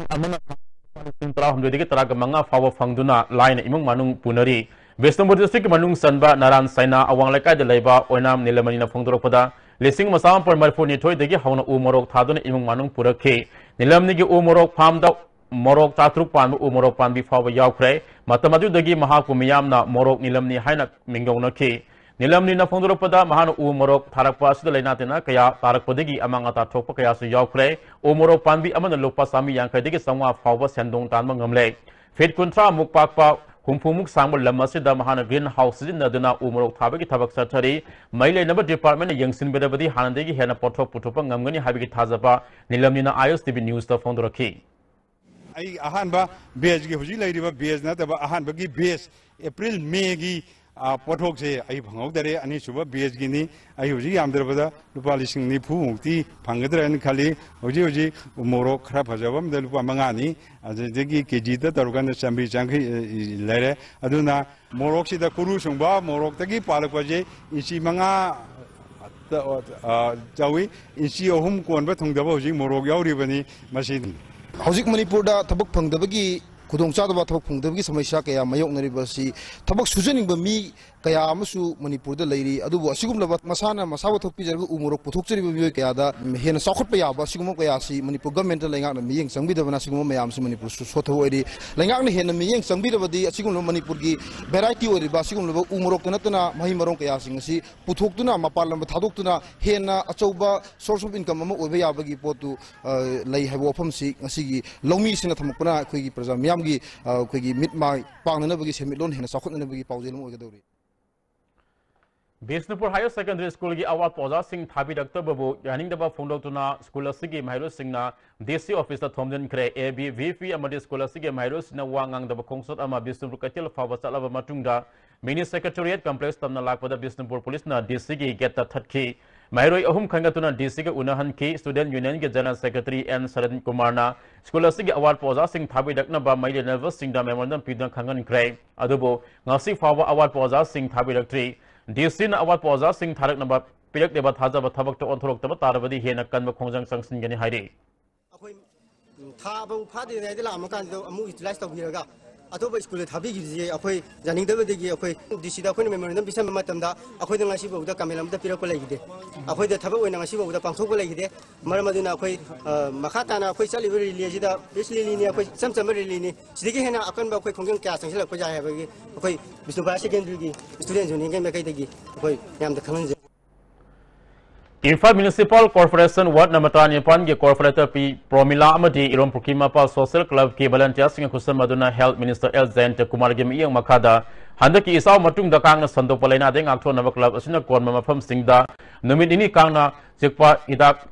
ꯑꯃꯅ ꯂꯨꯄꯥ ꯂꯤꯁꯤꯡ ꯇꯔꯥꯍꯨꯝꯗꯣꯏꯗꯒꯤ ꯇꯔꯥꯒ ꯃꯉꯥ ꯐꯥꯎꯕ ꯐꯪꯗꯨꯅ ꯂꯥꯏꯅ ꯏꯃꯨꯡ ꯃꯅꯨꯡ ꯄꯨꯅꯔꯤ꯫ ꯕꯤꯁꯅꯨꯄꯨꯔ ꯗꯤꯁꯇ꯭ꯔꯤꯛꯀꯤ ꯃꯅꯨꯡ ꯆꯟꯕ ꯅꯥꯔꯥꯟ ꯁꯥꯏꯅꯥ ꯑꯋꯥꯡ ꯂꯩꯀꯥꯏꯗ ꯂꯩꯕ ꯑꯣꯏꯅꯥꯝ ꯅꯤꯂꯃꯅꯤꯅ ꯐꯣꯡꯗꯣꯔꯛꯄꯗ, ꯂꯤꯁꯤꯡ ꯑꯃ ꯆꯥꯃꯥꯄꯜ ꯃꯔꯤꯐꯨ ꯅꯤꯊꯣꯏꯗꯒꯤ ꯍꯧꯅ ꯎ ꯃꯣꯔꯣꯛ ꯊꯥꯗꯨꯅ ꯏꯃꯨꯡ ꯃꯅꯨꯡ ꯄꯨꯔꯛꯈꯤ꯫ ꯅꯤꯂꯝꯅꯤꯒꯤ ꯎ ꯃꯣꯔꯣꯛ ꯐꯥꯔꯝꯗ ꯃꯣꯔꯣꯛ ꯆꯥꯇ꯭ꯔꯨꯛ ꯄꯥꯟꯕ ꯎ ꯃꯣꯔꯣꯛ ꯄꯥꯝꯕꯤ ꯐꯥꯎꯕ ꯌꯥꯎꯈ꯭ꯔꯦ꯫ ꯃꯇꯝ ꯑꯗꯨꯗꯒꯤ ꯃꯍꯥꯛꯄꯨ ꯃꯤꯌꯥꯝꯅ ꯃꯣꯔꯣꯛ ꯅꯤꯂꯝꯅꯤ ꯍꯥꯏꯅ ꯃꯤꯡꯒꯧꯅꯈꯤ꯫ ꯅꯤꯂꯝꯅꯤꯅ ꯐꯣꯡꯗꯣꯔꯛꯄꯗ, ꯃꯍꯥꯛꯅ ꯎ ꯃꯣꯔꯣꯛ ꯊꯥꯔꯛꯄ ꯑꯁꯤꯗ ꯂꯩꯅꯥ ꯇꯤꯟꯅꯥ ꯀꯌꯥ ꯇꯥꯔꯛꯄꯗꯒꯤ ꯑꯃꯥꯡ ꯑꯇꯥ ꯊꯣꯛꯄ ꯀꯌꯥꯁꯨ ꯌꯥꯎꯈ꯭ꯔꯦ꯫ ꯎ ꯃꯣꯔꯣꯛ ꯄꯥꯝꯕꯤ ꯑꯃꯅ ꯂꯨꯄꯥ ꯆꯥꯝꯃꯔꯤ ꯌꯥꯡꯈꯩꯗꯒꯤ ꯆꯥꯝꯃꯉꯥ ꯐꯥꯎꯕ ꯁꯦꯟꯗꯣꯡ ꯇꯥꯟꯕ ꯉꯝꯂꯦ꯫ ꯐꯤꯠ ꯀꯨꯟꯊ꯭ꯔꯥ ꯃꯨꯛ ꯄꯥꯛꯄ, ꯍꯨꯝꯐꯨ ꯃꯨꯛ ꯁꯥꯡꯕ ꯂꯝ ꯑꯁꯤꯗ ꯃꯍꯥꯛꯅ ꯒ꯭ꯔꯤꯟ ꯍꯥꯎꯁ ꯁꯤꯖꯤꯟꯅꯗꯨꯅ ꯎ ꯃꯣꯔꯣꯛ ꯊꯥꯕꯒꯤ ꯊꯕꯛ ꯆꯠꯊꯔꯤ꯫ ꯃꯔꯤ ꯂꯩꯅꯕ ꯗꯤꯄꯥꯔꯠꯃꯦꯟꯅ ꯌꯦꯡꯁꯤꯟꯕꯤꯔꯕꯗꯤ ꯍꯥꯟꯅꯗꯒꯤ ꯍꯦꯟꯅ ꯄꯣꯠꯊꯣꯛ ꯄꯨꯊꯣꯛꯄ ꯉꯝꯒꯅꯤ ꯍꯥꯏꯕꯒꯤ ꯊꯥꯖꯕ ꯅꯤꯂꯝꯅꯤꯅ ꯑꯥꯏ ꯑꯦꯁ ꯇꯤ ꯚꯤ ꯅ꯭ꯌꯨꯁꯇ ꯐꯣꯡꯗꯣꯔꯛꯈꯤ꯫ ꯑꯩ ꯑꯍꯥꯟꯕ ꯕꯦꯆꯀꯤ, ꯍꯧꯖꯤꯛ ꯂꯩꯔꯤꯕ ꯕꯦꯆ ꯅꯠꯇꯕ ꯑꯍꯥꯟꯕꯒꯤ ꯕꯦꯆ, ꯑꯦꯄ꯭ꯔꯤꯜ, ꯃꯦꯒꯤ, ꯑ, ꯄꯣꯠꯊꯣꯛꯁꯦ ꯑꯩ ꯐꯪꯍꯧꯗꯔꯦ꯫ ꯑꯅꯤꯁꯨꯕ ꯕꯦꯆꯀꯤꯅꯤ꯫ ꯑꯩ ꯍꯧꯖꯤꯛ ꯌꯥꯝꯗ꯭ꯔꯕꯗ ꯂꯨꯄꯥ ꯂꯤꯁꯤꯡ ꯅꯤꯐꯨ ꯃꯨꯛꯇꯤ ꯐꯪꯒꯗ꯭ꯔꯥ ꯍꯥꯏꯅ ꯈꯜꯂꯤ꯫ ꯍꯧꯖꯤꯛ ꯍꯧꯖꯤꯛ ꯎ ꯃꯣꯔꯣꯛ ꯈꯔ ꯐꯖꯕ ꯑꯃꯗ ꯂꯨꯄꯥ ꯃꯉꯥꯅꯤ, ꯑꯗꯨꯗꯒꯤ ꯀꯦ ꯖꯤꯗ ꯇꯧꯔꯀꯥꯟꯗ ꯆꯥꯝꯃꯔꯤ ꯆꯥꯝꯃꯔꯤ, ꯑ, ꯂꯩꯔꯦ꯫ ꯑꯗꯨꯅ ꯃꯣꯔꯣꯛꯁꯤꯗ ꯀꯨꯔꯨ ꯁꯨꯡꯕ ꯃꯣꯔꯣꯛꯇꯒꯤ ꯄꯥꯜꯂꯛꯄꯁꯦ ꯏꯟꯆꯤ ꯃꯉꯥ ꯑ, ꯆꯥꯎꯏ꯫ ꯏꯟꯆꯤ ꯑꯍꯨꯝ ꯀꯣꯟꯕ ꯊꯨꯡꯗꯕ ꯍꯧꯖꯤꯛ ꯃꯣꯔꯣꯛ ꯌꯥꯎꯔꯤꯕꯅꯤ꯫ ꯃꯁꯤ ꯍꯧꯖꯤꯛ ꯃꯅꯤꯄꯨꯔꯗ ꯊꯕꯛ ꯐꯪꯗꯕꯒꯤ ꯈꯨꯗꯣꯡꯆꯥꯗꯕ, ꯊꯕꯛ ꯐꯪꯗꯕꯒꯤ ꯁꯃꯁ꯭ꯌꯥ ꯀꯌꯥ ꯃꯥꯌꯣꯛꯅꯔꯤꯕ ꯑꯁꯤ, ꯊꯕꯛ ꯁꯨꯖꯅꯤꯡꯕ ꯃꯤ ꯀꯌꯥ ꯑꯃꯁꯨ ꯃꯅꯤꯄꯨꯔꯗ ꯂꯩꯔꯤ꯫ ꯑꯗꯨꯕꯨ ꯑꯁꯤꯒꯨꯝꯂꯕ ꯃꯁꯥꯅ ꯃꯁꯥꯕꯨ ꯊꯣꯛꯄꯤꯖꯔꯒ ꯎ ꯃꯣꯔꯣꯛ ꯄꯨꯊꯣꯛꯆꯔꯤꯕ ꯃꯤꯑꯣꯏ ꯀꯌꯥꯗ ꯍꯦꯟꯅ ꯆꯥꯎꯈꯠꯄ ꯌꯥꯕ ꯑꯁꯤꯒꯨꯝꯕ ꯀꯌꯥ ꯑꯁꯤ ꯃꯅꯤꯄꯨꯔ ꯒꯚꯔꯟꯃꯦꯟꯠꯇ ꯂꯩꯉꯥꯛꯅ ꯃꯤꯠꯌꯦꯡ ꯆꯪꯕꯤꯗꯕꯅ ꯑꯁꯤꯒꯨꯝꯕ ꯃꯌꯥꯝꯁꯤ ꯃꯅꯤꯄꯨꯔ ꯁꯣ-, ꯁꯣꯠꯊꯕ ꯑꯣꯏꯔꯤ꯫ ꯂꯩꯉꯥꯛꯅ ꯍꯦꯟꯅ ꯃꯤꯠꯌꯦꯡ ꯆꯪꯕꯤꯔꯕꯗꯤ ꯑꯁꯤꯒꯨꯝꯂꯕ ꯃꯅꯤꯄꯨꯔꯒꯤ variety ꯑꯣꯏꯔꯤꯕ ꯑꯁꯤꯒꯨꯝꯂꯕ ꯎ ꯃꯣꯔꯣꯛꯇ ꯅꯠꯇꯅ ꯃꯍꯩ ꯃꯔꯣꯡ ꯀꯌꯥꯁꯤꯡ ꯑꯁꯤ ꯄꯨꯊꯣꯛꯇꯨꯅ ꯃꯄꯥꯟ ꯂꯝꯗ ꯊꯥꯗꯣꯛꯇꯨꯅ ꯍꯦꯟꯅ ꯑꯆꯧꯕ source of income ꯑꯃ ꯑꯣꯏꯕ ꯌꯥꯕꯒꯤ ꯄꯣꯠꯇꯨ, ꯑ, ꯂꯩ ꯍꯥꯏꯕ ꯋꯥꯐꯝꯁꯤ ꯉꯁꯤꯒꯤ ꯂꯧꯃꯤꯁꯤꯡꯅ ꯊꯝꯃꯛꯄꯅ ꯑꯩꯈꯣꯏꯒꯤ ꯄ꯭ꯔꯖꯥ ꯃꯤꯌꯥꯝꯒꯤ, ꯑ, ꯑꯩꯈꯣꯏꯒꯤ ꯃꯤꯠ ꯃꯥꯏ ꯄꯥꯡꯅꯅꯕꯒꯤ ꯁꯦꯟꯃꯤꯠꯂꯣꯟ ꯍꯦꯟꯅ ꯆꯥꯎꯈꯠꯅꯅꯕꯒꯤ ꯄꯥꯎꯖꯦꯜ ꯑꯃ ꯑꯣꯏꯒꯗꯧꯔꯤ꯫ ꯕꯤꯁꯅꯨꯄꯨꯔ ꯍꯥꯌꯔ ꯁꯦꯀꯦꯟꯗꯔꯤ ꯁ꯭ꯀꯨꯜꯒꯤ ꯑꯋꯥꯠꯄ ꯑꯣꯖꯥꯁꯤꯡ ꯊꯥꯕꯤꯔꯛꯇꯕꯕꯨ ꯌꯥꯅꯤꯡꯗꯕ ꯐꯣꯡꯗꯣꯛꯇꯨꯅ ꯁ꯭ꯀꯨꯜ ꯑꯁꯤꯒꯤ ꯃꯍꯩꯔꯣꯏꯁꯤꯡꯅ ꯗꯤ ꯁꯤ ꯑꯣꯐꯤꯁꯇ ꯊꯣꯝꯖꯤꯟꯈ꯭ꯔꯦ꯫ ꯑꯦ ꯕꯤ ꯚꯤ ꯄꯤ ꯑꯃꯗꯤ ꯁ꯭ꯀꯨꯜ ꯑꯁꯤꯒꯤ ꯃꯍꯩꯔꯣꯏꯁꯤꯡꯅ ꯋꯥ ꯉꯥꯡꯗꯕ ꯈꯣꯡꯆꯠ ꯑꯃ ꯕꯤꯁꯅꯨꯄꯨꯔ ꯀꯩꯊꯦꯜ ꯐꯥꯎꯕ ꯆꯠꯂꯕ ꯃꯇꯨꯡꯗ ꯃꯤꯅꯤ ꯁꯦꯀ꯭ꯔꯦꯇꯦꯔꯤꯌꯦꯠ ꯀꯝꯄ꯭ꯂꯦꯛꯁ ꯇꯝꯅ ꯂꯥꯛꯄꯗ ꯕꯤꯁꯅꯨꯄꯨꯔ ꯄꯨꯂꯤꯁꯅ ꯗꯤ ꯁꯤꯒꯤ ꯒꯦꯠꯇ ꯊꯠꯈꯤ꯫ ꯃꯍꯩꯔꯣꯏ ꯑꯍꯨꯝ ꯈꯟꯒꯠꯇꯨꯅ ꯗꯤ ꯁꯤꯒ ꯎꯅꯍꯟꯈꯤ꯫ ꯁ꯭ꯇꯨꯗꯦꯟꯠ ꯌꯨꯅꯤꯌꯟꯒꯤ ꯖꯦꯅꯔꯦꯜ ꯁꯦꯀ꯭ꯔꯦꯇꯔꯤ ꯑꯦꯟ ꯁꯔꯟ ꯀꯨꯃꯥꯔꯅ ꯁ꯭ꯀꯨꯜ ꯑꯁꯤꯒꯤ ꯑꯋꯥꯠꯄ ꯑꯣꯖꯥꯁꯤꯡ ꯊꯥꯕꯤꯔꯛꯅꯕ ꯃꯔꯤ ꯂꯩꯅꯕꯁꯤꯡꯗ ꯃꯦꯃꯣꯔꯦꯟꯗꯝ ꯄꯤꯗꯨꯅ ꯈꯪꯍꯟꯈ꯭ꯔꯦ꯫ ꯑꯗꯨꯕꯨ ꯉꯁꯤ ꯐꯥꯎꯕ ꯑꯋꯥꯠꯄ ꯑꯣꯖꯥꯁꯤꯡ ꯊꯥꯕꯤꯔꯛꯇ꯭ꯔꯤ꯫ ꯗꯤ ꯁꯤꯅ ꯑꯋꯥꯠꯄ ꯑꯣꯖꯥꯁꯤꯡ ꯊꯥꯔꯛꯅꯕ ꯄꯤꯔꯛꯂꯤꯕ ꯊꯥꯖꯕ ꯊꯕꯛꯇ ꯑꯣꯟꯊꯣꯔꯛꯇꯕ ꯇꯥꯔꯕꯗꯤ ꯍꯦꯟꯅ ꯀꯟꯕ ꯈꯣꯡꯖꯪ ꯆꯪꯁꯤꯟꯒꯅꯤ ꯍꯥꯏꯔꯤ꯫ ꯑꯩꯈꯣꯏ, ꯎꯝ, ꯊꯥ ꯐꯥꯎ ꯐꯥꯗ꯭ꯔꯤꯉꯩꯗ ꯂꯥꯛꯑꯝꯃꯀꯥꯟꯗ ꯑꯃꯨꯛ ꯌꯨꯇꯤꯂꯥꯏꯁ ꯇꯧꯕꯤꯔꯒ ꯑꯇꯣꯞꯄ ꯁ꯭ꯀꯨꯜꯗ ꯊꯥꯕꯤꯈꯤꯕꯁꯦ ꯑꯩꯈꯣꯏ ꯌꯥꯅꯤꯡꯗꯕꯗꯒꯤ ꯑꯩꯈꯣꯏ ꯗꯤ ꯁꯤꯗ ꯑꯩꯈꯣꯏꯅ ꯃꯦꯃꯣꯔꯦꯟꯗꯝ ꯄꯤꯁꯟꯕ ꯃꯇꯝꯗ ꯑꯩꯈꯣꯏꯗ ꯉꯁꯤꯐꯥꯎꯗ ꯀꯃꯦꯟ ꯑꯃꯇ ꯄꯤꯔꯛꯄ ꯂꯩꯈꯤꯗꯦ꯫ ꯑꯩꯈꯣꯏꯗ ꯊꯕꯛ ꯑꯣꯏꯅ ꯉꯁꯤꯐꯥꯎꯗ ꯄꯥꯡꯊꯣꯛꯄ ꯂꯩꯈꯤꯗꯦ꯫ ꯃꯔꯝ ꯑꯗꯨꯅ ꯑꯩꯈꯣꯏ, ꯑ, ꯃꯈꯥ ꯇꯥꯅ ꯑꯩꯈꯣꯏ ꯆꯠꯂꯤꯕ ꯔꯦꯂꯤ ꯑꯁꯤꯗ ꯄꯤꯁ ꯔꯦꯂꯤꯅꯤ, ꯑꯩꯈꯣꯏ ꯏꯆꯝ ꯆꯝꯕ ꯔꯦꯂꯤꯅꯤ꯫ ꯁꯤꯗꯒꯤ ꯍꯦꯟꯅ ꯑꯀꯟꯕ ꯑꯩꯈꯣꯏ ꯈꯣꯡꯖꯪ ꯀꯌꯥ ꯆꯪꯁꯤꯜꯂꯛꯄ ꯌꯥꯏ ꯍꯥꯏꯕꯒꯤ ꯑꯩꯈꯣꯏ ꯕꯤꯁꯅꯨꯄꯨꯔ ꯍꯥꯌꯔ ꯁꯦꯀꯦꯟꯗꯔꯤꯒꯤ ꯁ꯭ꯇꯨꯗꯦꯟꯠ ꯌꯨꯅꯤꯌꯟꯒꯤ ꯃꯥꯏꯀꯩꯗꯒꯤ ꯑꯩꯈꯣꯏ ꯃꯌꯥꯝꯗ ꯈꯪꯍꯟꯖꯔꯤ꯫ Imphal municipal corporation ward number ꯇꯔꯥꯅꯤꯄꯥꯟꯒꯤ ꯀꯣꯔꯄꯣꯔꯦꯇꯔ ꯄꯤ ꯄ꯭ꯔꯣꯃꯤꯂꯥ ꯑꯃꯗꯤ ꯏꯔꯣꯝꯄꯨꯈ꯭ꯔꯤ ꯃꯄꯥꯜ ꯁꯣꯁꯤꯌꯦꯜ ꯀ꯭ꯂꯕꯀꯤ ꯚꯣꯂꯨꯟꯇꯤꯌꯔꯁꯤꯡꯒ ꯈꯨꯠꯁꯝꯅꯗꯨꯅ ꯍꯦꯜꯊ ꯃꯤꯅꯤꯁꯇꯔ ꯑꯦꯜ ꯖꯌꯟꯇ ꯀꯨꯃꯥꯔꯒꯤ ꯃꯤꯠꯌꯦꯡ ꯃꯈꯥꯗ ꯍꯟꯗꯛꯀꯤ ꯏꯆꯥꯎ ꯃꯇꯨꯡꯗ ꯀꯥꯡꯅ ꯁꯟꯗꯣꯛꯄ ꯂꯥꯏꯅꯥꯗꯒꯤ ꯉꯥꯛꯊꯣꯛꯅꯕ ꯀ꯭ꯂꯕ ꯑꯁꯤꯅ ꯀꯣꯟꯕ ꯃꯐꯝꯁꯤꯡꯗ ꯅꯨꯃꯤꯠ ꯅꯤꯅꯤ ꯀꯥꯡꯅ ꯆꯤꯛꯄ ꯍꯤꯗꯥꯛ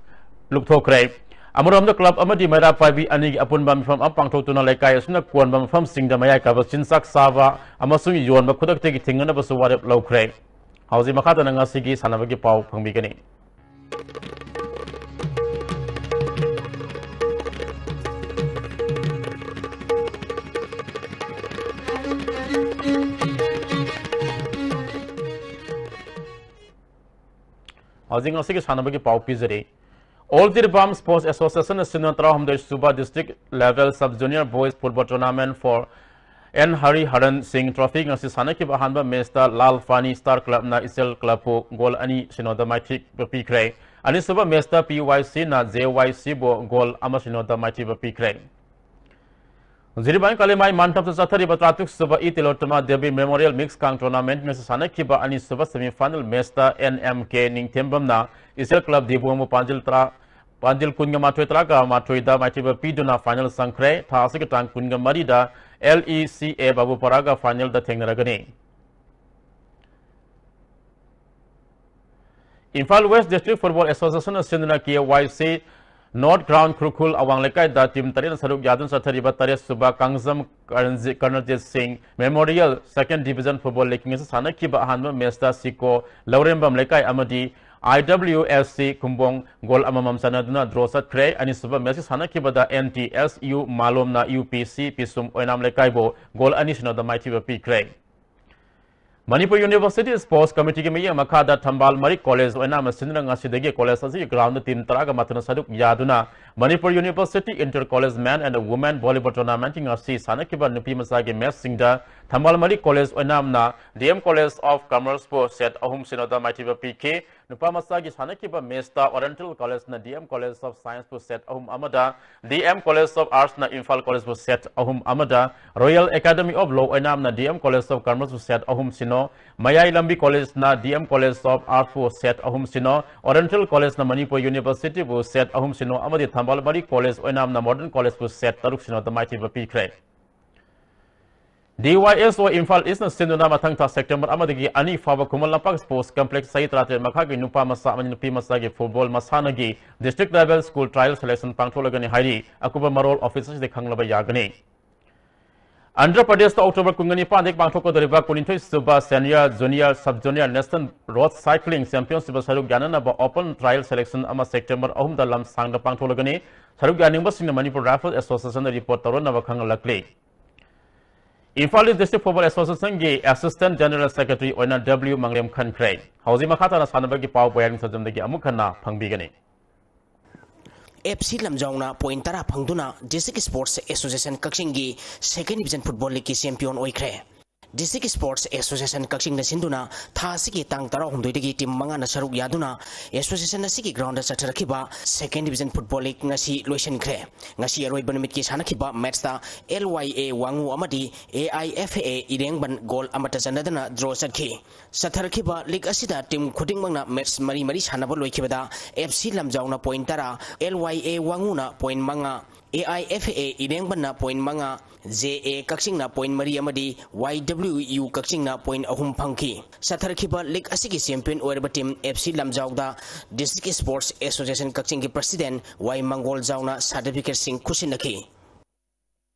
ꯂꯨꯞꯊꯣꯛꯈ꯭ꯔꯦ꯫ ꯑꯃꯔꯣꯝꯗ ꯀ꯭ꯂꯕ ꯑꯃꯗꯤ ꯃꯩꯔꯥ ꯄꯥꯏꯕꯤ ꯑꯅꯤꯒꯤ ꯑꯄꯨꯟꯕ ꯃꯤꯐꯝ ꯑꯃ ꯄꯥꯡꯊꯣꯛꯇꯨꯅ ꯂꯩꯀꯥꯏ ꯑꯁꯤꯅ ꯀꯣꯟꯕ ꯃꯐꯝꯁꯤꯡꯗ ꯃꯌꯥꯏ ꯀꯥꯕ ꯆꯤꯟꯖꯥꯛ ꯆꯥꯕ ꯑꯃꯁꯨꯡ ꯌꯣꯟꯕ ꯈꯨꯗꯛꯇꯒꯤ ꯊꯤꯡꯅꯅꯕꯁꯨ ꯋꯥꯔꯦꯞ ꯂꯧꯈ꯭ꯔꯦ꯫ ꯍꯧꯖꯤꯛ ꯃꯈꯥ ꯇꯥꯅ ꯉꯁꯤꯒꯤ ꯁꯥꯟꯅꯕꯒꯤ ꯄꯥꯎ ꯐꯪꯕꯤꯒꯅꯤ꯫ ꯍꯧꯖꯤꯛ ꯉꯁꯤꯒꯤ ꯁꯥꯟꯅꯕꯒꯤ ꯄꯥꯎ ꯄꯤꯖꯔꯤ꯫ All Tiribam Sports Association ꯑꯁꯤꯅ ꯇꯔꯥꯍꯨꯝꯗꯣꯏ ꯁꯨꯕ District Level Sub Junior Boys Football Tournament for N Hari Haran Singh Trophy ꯉꯁꯤ ꯁꯥꯟꯅꯈꯤꯕ ꯑꯍꯥꯟꯕ ꯃꯦꯆꯇ ꯂꯥꯜ ꯐꯥꯅꯤ Star Clubꯅ ꯏꯆꯦꯜ Clubꯄꯨ ꯒꯣꯜ ꯑꯅꯤ ꯁꯤꯅꯣꯗ ꯃꯥꯏꯊꯤꯕ ꯄꯤꯈ꯭ꯔꯦ꯫ ꯑꯅꯤꯁꯨꯕ ꯃꯦꯆꯇ P Y Cꯅ J Y Cꯕꯨ ꯒꯣꯜ ꯑꯃ ꯁꯤꯅꯣꯗ ꯃꯥꯏꯊꯤꯕ ꯄꯤꯈ꯭ꯔꯦ꯫ ꯖꯤꯔꯤꯕꯥꯝ ꯀꯥꯂꯤꯃꯥꯏ ꯃꯥꯟꯇꯞꯇ ꯆꯠꯊꯔꯤꯕ ꯇꯔꯥꯇꯔꯨꯛ ꯁꯨꯕ E ꯇꯤꯂꯣꯇꯃꯥ Devi Memorial Mix Count Tournament ꯉꯁꯤ ꯁꯥꯟꯅꯈꯤꯕ ꯑꯅꯤꯁꯨꯕ semi final ꯃꯦꯆꯇ N M K ꯅꯤꯡꯊꯦꯝꯕꯝꯅ ꯏꯆꯦꯜ Club ꯗꯤꯕꯣꯡꯕꯨ ꯄꯥꯟꯖꯤꯜ ꯇꯔꯥ, ꯄꯥꯟꯖꯤꯜ ꯀꯨꯟꯒ ꯃꯥꯊꯣꯏ ꯇꯔꯥꯒ ꯃꯥꯊꯣꯏꯗ ꯃꯥꯏꯊꯤꯕ ꯄꯤꯗꯨꯅ final ꯆꯪꯈ꯭ꯔꯦ꯫ ꯊꯥ ꯑꯁꯤꯒꯤ ꯇꯥꯡ ꯀꯨꯟꯒ ꯃꯔꯤꯗ L E C A ꯕꯥꯕꯨꯄꯥꯔꯥꯒ finalꯗ ꯊꯦꯡꯅꯔꯒꯅꯤ꯫ Imphal West District Football Association ꯁꯤꯟꯗꯨꯅ K Y C North Ground ꯈꯨꯔꯈꯨꯜ ꯑꯋꯥꯡ ꯂꯩꯀꯥꯏꯗ team ꯇꯔꯦꯠꯅ ꯁꯔꯨꯛ ꯌꯥꯗꯨꯅ ꯆꯠꯊꯔꯤꯕ ꯇꯔꯦꯠ ꯁꯨꯕ ꯀꯥꯡꯖꯝ ꯀꯔꯟꯖꯤ-, ꯀꯔꯅꯖꯤꯠ ꯁꯤꯡ Memorial Second Division Football League ꯉꯁꯤ ꯁꯥꯟꯅꯈꯤꯕ ꯑꯍꯥꯟꯕ ꯃꯦꯆꯇ ꯁꯤꯀꯣ ꯂꯧꯔꯦꯝꯕꯝ ꯂꯩꯀꯥꯏ ꯑꯃꯗꯤ I W S C ꯈꯨꯝꯕꯣꯡ ꯒꯣꯜ ꯑꯃꯃꯝ ꯆꯟꯅꯗꯨꯅ draw ꯆꯠꯈ꯭ꯔꯦ꯫ ꯑꯅꯤꯁꯨꯕ ꯃꯦꯆꯀꯤ ꯁꯥꯟꯅꯈꯤꯕꯗ N T S U ꯃꯥꯂꯣꯝꯅ U P C ꯄꯤꯁꯨꯝ ꯑꯣꯏꯅꯥꯝ ꯂꯩꯀꯥꯏꯕꯨ ꯒꯣꯜ ꯑꯅꯤ ꯁꯤꯅꯣꯗ ꯃꯥꯏꯊꯤꯕ ꯄꯤꯈ꯭ꯔꯦ꯫ ꯃꯅꯤꯄꯨꯔ University Sports Committeeꯒꯤ ꯃꯤꯠꯌꯦꯡ ꯃꯈꯥꯗ ꯊꯝꯕꯥꯜ ꯃꯔꯤ College ꯑꯣꯏꯅꯥꯝ ꯁꯤꯟꯗꯨꯅ ꯉꯁꯤꯗꯒꯤ college ꯑꯁꯤꯒꯤ groundꯗ team ꯇꯔꯥꯒ ꯃꯥꯊꯣꯏꯅ ꯁꯔꯨꯛ ꯌꯥꯗꯨꯅ Manipur University Inter College Men and Women Volleyball Tournamentꯀꯤ ꯉꯁꯤ ꯁꯥꯟꯅꯈꯤꯕ ꯅꯨꯄꯤ ꯃꯆꯥꯒꯤ matchꯁꯤꯡꯗ ꯊꯝꯕꯥꯜ ꯃꯔꯤ College ꯑꯣꯏꯅꯥꯝꯅ D M College of Commerceꯕꯨ set ꯑꯍꯨꯝ ꯁꯤꯅꯣꯗ ꯃꯥꯏꯊꯤꯕ ꯄꯤꯈꯤ꯫ ꯅꯨꯄꯥ ꯃꯆꯥꯒꯤ ꯁꯥꯟꯅꯈꯤꯕ matchꯇ Oriental Collegeꯅ D M College of Scienceꯄꯨ set ꯑꯍꯨꯝ ꯑꯃꯗ, D M College of Artsꯅ Imphal Collegeꯄꯨ set ꯑꯍꯨꯝ ꯑꯃꯗ, Royal Academy of Law ꯑꯣꯏꯅꯥꯝꯅ D M College of Commerceꯄꯨ set ꯑꯍꯨꯝ ꯁꯤꯅꯣ, ꯃꯌꯥꯏ ꯂꯝꯕꯤ Collegeꯅ D M College of Artsꯄꯨ set ꯑꯍꯨꯝ ꯁꯤꯅꯣ, Oriental Collegeꯅ ꯃꯅꯤꯄꯨꯔ Universityꯕꯨ set ꯑꯍꯨꯝ ꯁꯤꯅꯣ ꯑꯃꯗꯤ ꯊꯝꯕꯥꯜ ꯃꯔꯤ College ꯑꯣꯏꯅꯥꯝꯅ Modern Collegeꯄꯨ set ꯇꯔꯨꯛ ꯁꯤꯅꯣꯗ ꯃꯥꯏꯊꯤꯕ ꯄꯤꯈ꯭ꯔꯦ꯫ D Y S O Imphal Eastꯅ ꯁꯤꯟꯗꯨꯅ ꯃꯊꯪ ꯊꯥ September ꯑꯃꯗꯒꯤ ꯑꯅꯤ ꯐꯥꯎꯕ ꯈꯨꯃꯟ ꯂꯝꯄꯥꯛ Sports Complex ꯆꯍꯤ ꯇꯔꯥꯇꯔꯦꯠ ꯃꯈꯥꯒꯤ ꯅꯨꯄꯥ ꯃꯆꯥ ꯑꯃꯗꯤ ꯅꯨꯄꯤ ꯃꯆꯥꯒꯤ football ꯃꯁꯥꯟꯅꯒꯤ district level school trial selection ꯄꯥꯡꯊꯣꯛꯂꯒꯅꯤ ꯍꯥꯏꯔꯤ꯫ ꯑꯀꯨꯞꯄ ꯃꯔꯣꯜ office ꯑꯁꯤꯗ ꯈꯪꯅꯕ ꯌꯥꯒꯅꯤ꯫ ꯑꯟꯙ꯭ꯔ ꯄ꯭ꯔꯗꯦꯁꯇ October ꯀꯨꯟꯅꯤꯄꯥꯟꯗꯒꯤ ꯄꯥꯡꯊꯣꯛꯀꯗꯧꯔꯤꯕ ꯀꯨꯟꯅꯤꯊꯣꯏ ꯁꯨꯕ Senior Junior Sub Junior National Road Cycling Championship ꯁꯔꯨꯛ ꯌꯥꯅꯅꯕ open trial selection ꯑꯃ September ꯑꯍꯨꯝꯗ ꯂꯝꯁꯥꯡꯗ ꯄꯥꯡꯊꯣꯛꯂꯒꯅꯤ꯫ ꯁꯔꯨꯛ ꯌꯥꯅꯤꯡꯕꯁꯤꯡꯅ Manipur Rifle Associationꯗ report ꯇꯧꯔꯅꯕ ꯈꯪꯍꯜꯂꯛꯂꯤ꯫ ꯏꯝꯐꯥꯜ ꯏꯁ ꯗꯤꯁꯇ꯭ꯔꯤꯛ ꯐꯨꯠꯕꯣꯜ ꯑꯦꯁꯣꯁꯤꯌꯦꯁꯟꯒꯤ ꯑꯦꯁꯤꯁꯇꯦꯟꯠ ꯖꯦꯅꯔꯦꯜ ꯁꯦꯀ꯭ꯔꯦꯇꯔꯤ ꯑꯣꯏꯅ ꯗꯕ꯭ꯂꯤꯎ ꯃꯪꯂꯦꯝ ꯈꯟꯈ꯭ꯔꯦ꯫ ꯍꯧꯖꯤꯛ ꯃꯈꯥ ꯇꯥꯅ ꯁꯥꯟꯅꯕꯒꯤ ꯄꯥꯎ ꯕꯣꯌꯥꯏꯔꯦꯝ ꯁꯟꯖꯝꯗꯒꯤ ꯑꯃꯨꯛ ꯍꯟꯅ ꯐꯪꯕꯤꯒꯅꯤ꯫ ꯑꯦꯐ ꯁꯤ ꯂꯝꯖꯥꯎꯅ ꯄꯣꯏꯟꯠ ꯇꯔꯥ ꯐꯪꯗꯨꯅ ꯗꯤꯁꯇ꯭ꯔꯤꯛ ꯁ꯭ꯄꯣꯔꯠꯁ ꯑꯦꯁꯣꯁꯤꯌꯦꯁꯟ ꯀꯛꯆꯤꯡꯒꯤ ꯁꯦꯀꯦꯟꯗ ꯗꯤꯕꯤꯖꯟ ꯐꯨꯠꯕꯣꯜ ꯂꯤꯒꯀꯤ ꯆꯦꯝꯄꯤꯌꯟ ꯑꯣꯏꯈ꯭ꯔꯦ꯫ ꯗꯤꯁꯇ꯭ꯔꯤꯛ ꯁ꯭ꯄꯣꯔꯠꯁ ꯑꯦꯁꯣꯁꯤꯌꯦꯁꯟ ꯀꯛꯆꯤꯡꯅ ꯁꯤꯟꯗꯨꯅ ꯊꯥ ꯑꯁꯤꯒꯤ ꯇꯥꯡ ꯇꯔꯥꯍꯨꯝꯗꯣꯏꯗꯒꯤ ꯇꯤꯝ ꯃꯉꯥꯅ ꯁꯔꯨꯛ ꯌꯥꯗꯨꯅ ꯑꯦꯁꯣꯁꯤꯌꯦꯁꯟ ꯑꯁꯤꯒꯤ ꯒ꯭ꯔꯥꯎꯟꯗ ꯆꯠꯊꯔꯛꯈꯤꯕ ꯁꯦꯀꯦꯟꯗ ꯗꯤꯕꯤꯖꯟ ꯐꯨꯠꯕꯣꯜ ꯂꯤꯒ ꯉꯁꯤ ꯂꯣꯏꯁꯤꯟꯈ꯭ꯔꯦ꯫ ꯉꯁꯤ ꯑꯔꯣꯏꯕ ꯅꯨꯃꯤꯠꯀꯤ ꯁꯥꯟꯅꯈꯤꯕ ꯃꯦꯠꯁꯇ ꯑꯦꯜ ꯋꯥꯏ ꯑꯦ ꯋꯥꯉꯨ ꯑꯃꯗꯤ ꯑꯦ ꯑꯥꯏ ꯑꯦꯐ ꯑꯦ ꯏꯔꯦꯡꯕꯟ ꯒꯣꯜ ꯑꯃꯠꯇ ꯆꯟꯅꯗꯅ ꯗ꯭ꯔꯣ ꯆꯠꯈꯤ꯫ ꯆꯠꯊꯔꯛꯈꯤꯕ ꯂꯤꯒ ꯑꯁꯤꯗ ꯇꯤꯝ ꯈꯨꯗꯤꯡꯃꯛꯅ ꯃꯦꯠꯁ ꯃꯔꯤ ꯃꯔꯤ ꯁꯥꯟꯅꯕ ꯂꯣꯏꯈꯤꯕꯗ ꯑꯦꯐ ꯁꯤ ꯂꯝꯖꯥꯎꯅ ꯄꯣꯏꯟꯠ ꯇꯔꯥ, ꯑꯦꯜ ꯋꯥꯏ ꯑꯦ ꯋꯥꯉꯨꯅ ꯄꯣꯏꯟꯠ ꯃꯉꯥ, ꯑꯦ ꯑꯥꯏ ꯑꯦꯐ ꯑꯦ ꯏꯔꯦꯡꯕꯟꯅ ꯄꯣꯏꯟꯠ ꯃꯉꯥ, ꯖꯦ ꯑꯦ ꯀꯛꯆꯤꯡꯅ ꯄꯣꯏꯟꯠ ꯃꯔꯤ ꯑꯃꯗꯤ ꯋꯥꯏ ꯗꯕ꯭ꯂꯤꯎ ꯌꯨ ꯀꯛꯆꯤꯡꯅ ꯄꯣꯏꯟꯠ ꯑꯍꯨꯝ ꯐꯪꯈꯤ꯫ ꯆꯠꯊꯔꯛꯈꯤꯕ ꯂꯤꯒ ꯑꯁꯤꯒꯤ ꯆꯦꯝꯄꯤꯌꯟ ꯑꯣꯏꯔꯕ ꯇꯤꯝ ꯑꯦꯐ ꯁꯤ ꯂꯝꯖꯥꯎꯗ ꯗꯤꯁꯇ꯭ꯔꯤꯛ ꯁ꯭ꯄꯣꯔꯠꯁ ꯑꯦꯁꯣꯁꯤꯌꯦꯁꯟ ꯀꯛꯆꯤꯡꯒꯤ ꯄ꯭ꯔꯁꯤꯗꯦꯟꯠ ꯋꯥꯏ ꯃꯪꯒꯣꯜꯖꯥꯎꯅ ꯁꯥꯔꯇꯤꯐꯤꯀꯦꯠꯁꯤꯡ ꯈꯨꯠꯁꯤꯟꯅꯈꯤ꯫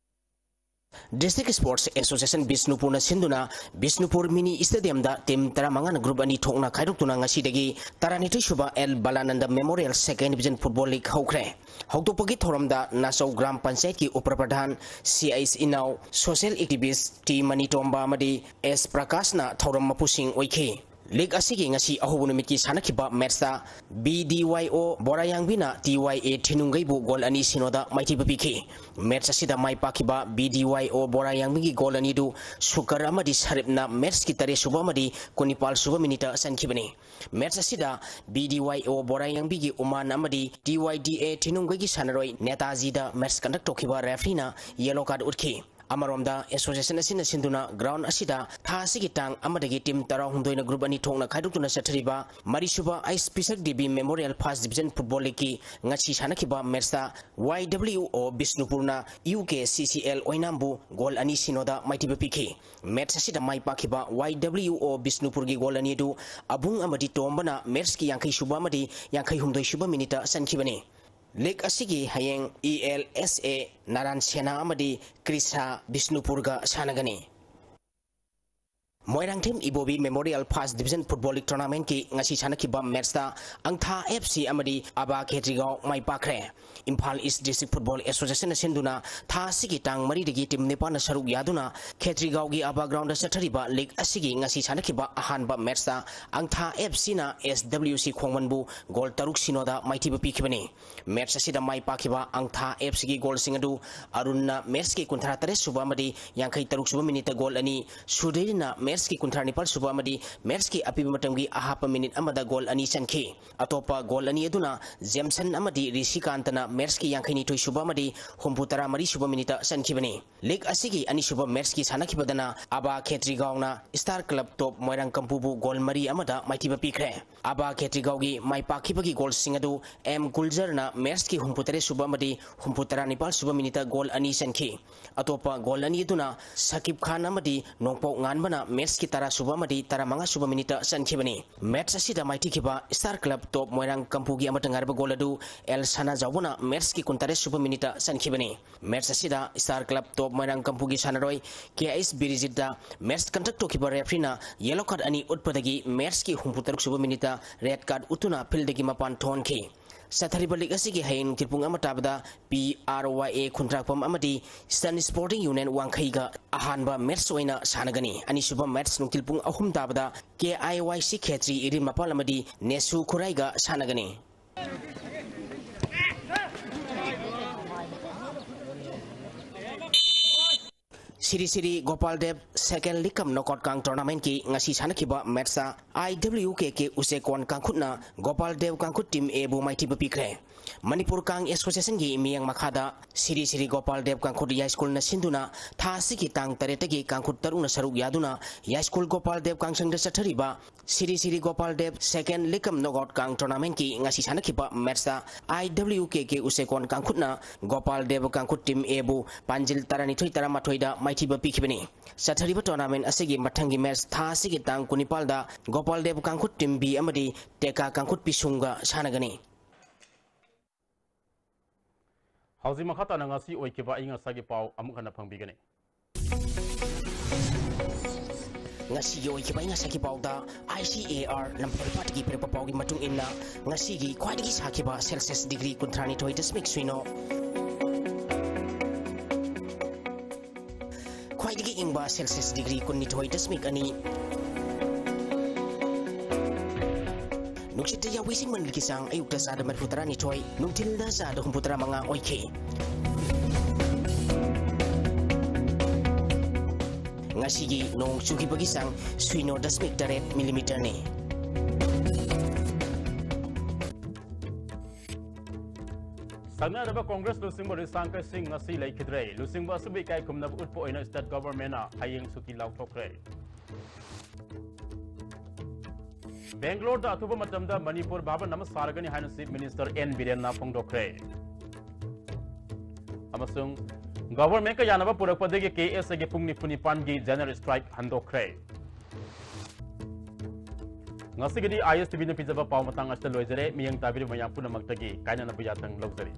ꯗꯤꯁꯇ꯭ꯔꯤꯛ ꯁ꯭ꯄꯣꯔꯠꯁ ꯑꯦꯁꯣꯁꯤꯌꯦꯁꯟ ꯕꯤꯁꯅꯨꯄꯨꯔꯅ ꯁꯤꯟꯗꯨꯅ ꯕꯤꯁꯅꯨꯄꯨꯔ ꯃꯤꯅꯤ ꯁ꯭ꯇꯦꯗꯤꯌꯝꯗ ꯇꯤꯝ ꯇꯔꯥꯃꯉꯥꯅ ꯒ꯭ꯔꯨꯞ ꯑꯅꯤ ꯊꯣꯛꯅ ꯈꯥꯏꯗꯣꯛꯇꯨꯅ ꯉꯁꯤꯗꯒꯤ ꯇꯔꯥꯅꯤꯊꯣꯏ ꯁꯨꯕ L ꯕꯂꯥꯅꯟꯗ memorial second division football league ꯍꯧꯈ꯭ꯔꯦ꯫ ꯍꯧꯗꯣꯛꯄꯒꯤ ꯊꯧꯔꯝꯗ ꯅꯥꯆꯧ ꯒ꯭ꯔꯥꯝ ꯄꯟꯆꯥꯌꯠꯀꯤ ꯎꯄ꯭ꯔ ꯄ꯭ꯔꯙꯥꯟ ꯁꯤ ꯑꯩꯆ ꯏꯅꯥꯎ, ꯁꯣꯁꯤꯌꯦꯜ ꯑꯦꯛꯇꯤꯚꯤꯁ꯭ꯠ ꯇꯤ ꯃꯅꯤꯇꯣꯝꯕ ꯑꯃꯗꯤ ꯑꯦꯁ ꯄ꯭ꯔꯀꯥꯁꯅ ꯊꯧꯔꯝ ꯃꯄꯨꯁꯤꯡ ꯑꯣꯏꯈꯤ꯫ ꯂꯤꯒ ꯑꯁꯤꯒꯤ ꯉꯁꯤ ꯑꯍꯧꯕ ꯅꯨꯃꯤꯠꯀꯤ ꯁꯥꯟꯅꯈꯤꯕ ꯃꯦꯠꯁꯇ ꯕꯤ ꯗꯤ ꯋꯥꯏ ꯑꯣ ꯕꯣꯔꯥꯌꯥꯡꯕꯤꯅ ꯇꯤ ꯋꯥꯏ ꯑꯦ ꯊꯤꯅꯨꯡꯒꯩꯕꯨ ꯒꯣꯜ ꯑꯅꯤ ꯁꯤꯅꯣꯗ ꯃꯥꯏꯊꯤꯕ ꯄꯤꯈꯤ꯫ ꯃꯦꯠꯁ ꯑꯁꯤꯗ ꯃꯥꯏ ꯄꯥꯛꯈꯤꯕ ꯕꯤ ꯗꯤ ꯋꯥꯏ ꯑꯣ ꯕꯣꯔꯥꯌꯥꯡꯕꯤꯒꯤ ꯒꯣꯜ ꯑꯅꯤꯗꯨ ꯁꯨꯀꯔ ꯑꯃꯗꯤ ꯁꯔꯤꯞꯅ ꯃꯦꯠꯁꯀꯤ ꯇꯔꯦꯠ ꯁꯨꯕ ꯑꯃꯗꯤ ꯀꯨꯟꯅꯤꯄꯥꯜ ꯁꯨꯕ ꯃꯤꯅꯤꯠꯇ ꯆꯟꯈꯤꯕꯅꯤ꯫ ꯃꯦꯠꯁ ꯑꯁꯤꯗ ꯕꯤ ꯗꯤ ꯋꯥꯏ ꯑꯣ ꯕꯣꯔꯥꯌꯥꯡꯕꯤꯒꯤ ꯎꯃꯥꯟ ꯑꯃꯗꯤ ꯇꯤ ꯋꯥꯏ ꯗꯤ ꯑꯦ ꯊꯤꯅꯨꯡꯒꯩꯒꯤ ꯁꯥꯟꯅꯔꯣꯏ ꯅꯦꯇꯥꯖꯤꯗ ꯃꯦꯠꯁ ꯀꯟꯗꯛ ꯇꯧꯈꯤꯕ ꯔꯦꯐ꯭ꯔꯤꯅ ꯌꯦꯂꯣ ꯀꯥꯔꯗ ꯎꯠꯈꯤ꯫ ꯑꯃꯔꯣꯝꯗ ꯑꯦꯁꯣꯁꯤꯌꯦꯁꯟ ꯑꯁꯤꯅ ꯁꯤꯟꯗꯨꯅ ꯒ꯭ꯔꯥꯎꯟ ꯑꯁꯤꯗ ꯊꯥ ꯑꯁꯤꯒꯤ ꯇꯥꯡ ꯑꯃꯗꯒꯤ ꯇꯤꯝ ꯇꯔꯥꯍꯨꯝꯗꯣꯏꯅ ꯒ꯭ꯔꯨꯞ ꯑꯅꯤ ꯊꯣꯛꯅ ꯈꯥꯏꯗꯣꯛꯇꯨꯅ ꯆꯠꯊꯔꯤꯕ ꯃꯔꯤꯁꯨꯕ ꯑꯩꯁ Pishak Devi memorial first division football ꯂꯤꯒꯀꯤ ꯉꯁꯤ ꯁꯥꯟꯅꯈꯤꯕ ꯃꯦꯠꯁꯇ ꯋꯥꯏ ꯗꯕ꯭ꯂꯤꯎ ꯑꯣ ꯕꯤꯁꯅꯨꯄꯨꯔꯅ U K C C L ꯑꯣꯏꯅꯥꯝꯕꯨ goal ꯑꯅꯤ ꯁꯤꯅꯣꯗ ꯃꯥꯏꯊꯤꯕ ꯄꯤꯈꯤ꯫ ꯃꯦꯠꯁ ꯑꯁꯤꯗ ꯃꯥꯏ ꯄꯥꯛꯈꯤꯕ ꯋꯥꯏ ꯗꯕ꯭ꯂꯤꯎ ꯑꯣ ꯕꯤꯁꯅꯨꯄꯨꯔꯒꯤ ꯒꯣꯜ ꯑꯅꯤ ꯑꯗꯨ ꯑꯕꯨꯡ ꯑꯃꯗꯤ ꯇꯣꯝꯕꯅ ꯃꯦꯠꯁꯀꯤ ꯌꯥꯡꯈꯩ ꯁꯨꯕ ꯑꯃꯗꯤ ꯌꯥꯡꯈꯩ ꯍꯨꯝꯗꯣꯏ ꯁꯨꯕ ꯃꯤꯅꯤꯠꯇ ꯆꯟꯈꯤꯕꯅꯤ꯫ ꯂꯤꯒ ꯑꯁꯤꯒꯤ ꯍꯌꯦꯡ ꯏ ꯑꯦꯜ ꯑꯦꯁ ꯑꯦ ꯅꯥꯔꯥꯟ ꯁꯦꯅꯥ ꯑꯃꯗꯤ ꯀ꯭ꯔꯤꯁꯥ ꯕꯤꯁꯅꯨꯄꯨꯔꯒ ꯁꯥꯟꯅꯒꯅꯤ꯫ ꯃꯣꯏꯔꯥꯡꯊꯦꯝ ꯏꯕꯣꯕꯤ Memorial First Division Football League Tournamentꯀꯤ ꯉꯁꯤ ꯁꯥꯟꯅꯈꯤꯕ matchꯇ ꯑꯪꯊꯥ F C ꯑꯃꯗꯤ ꯑꯕꯥ ꯈꯦꯇ꯭ꯔꯤꯒꯥꯎ ꯃꯥꯏ ꯄꯥꯛꯈ꯭ꯔꯦ꯫ ꯏꯝꯐꯥꯜ East District Football Associationꯅ ꯁꯤꯟꯗꯨꯅ ꯊꯥ ꯑꯁꯤꯒꯤ ꯇꯥꯡ ꯃꯔꯤꯗꯒꯤ team ꯅꯤꯄꯥꯟꯅ ꯁꯔꯨꯛ ꯌꯥꯗꯨꯅ ꯈꯦꯇ꯭ꯔꯤꯒꯥꯎꯒꯤ ꯑꯕꯥ groundꯗ ꯆꯠꯊꯔꯤꯕ league ꯑꯁꯤꯒꯤ ꯉꯁꯤ ꯁꯥꯟꯅꯈꯤꯕ ꯑꯍꯥꯟꯕ matchꯇ ꯑꯪꯊꯥ F Cꯅ S W C ꯈꯣꯡꯃꯟꯕꯨ goal ꯇꯔꯨꯛ ꯁꯤꯅꯣꯗ ꯃꯥꯏꯊꯤꯕ ꯄꯤꯈꯤꯕꯅꯤ꯫ Match ꯑꯁꯤꯗ ꯃꯥꯏ ꯄꯥꯛꯈꯤꯕ ꯑꯪꯊꯥ F Cꯒꯤ goalꯁꯤꯡ ꯑꯗꯨ ꯑꯔꯨꯟꯅ matchꯀꯤ ꯀꯨꯟꯊ꯭ꯔꯥ ꯇꯔꯦꯠ ꯁꯨꯕ ꯑꯃꯗꯤ ꯌꯥꯡꯈꯩ ꯇꯔꯨꯛ ꯁꯨꯕ minuteꯇ goal ꯑꯅꯤ, ꯁꯨꯗꯩꯔꯤꯅ matchꯀꯤ ꯀꯨꯟꯊ꯭ꯔꯥ ꯅꯤꯄꯥꯜ ꯁꯨꯕ ꯑꯃꯗꯤ matchꯀꯤ ꯑꯄꯤꯕ ꯃꯇꯝꯒꯤ ꯑꯍꯥꯞꯄ minute ꯑꯃꯗ goal ꯑꯅꯤ ꯆꯟꯈꯤ꯫ ꯑꯇꯣꯞꯄ goal ꯑꯅꯤ ꯑꯗꯨꯅ ꯖꯦꯝꯁꯟ ꯑꯃꯗꯤ ꯔꯤꯁꯤꯀꯥꯟꯇꯅ matchꯀꯤ ꯌꯥꯡꯈꯩ ꯅꯤꯊꯣꯏ ꯁꯨꯕ ꯑꯃꯗꯤ ꯍꯨꯝꯐꯨ ꯇꯔꯥ ꯃꯔꯤ ꯁꯨꯕ minuteꯇ ꯆꯟꯈꯤꯕꯅꯤ꯫ League ꯑꯁꯤꯒꯤ ꯑꯅꯤꯁꯨꯕ matchꯀꯤ ꯁꯥꯟꯅꯈꯤꯕꯗꯅ ꯑꯕꯥ ꯈꯦꯇ꯭ꯔꯤꯒꯥꯎꯅ Star Club Top ꯃꯣꯏꯔꯥꯡ ꯀꯝꯄꯨꯕꯨ goal ꯃꯔꯤ ꯑꯃꯗ ꯃꯥꯏꯊꯤꯕ ꯄꯤꯈ꯭ꯔꯦ꯫ ꯑꯕꯥ ꯈꯦꯇ꯭ꯔꯤꯒꯥꯎꯒꯤ ꯃꯥꯏ ꯄꯥꯛꯈꯤꯕꯒꯤ goalꯁꯤꯡ ꯑꯗꯨ M ꯒꯨꯜꯖꯔꯅ matchꯀꯤ ꯍꯨꯝꯐꯨ ꯇꯔꯦꯠ ꯁꯨꯕ ꯑꯃꯗꯤ ꯍꯨꯝꯐꯨ ꯇꯔꯥ ꯅꯤꯄꯥꯜ ꯁꯨꯕ minuteꯇ goal ꯑꯅꯤ ꯆꯟꯈꯤ꯫ ꯑꯇꯣꯞꯄ goal ꯑꯅꯤ ꯑꯗꯨꯅ ꯁꯀꯤꯕ ꯈꯥꯟ ꯑꯃꯗꯤ ꯅꯣꯡꯄꯣꯛ ꯉꯥꯟꯕꯅ matchꯀꯤ ꯇꯔꯥ ꯁꯨꯕ ꯑꯃꯗꯤ ꯇꯔꯥ ꯃꯉꯥ ꯁꯨꯕ minuteꯇ ꯆꯟꯈꯤꯕꯅꯤ꯫ Match ꯑꯁꯤꯗ ꯃꯥꯏꯊꯤꯈꯤꯕ Star Club Top ꯃꯣꯏꯔꯥꯡ ꯀꯝꯄꯨꯒꯤ ꯑꯃꯠꯇ ꯉꯥꯏꯔꯕ goal ꯑꯗꯨ ꯑꯦꯜ ꯁꯅꯥ ꯖꯥꯎꯕꯅ matchꯀꯤ ꯀꯨꯟꯇꯔꯦꯠ ꯁꯨꯕ minuteꯇ ꯆꯟꯈꯤꯕꯅꯤ꯫ Match ꯑꯁꯤꯗ Star Club Top ꯃꯣꯏꯔꯥꯡ ꯀꯝꯄꯨꯒꯤ ꯁꯥꯟꯅꯔꯣꯏ ꯀꯦ ꯑꯩꯆ ꯕꯤꯔꯤꯖꯤꯠꯇ match conduct ꯇꯧꯈꯤꯕ refereeꯅ yellow card ꯑꯅꯤ ꯎꯠꯄꯗꯒꯤ matchꯀꯤ ꯍꯨꯝꯐꯨ ꯇꯔꯨꯛ ꯁꯨꯕ minuteꯇ red card ꯎꯠꯇꯨꯅ fieldꯗꯒꯤ ꯃꯄꯥꯟ ꯊꯣꯛꯍꯟꯈꯤ꯫ ꯆꯠꯊꯔꯤꯕ league ꯑꯁꯤꯒꯤ ꯍꯌꯦꯡ ꯅꯨꯡꯊꯤꯜ ꯄꯨꯡ ꯑꯃ ꯇꯥꯕꯗ P R Y A ꯈꯨꯟꯗ꯭ꯔꯥꯛꯄꯝ ꯑꯃꯗꯤ Eastern Sporting Union ꯋꯥꯡꯈꯩꯒ ꯑꯍꯥꯟꯕ match ꯑꯣꯏꯅ ꯁꯥꯟꯅꯒꯅꯤ꯫ ꯑꯅꯤꯁꯨꯕ match ꯅꯨꯡꯊꯤꯜ ꯄꯨꯡ ꯑꯍꯨꯝ ꯇꯥꯕꯗ K I Y C ꯈꯦꯇ꯭ꯔꯤ ꯏꯔꯤꯜ ꯃꯄꯥꯜ ꯑꯃꯗꯤ ꯅꯦꯁꯨ ꯈꯨꯔꯥꯏꯒ ꯁꯥꯟꯅꯒꯅꯤ꯫ ꯁꯤꯔꯤ ꯁꯤꯔꯤ ꯒꯣꯄꯥꯜ ꯗꯦꯕ Second League cum Knockout ꯀꯥꯡ Tournamentꯀꯤ ꯉꯁꯤ ꯁꯥꯟꯅꯈꯤꯕ matchꯇ I W K K ꯎꯆꯦꯀꯣꯟ ꯀꯥꯡꯈꯨꯠꯅ Gopal Dev ꯀꯥꯡꯈꯨꯠ team Aꯕꯨ ꯃꯥꯏꯊꯤꯕ ꯄꯤꯈ꯭ꯔꯦ꯫ ꯃꯅꯤꯄꯨꯔ ꯀꯥꯡ Associationꯒꯤ ꯃꯤꯠꯌꯦꯡ ꯃꯈꯥꯗ ꯁꯤꯔꯤ ꯁꯤꯔꯤ ꯒꯣꯄꯥꯜ ꯗꯦꯕ ꯀꯥꯡꯈꯨꯠ ꯌꯥꯏꯁ꯭ꯀꯨꯜꯅ ꯁꯤꯟꯗꯨꯅ ꯊꯥ ꯑꯁꯤꯒꯤ ꯇꯥꯡ ꯇꯔꯦꯠꯇꯒꯤ ꯀꯥꯡꯈꯨꯠ ꯇꯔꯨꯛꯅ ꯁꯔꯨꯛ ꯌꯥꯗꯨꯅ ꯌꯥꯏꯁ꯭ꯀꯨꯜ ꯒꯣꯄꯥꯜ ꯗꯦꯕ ꯀꯥꯡꯁꯪꯗ ꯆꯠꯊꯔꯤꯕ ꯁꯤꯔꯤ ꯁꯤꯔꯤ ꯒꯣꯄꯥꯜ ꯗꯦꯕ Second League cum Knockout ꯀꯥꯡ Tournamentꯀꯤ ꯉꯁꯤ ꯁꯥꯟꯅꯈꯤꯕ matchꯇ I W K K ꯎꯆꯦꯀꯣꯟ ꯀꯥꯡꯈꯨꯠꯅ Gopal Dev ꯀꯥꯡꯈꯨꯠ team Aꯕꯨ ꯄꯥꯟꯖꯤꯜ ꯇꯔꯥꯅꯤꯊꯣꯏ ꯇꯔꯥꯃꯥꯊꯣꯏꯗ ꯃꯥꯏꯊꯤꯕ ꯄꯤꯈꯤꯕꯅꯤ꯫ ꯆꯠꯊꯔꯤꯕ tournament ꯑꯁꯤꯒꯤ ꯃꯊꯪꯒꯤ match ꯊꯥ ꯑꯁꯤꯒꯤ ꯇꯥꯡ ꯀꯨꯟꯅꯤꯄꯥꯜꯗ ꯒꯣꯄꯥꯜ ꯗꯦꯕ ꯀꯥꯡꯈꯨꯠ team B ꯑꯃꯗꯤ ꯇꯦꯀꯥ ꯀꯥꯡꯈꯨꯠ ꯄꯤꯁꯨꯝꯒ ꯁꯥꯟꯅꯒꯅꯤ꯫ ꯍꯧꯖꯤꯛ ꯃꯈꯥ ꯇꯥꯅ ꯉꯁꯤ ꯑꯣꯏꯈꯤꯕ ꯑꯏꯪ ꯑꯁꯥꯒꯤ ꯄꯥꯎ ꯑꯃꯨꯛ ꯍꯟꯅ ꯐꯪꯕꯤꯒꯅꯤ꯫ ꯉꯁꯤꯒꯤ ꯑꯣꯏꯈꯤꯕ ꯑꯩ ꯉꯁꯥꯏꯒꯤ ꯄꯥꯎꯗ I C A R ꯂꯝꯐꯦꯜꯄꯥꯠꯇꯒꯤ ꯄꯤꯔꯛꯄ ꯄꯥꯎꯒꯤ ꯃꯇꯨꯡ ꯏꯟꯅ, ꯉꯁꯤꯒꯤ ꯈ꯭ꯋꯥꯏꯗꯒꯤ ꯁꯥꯈꯤꯕ celsius degree ꯀꯨꯟꯊ꯭ꯔꯥ ꯅꯤꯊꯣꯏ ꯗꯁꯃꯤꯛ ꯁꯤꯅꯣ, ꯈ꯭ꯋꯥꯏꯗꯒꯤ ꯏꯪꯕ celsius degree ꯀꯨꯟꯅꯤꯊꯣꯏ ꯗꯁꯃꯤꯛ ꯑꯅꯤ, ꯅꯨꯡꯁꯤꯠꯇ ꯌꯥꯎꯕꯤꯁꯤꯡ ꯃꯅꯤꯜꯒꯤ ꯆꯥꯡ ꯑꯌꯨꯛꯇ ꯆꯥꯗ ꯃꯔꯤꯐꯨ ꯇꯔꯥꯅꯤꯊꯣꯏ, ꯅꯨꯡꯊꯤꯜꯗ ꯆꯥꯗ ꯍꯨꯝꯐꯨ ꯇꯔꯥ ꯃꯉꯥ ꯑꯣꯏꯈꯤ꯫ ꯉꯁꯤꯒꯤ ꯅꯣꯡ ꯆꯨꯈꯤꯕꯒꯤ ꯆꯥꯡ ꯁꯤꯅꯣ ꯗꯁꯃꯤꯛ ꯇꯔꯦꯠ ꯃꯤꯂꯤꯃꯤꯇꯔꯅꯤ꯫ ꯁꯛꯅꯔꯕ ꯀꯣꯡꯒ꯭ꯔꯦꯁ ꯂꯨꯆꯤꯡꯕ ꯔꯤꯁꯥꯡ ꯀꯩꯁꯤꯡ ꯉꯁꯤ ꯂꯩꯈꯤꯗ꯭ꯔꯦ꯫ ꯂꯨꯆꯤꯡꯕ ꯑꯁꯤꯕꯨ ꯏꯀꯥꯏ ꯈꯨꯝꯅꯕ ꯎꯠꯄ ꯑꯣꯏꯅ state government ꯅ ꯍꯌꯦꯡ ꯁꯨꯇꯤ ꯂꯥꯎꯊꯣꯛꯈ꯭ꯔꯦ꯫ ꯕꯦꯡꯒ꯭ꯂꯣꯔꯗ ꯑꯊꯨꯕ ꯃꯇꯝꯗ ꯃꯅꯤꯄꯨꯔ ꯚꯥꯕꯟ ꯑꯃ ꯁꯥꯔꯒꯅꯤ ꯍꯥꯏꯅ Chief Minister N ꯕꯤꯔꯦꯟꯅ ꯐꯣꯡꯗꯣꯛꯈ꯭ꯔꯦ꯫ ꯑꯃꯁꯨꯡ government ꯀ ꯌꯥꯅꯕ ꯄꯨꯔꯛꯄꯗꯒꯤ K S A ꯒꯤ ꯄꯨꯡ ꯅꯤꯐꯨ ꯅꯤꯄꯥꯟꯒꯤ general strike ꯍꯟꯗꯣꯛꯈ꯭ꯔꯦ꯫ ꯉꯁꯤꯒꯤꯗꯤ I S T V ꯅ ꯄꯤꯖꯕ ꯄꯥꯎ ꯃꯇꯥꯡ ꯑꯁꯤꯗ ꯂꯣꯏꯖꯔꯦ꯫ ꯃꯤꯠꯌꯦꯡ ꯇꯥꯕꯤꯔꯤꯕ ꯃꯌꯥꯝ ꯄꯨꯝꯅꯃꯛꯇꯒꯤ ꯀꯥꯏꯅꯅꯕ ꯌꯥꯊꯪ ꯂꯧꯖꯔꯤ꯫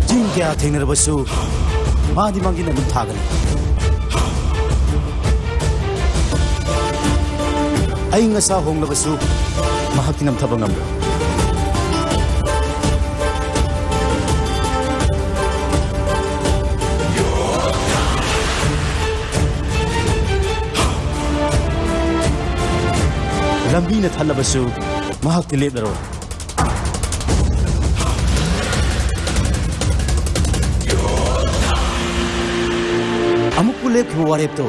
ꯆꯤꯡ ꯀꯌꯥ ꯊꯦꯡꯅꯔꯕꯁꯨ ꯃꯥꯗꯤ ꯃꯥꯡꯖꯤꯟ ꯑꯗꯨꯝ ꯊꯥꯒꯅꯤ꯫ ꯑꯏꯪ ꯑꯁꯥ ꯍꯣꯡꯂꯕꯁꯨ ꯃꯍꯥꯛꯇꯤ ꯅꯝꯊꯕ ꯉꯝꯂꯣꯏ꯫ ꯂꯝꯕꯤꯅ ꯊꯠꯂꯕꯁꯨ ꯃꯍꯥꯛꯇꯤ ꯂꯦꯞꯂꯔꯣꯏ꯫ ꯑꯃꯨꯛꯄꯨ ꯂꯦꯞꯈꯤꯕ ꯋꯥꯔꯦꯞꯇꯨ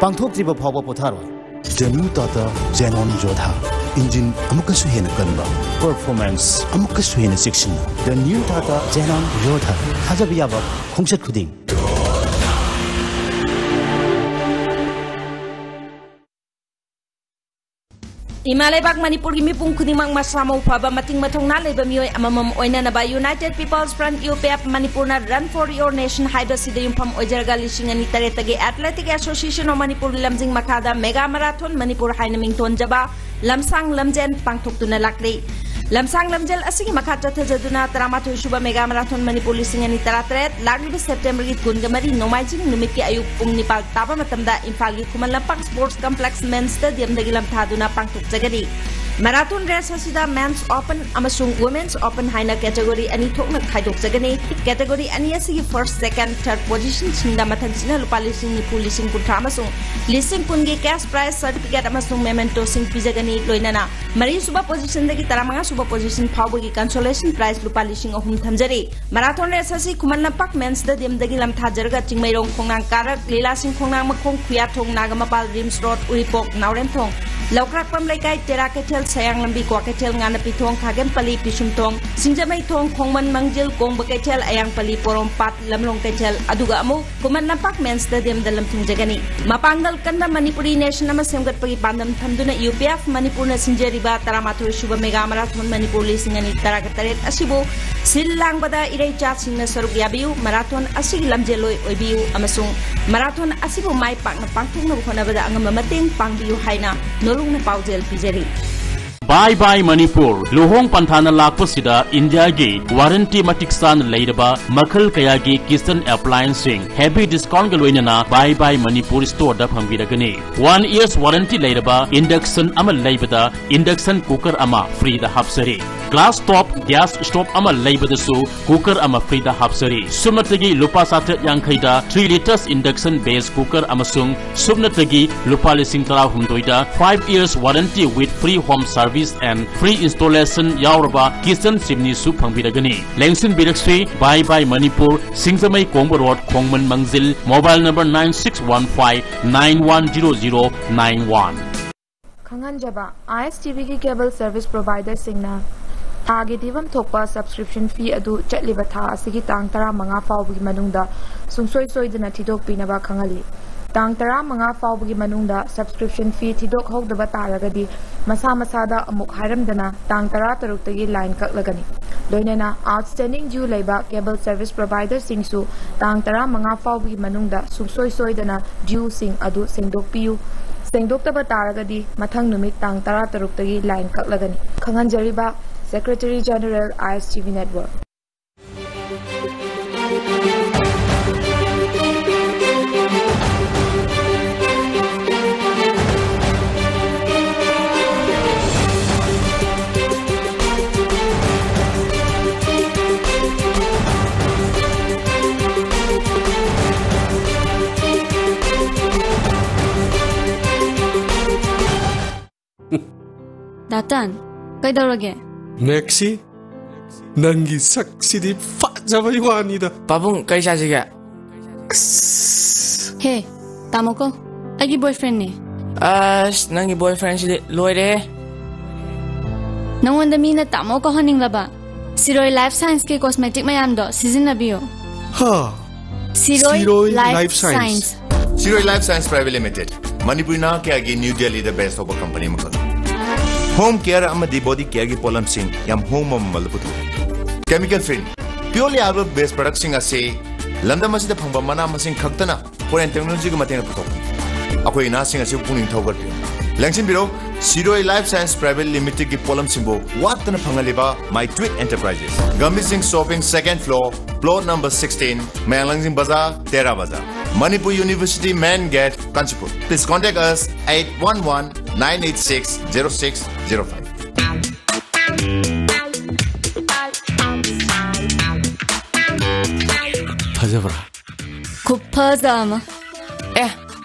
ꯄꯥꯡꯊꯣꯛꯇ꯭ꯔꯤꯕ ꯐꯥꯎꯕ ꯄꯣꯊꯥꯔꯣꯏ꯫ The new Tata Xenon Yodha. Engine ꯑꯃꯨꯛꯀꯁꯨ ꯍꯦꯟꯅ ꯀꯟꯕ, performance ꯑꯃꯨꯛꯀꯁꯨ ꯍꯦꯟꯅ ꯆꯦꯛꯁꯤꯟꯕ. The new Tata Xenon Yodha. ꯊꯥꯖꯕ ꯌꯥꯕ ꯈꯣꯡꯆꯠ ꯈꯨꯗꯤꯡ. ꯏꯃꯥ ꯂꯩꯕꯥꯛ ꯃꯅꯤꯄꯨꯔꯒꯤ ꯃꯤꯄꯨꯝ ꯈꯨꯗꯤꯡꯃꯛ ꯃꯁꯥ ꯃꯎ ꯐꯕ, ꯃꯇꯤꯡ ꯃꯊꯧꯅꯥ ꯂꯩꯕ ꯃꯤꯑꯣꯏ ꯑꯃꯃꯝ ꯑꯣꯏꯅꯅꯕ United People's Front, UPF, ꯃꯅꯤꯄꯨꯔꯅ Run for Your Nation ꯍꯥꯏꯕꯁꯤꯗ ꯌꯨꯝꯐꯝ ꯑꯣꯏꯖꯔꯒ ꯂꯤꯁꯤꯡ ꯑꯅꯤ ꯇꯔꯦꯠꯇꯒꯤ Athletic Association of Manipur ꯂꯝꯖꯤꯡ ꯃꯈꯥꯗ Mega Marathon ꯃꯅꯤꯄꯨꯔ ꯍꯥꯏꯅ ꯃꯤꯡꯊꯣꯟꯖꯕ ꯂꯝꯁꯥꯡ ꯂꯝꯖꯦꯜ ꯄꯥꯡꯊꯣꯛꯇꯨꯅ ꯂꯥꯛꯂꯤ꯫ ꯂꯝꯁꯥꯡ ꯂꯝꯖꯦꯜ ꯑꯁꯤꯒꯤ ꯃꯈꯥ ꯆꯠꯊꯖꯗꯨꯅ ꯇꯔꯥꯃꯥꯊꯣꯏ ꯁꯨꯕ Mega Marathon ꯃꯅꯤꯄꯨꯔ ꯂꯤꯁꯤꯡ ꯑꯅꯤ ꯇꯔꯥꯇꯔꯦꯠ ꯂꯥꯛꯂꯤꯕ Septemberꯒꯤ ꯀꯨꯟꯒ ꯃꯔꯤ ꯅꯣꯡꯃꯥꯏꯖꯤꯡ ꯅꯨꯃꯤꯠꯀꯤ ꯑꯌꯨꯛ ꯄꯨꯡ ꯅꯤꯄꯥꯜ ꯇꯥꯕ ꯃꯇꯝꯗ ꯏꯝꯐꯥꯜꯒꯤ Khuman Lampak Sports Complex Men's Stadiumꯗꯒꯤ ꯂꯝꯊꯥꯗꯨꯅ ꯄꯥꯡꯊꯣꯛꯆꯒꯅꯤ꯫ Marathon race ꯑꯁꯤꯗ Men's Open ꯑꯃꯁꯨꯡ Women's Open ꯍꯥꯏꯅ category ꯑꯅꯤ ꯊꯣꯛꯅ ꯈꯥꯏꯗꯣꯛꯆꯒꯅꯤ꯫ Category ꯑꯅꯤ ꯑꯁꯤꯒꯤ first, second, third positionꯁꯤꯡꯗ ꯃꯊꯪꯁꯤꯠꯅ ꯂꯨꯄꯥ ꯂꯤꯁꯤꯡ ꯅꯤꯐꯨ, ꯂꯤꯁꯤꯡ ꯀꯨꯟꯊ꯭ꯔꯥ ꯑꯃꯁꯨꯡ ꯂꯤꯁꯤꯡ ꯀꯨꯟꯒꯤ cash prize, certificate ꯑꯃꯁꯨꯡ mementoꯁꯤꯡ ꯄꯤꯖꯒꯅꯤ꯫ ꯂꯣꯏꯅꯅ ꯃꯔꯤꯁꯨꯕ positionꯗꯒꯤ ꯇꯔꯥꯃꯉꯥꯁꯨꯕ position ꯐꯥꯎꯕꯒꯤ consolation prize ꯂꯨꯄꯥ ꯂꯤꯁꯤꯡ ꯑꯍꯨꯝ ꯊꯝꯖꯔꯤ꯫ Marathon race ꯑꯁꯤ ꯈꯨꯃꯟ ꯂꯝꯄꯥꯛ Men's Stadiumꯗꯒꯤ ꯂꯝꯊꯥꯖꯔꯒ ꯆꯤꯡꯃꯩꯔꯣꯡ, ꯈꯣꯡꯅꯥꯡ ꯀꯥꯔꯛ, ꯂꯤꯂꯥꯁꯤꯡ, ꯈꯣꯡꯅꯥꯡ ꯃꯈꯣꯡ, ꯈꯨꯌꯥꯊꯣꯡ, ꯅꯥꯒꯥꯃꯄꯥꯜ, ꯔꯤꯝꯁ ꯔꯣꯗ, ꯎꯔꯤꯄꯣꯛ, ꯅꯥꯎꯔꯦꯝꯊꯣꯡ, ꯂꯧꯀ꯭ꯔꯥꯛꯄꯝ ꯂꯩꯀꯥꯏ, ꯇꯦꯔꯥ ꯀꯩꯊꯦꯜ, ꯁꯌꯥꯡ ꯂꯝꯕꯤ, ꯀ꯭ꯋꯥꯀꯩꯊꯦꯜ, ꯉꯥꯅꯄꯤꯊꯣꯡ, ꯈꯥꯒꯦꯝꯄꯜꯂꯤ, ꯄꯤꯁꯨꯝꯊꯣꯡ, ꯁꯤꯡꯖꯃꯩꯊꯣꯡ, ꯈꯣꯡꯃꯟ ꯃꯪꯖꯤꯜ, ꯀꯣꯡꯕ ꯀꯩꯊꯦꯜ, ꯑꯌꯥꯡꯄꯜꯂꯤ, ꯄꯣꯔꯣꯝꯄꯥꯠ, ꯂꯝꯂꯣꯡ ꯀꯩꯊꯦꯜ, ꯑꯗꯨꯒ ꯑꯃꯨꯛ ꯈꯨꯃꯟ ꯂꯝꯄꯥꯛ Men's Stadiumꯗ ꯂꯝꯊꯨꯡꯖꯒꯅꯤ꯫ ꯃꯄꯥꯡꯒꯜ ꯀꯟꯕ ꯃꯅꯤꯄꯨꯔꯤ nation ꯑꯃ ꯁꯦꯝꯒꯠꯄꯒꯤ ꯄꯥꯟꯗꯝ ꯊꯝꯗꯨꯅ UPF ꯃꯅꯤꯄꯨꯔꯅ ꯁꯤꯟꯖꯔꯤꯕ ꯇꯔꯥꯃꯥꯊꯣꯏ ꯁꯨꯕ Mega Marathon ꯃꯅꯤꯄꯨꯔ ꯂꯤꯁꯤꯡ ꯑꯅꯤ ꯇꯔꯥꯇꯔꯦꯠ ꯑꯁꯤꯕꯨ ꯁꯤꯜ ꯂꯥꯡꯕꯗ ꯏꯔꯩꯆꯥꯁꯤꯡꯅ ꯁꯔꯨꯛ ꯌꯥꯕꯤꯌꯨ꯫ Marathon ꯑꯁꯤꯒꯤ ꯂꯝꯖꯦꯜꯂꯣꯏ ꯑꯣꯏꯕꯤꯌꯨ ꯑꯃꯁꯨꯡ marathon ꯑꯁꯤꯕꯨ ꯃꯥꯏ ꯄꯥꯛꯅ ꯄꯥꯡꯊꯣꯛꯅꯕ ꯍꯣꯠꯅꯕꯗ ꯑꯉꯝꯕ ꯃꯇꯦꯡ ꯄꯥꯡꯕꯤꯌꯨ ꯍꯥꯏꯅ ꯅꯣꯂꯨꯛꯅ ꯄꯥꯎꯖꯦꯜ ꯄꯤꯖꯔꯤ꯫ Bye Bye Manipur꯫ ꯂꯨꯍꯣꯡ ꯄꯟꯊꯥꯅ ꯂꯥꯛꯄꯁꯤꯗ ꯏꯟꯗꯤꯌꯥꯒꯤ warranty ꯃꯇꯤꯛ ꯆꯥꯅ ꯂꯩꯔꯕ ꯃꯈꯜ ꯀꯌꯥꯒꯤ kitchen applianceꯁꯤꯡ heavy discountꯒ ꯂꯣꯏꯅꯅ Bye Bye Manipur storeꯗ ꯐꯪꯕꯤꯔꯒꯅꯤ꯫ One year's warranty ꯂꯩꯔꯕ induction ꯑꯃ ꯂꯩꯕꯗ induction cooker ꯑꯃ freeꯗ ꯍꯥꯞꯆꯔꯤ꯫ Glass top gas stove ꯑꯃ ꯂꯩꯕꯗꯁꯨ cooker ꯑꯃ free ꯗ ꯍꯥꯞꯆꯔꯤ꯫ ꯁꯨꯞꯅꯇꯒꯤ ꯂꯨꯄꯥ ꯆꯥꯇ꯭ꯔꯦꯠ ꯌꯥꯡꯈꯩꯗ three litres induction base cooker ꯑꯃꯁꯨꯡ ꯁꯨꯞꯅꯇꯒꯤ ꯂꯨꯄꯥ ꯂꯤꯁꯤꯡ ꯇꯔꯥꯍꯨꯝꯗꯣꯏꯗ five years warranty with free home service and free installation ꯌꯥꯎꯔꯕ kitchen chimney ꯁꯨ ꯐꯪꯕꯤꯔꯒꯅꯤ꯫ ꯂꯦꯡꯁꯤꯟꯕꯤꯔꯛꯁꯤ, Bye Bye Manipur, ꯁꯤꯡꯖꯃꯩ ꯀꯣꯡꯕ road, ꯈꯣꯡꯃꯟ ꯃꯪꯖꯤꯜ, mobile number nine six one five nine one zero zero nine one꯫ ꯈꯪꯍꯟꯖꯕ, ISTV ꯒꯤ cable service provider ꯁꯤꯡꯅ ꯊꯥꯒꯤ ꯊꯤꯐꯝ ꯊꯣꯛꯄ subscription fee ꯑꯗꯨ ꯆꯠꯂꯤꯕ ꯊꯥ ꯑꯁꯤꯒꯤ ꯇꯥꯡ ꯇꯔꯥꯃꯉꯥ ꯐꯥꯎꯕꯒꯤ ꯃꯅꯨꯡꯗ ꯁꯨꯡꯁꯣꯏ ꯁꯣꯏꯗꯅ ꯊꯤꯗꯣꯛꯄꯤꯅꯕ ꯈꯪꯍꯜꯂꯤ꯫ ꯇꯥꯡ ꯇꯔꯥꯃꯉꯥ ꯐꯥꯎꯕꯒꯤ ꯃꯅꯨꯡꯗ subscription fee ꯊꯤꯗꯣꯛꯍꯧꯗꯕ ꯇꯥꯔꯒꯗꯤ, ꯃꯁꯥ ꯃꯁꯥꯗ ꯑꯃꯨꯛ ꯍꯥꯏꯔꯝꯗꯅ ꯇꯥꯡ ꯇꯔꯥꯇꯔꯨꯛꯇꯒꯤ line ꯀꯛꯂꯒꯅꯤ꯫ ꯂꯣꯏꯅꯅ outstanding due ꯂꯩꯕ cable service provider ꯁꯤꯡꯁꯨ ꯇꯥꯡ ꯇꯔꯥꯃꯉꯥ ꯐꯥꯎꯕꯒꯤ ꯃꯅꯨꯡꯗ ꯁꯨꯡꯁꯣꯏ ꯁꯣꯏꯗꯅ due ꯁꯤꯡ ꯑꯗꯨ ꯁꯦꯡꯗꯣꯛꯄꯤꯌꯨ꯫ ꯁꯦꯡꯗꯣꯛꯇꯕ ꯇꯥꯔꯒꯗꯤ ꯃꯊꯪ ꯅꯨꯃꯤꯠ ꯇꯥꯡ ꯇꯔꯥꯇꯔꯨꯛꯇꯒꯤ line ꯀꯛꯂꯒꯅꯤ꯫ ꯈꯪꯍꯟꯖꯔꯤꯕ, Secretary General, ISTV Network꯫ ꯗꯥꯇꯟ, ꯀꯩꯗꯧꯔꯒꯦ? ꯃꯦꯛꯁꯤ, ꯅꯪꯒꯤ ꯁꯛꯁꯤꯗꯤ ꯐꯖꯕꯩ ꯋꯥꯅꯤꯗ꯫ ꯄꯥꯕꯨꯡ, ꯀꯩ ꯆꯥꯁꯤꯒꯦ? ꯑꯁ꯫ ꯍꯦ, ꯇꯥꯃꯣꯀꯣ, ꯑꯩꯒꯤ boyfriend ꯅꯦ꯫ ꯑꯁ, ꯅꯪꯒꯤ boyfriend ꯁꯤꯗꯤ ꯂꯣꯏꯔꯦꯍꯦ꯫ ꯅꯉꯣꯟꯗ ꯃꯤꯅ ꯇꯥꯃꯣ ꯀꯧꯍꯟꯅꯤꯡꯂꯕ? ꯁꯤꯔꯣꯏ Life Science ꯀꯤ cosmetic ꯃꯌꯥꯝꯗꯣ ꯁꯤꯖꯤꯟꯅꯕꯤꯌꯨ꯫ ꯍꯥ? ꯁꯤꯔꯣꯏ ꯁꯤꯔꯣꯏ Life Life Science꯫ Science꯫ ꯁꯤꯔꯣꯏ Life Science Private Limited, Manipuri ꯅꯍꯥ ꯀꯌꯥꯒꯤ New Delhi ꯗ base ꯇꯧꯕ company ꯑꯃꯈꯛꯅꯤ꯫ Home care ꯑꯃꯗꯤ body care ꯒꯤ ꯄꯣꯠꯂꯝꯁꯤꯡ ꯌꯥꯝ ꯍꯣꯡꯕ ꯃꯃꯜꯗ ꯄꯨꯊꯣꯛꯏ꯫ Chemical free, purely Ayurvedic based product ꯁꯤꯡ ꯑꯁꯤ ꯂꯝꯗꯝ ꯑꯁꯤꯗ ꯐꯪꯕ ꯃꯅꯥ ꯃꯁꯤꯡ ꯈꯛꯇꯅ foreign technology ꯒꯤ ꯃꯇꯦꯡꯅ ꯄꯨꯊꯣꯛꯄꯅꯤ꯫ ꯑꯩꯈꯣꯏ ꯅꯍꯥꯁꯤꯡ ꯑꯁꯤꯕꯨ ꯄꯨꯛꯅꯤꯡ ꯊꯧꯒꯠꯄꯤꯌꯨ꯫ ꯂꯦꯡꯁꯤꯟꯕꯤꯔꯣ, ꯁꯤꯔꯣꯏ Life Science Private Limited ꯒꯤ ꯄꯣꯠꯂꯝꯁꯤꯡꯕꯨ ꯋꯥꯠꯇꯅ ꯐꯪꯍꯜꯂꯤꯕ My Tweet Enterprises, ꯒꯝꯚꯤꯔ ꯁꯤꯡ Shopping, second floor, plot number sixteen, ꯃꯌꯥꯡ ꯂꯥꯡꯖꯤꯡ ꯕꯖꯥꯔ, ꯇꯦꯔꯥ ꯕꯖꯥꯔ, Manipur University main gate, Kanchipur. Please contact us eight one one nine eight six zero six zero five꯫ ꯐꯖꯕ꯭ꯔꯥ? ꯈꯨꯐꯖ ꯑꯃ꯫ ꯑꯦ,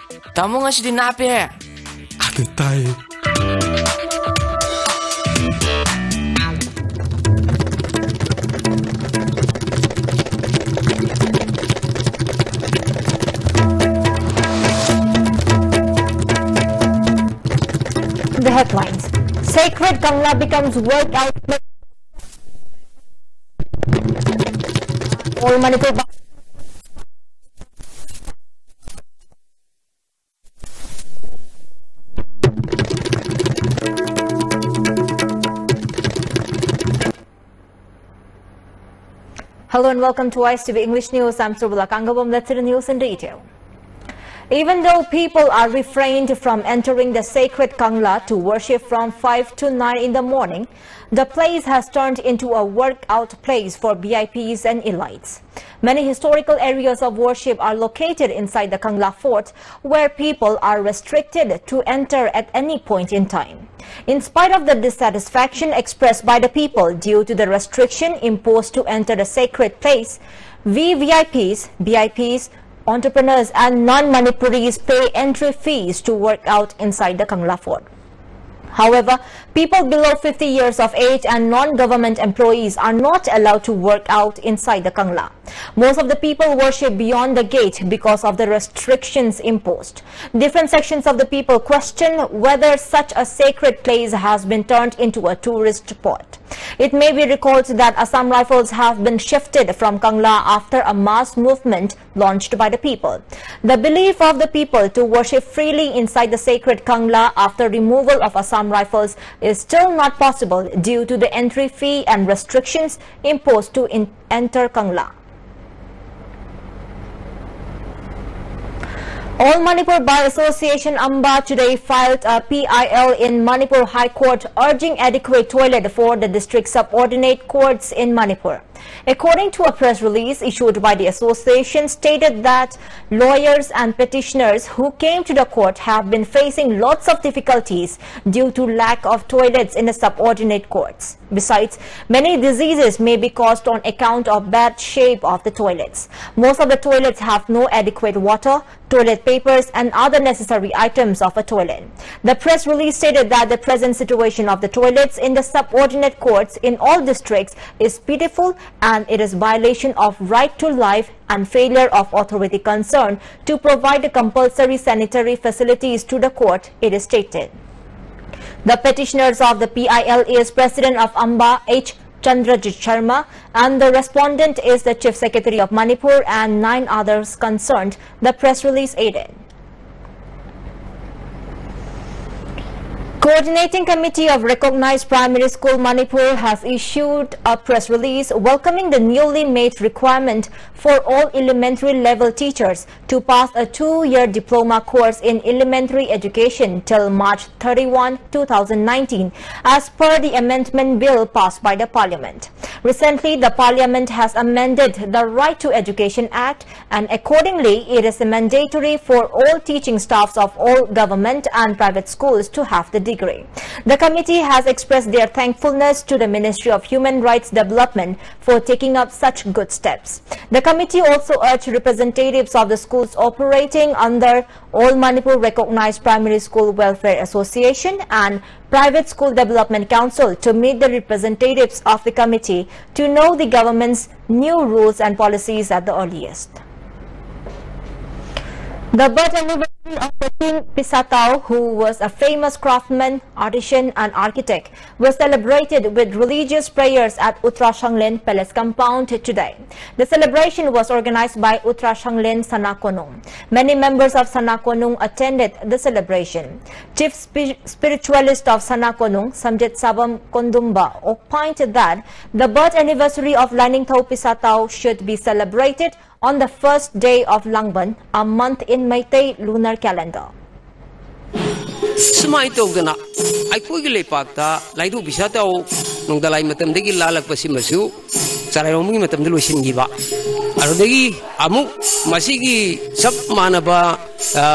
ꯇꯥꯃꯣ ꯉꯁꯤꯗꯤ ꯅꯥꯞꯄꯦꯍꯦ꯫ ꯑꯗꯨ ꯇꯥꯏ꯫ The headlines. Sacred Kangla becomes workout place. All Manipur. Hello and welcome to Ice T V English News. I'm Surbala Kangabom. Let's see the news in detail. Even though people are refrained from entering the sacred Kangla to worship from five to nine in the morning, the place has turned into a workout place for V I Ps and elites. Many historical areas of worship are located inside the Kangla fort, where people are restricted to enter at any point in time. In spite of the dissatisfaction expressed by the people due to the restriction imposed to enter the sacred place, we V I Ps, V I Ps, entrepreneurs and non-Manipuris pay entry fees to work out inside the Kangla fort. However, people below fifty years of age and non-government employees are not allowed to work out inside the Kangla. Most of the people worship beyond the gate because of the restrictions imposed. Different sections of the people question whether such a sacred place has been turned into a tourist spot. It may be recalled that Assam Rifles have been shifted from Kangla after a mass movement launched by the people. The belief of the people to worship freely inside the sacred Kangla after removal of Assam Rifles is still not possible due to the entry fee and restrictions imposed to in- enter Kangla. All Manipur Bar Association, AMBA, today filed a P I L in Manipur High Court urging adequate toilet for the district subordinate courts in Manipur. According to a press release issued by the association, stated that lawyers and petitioners who came to the court have been facing lots of difficulties due to lack of toilets in the subordinate courts. Besides, many diseases may be caused on account of bad shape of the toilets. Most of the toilets have no adequate water, toilet papers, and other necessary items of a toilet. The press release stated that the present situation of the toilets in the subordinate courts in all districts is pitiful and it is violation of right to life and failure of authority concerned to provide the compulsory sanitary facilities to the court, it is stated. The petitioners of the P I L is President of AMBA H Chandrajit Sharma and the respondent is the Chief Secretary of Manipur and nine others concerned, the press release added. Coordinating Committee of Recognized Primary School Manipur has issued a press release welcoming the newly made requirement for all elementary level teachers to pass a two-year diploma course in elementary education till March thirty-one, two thousand nineteen, as per the amendment bill passed by the Parliament. Recently, the Parliament has amended the Right to Education Act, and accordingly, it is mandatory for all teaching staffs of all government and private schools to have the degree. The committee has expressed their thankfulness to the Ministry of Human Rights Development for taking up such good steps. The committee also urged representatives of the schools operating under All Manipur Recognized Primary School Welfare Association and Private School Development Council to meet the representatives of the committee to know the government's new rules and policies at the earliest. The birth anniversary of the King Pisatau, who was a famous craftsman, artisan, and architect, was celebrated with religious prayers at Uttarashanglen Palace compound today. The celebration was organized by Uttarashanglen Sana Konung. Many members of Sana Konung attended the celebration. Chief spi- Spiritualist of Sana Konung, Samdit Sabam Kondumba, opined that the birth anniversary of Laningthou Pisatau should be celebrated on the first day of Langban, a month in Meitei lunar calendar. ꯁꯨꯃꯥꯏꯅ ꯇꯧꯗꯅ ꯑꯩꯈꯣꯏꯒꯤ ꯂꯩꯄꯥꯛꯇ ꯂꯥꯏꯔꯨ ꯄꯤꯁꯥ ꯇꯥꯎ ꯅꯣꯡꯗꯥꯂꯥꯏ ꯃꯇꯝꯗꯒꯤ ꯂꯥꯜꯂꯛꯄꯁꯤꯃꯁꯨ ꯆꯔꯥꯏꯔꯣꯝꯒꯤ ꯃꯇꯝꯗ ꯂꯣꯏꯁꯤꯟꯈꯤꯕ꯫ ꯑꯗꯨꯗꯒꯤ ꯑꯃꯨꯛ ꯃꯁꯤꯒꯤ ꯆꯞ ꯃꯥꯟꯅꯕ, ꯑ,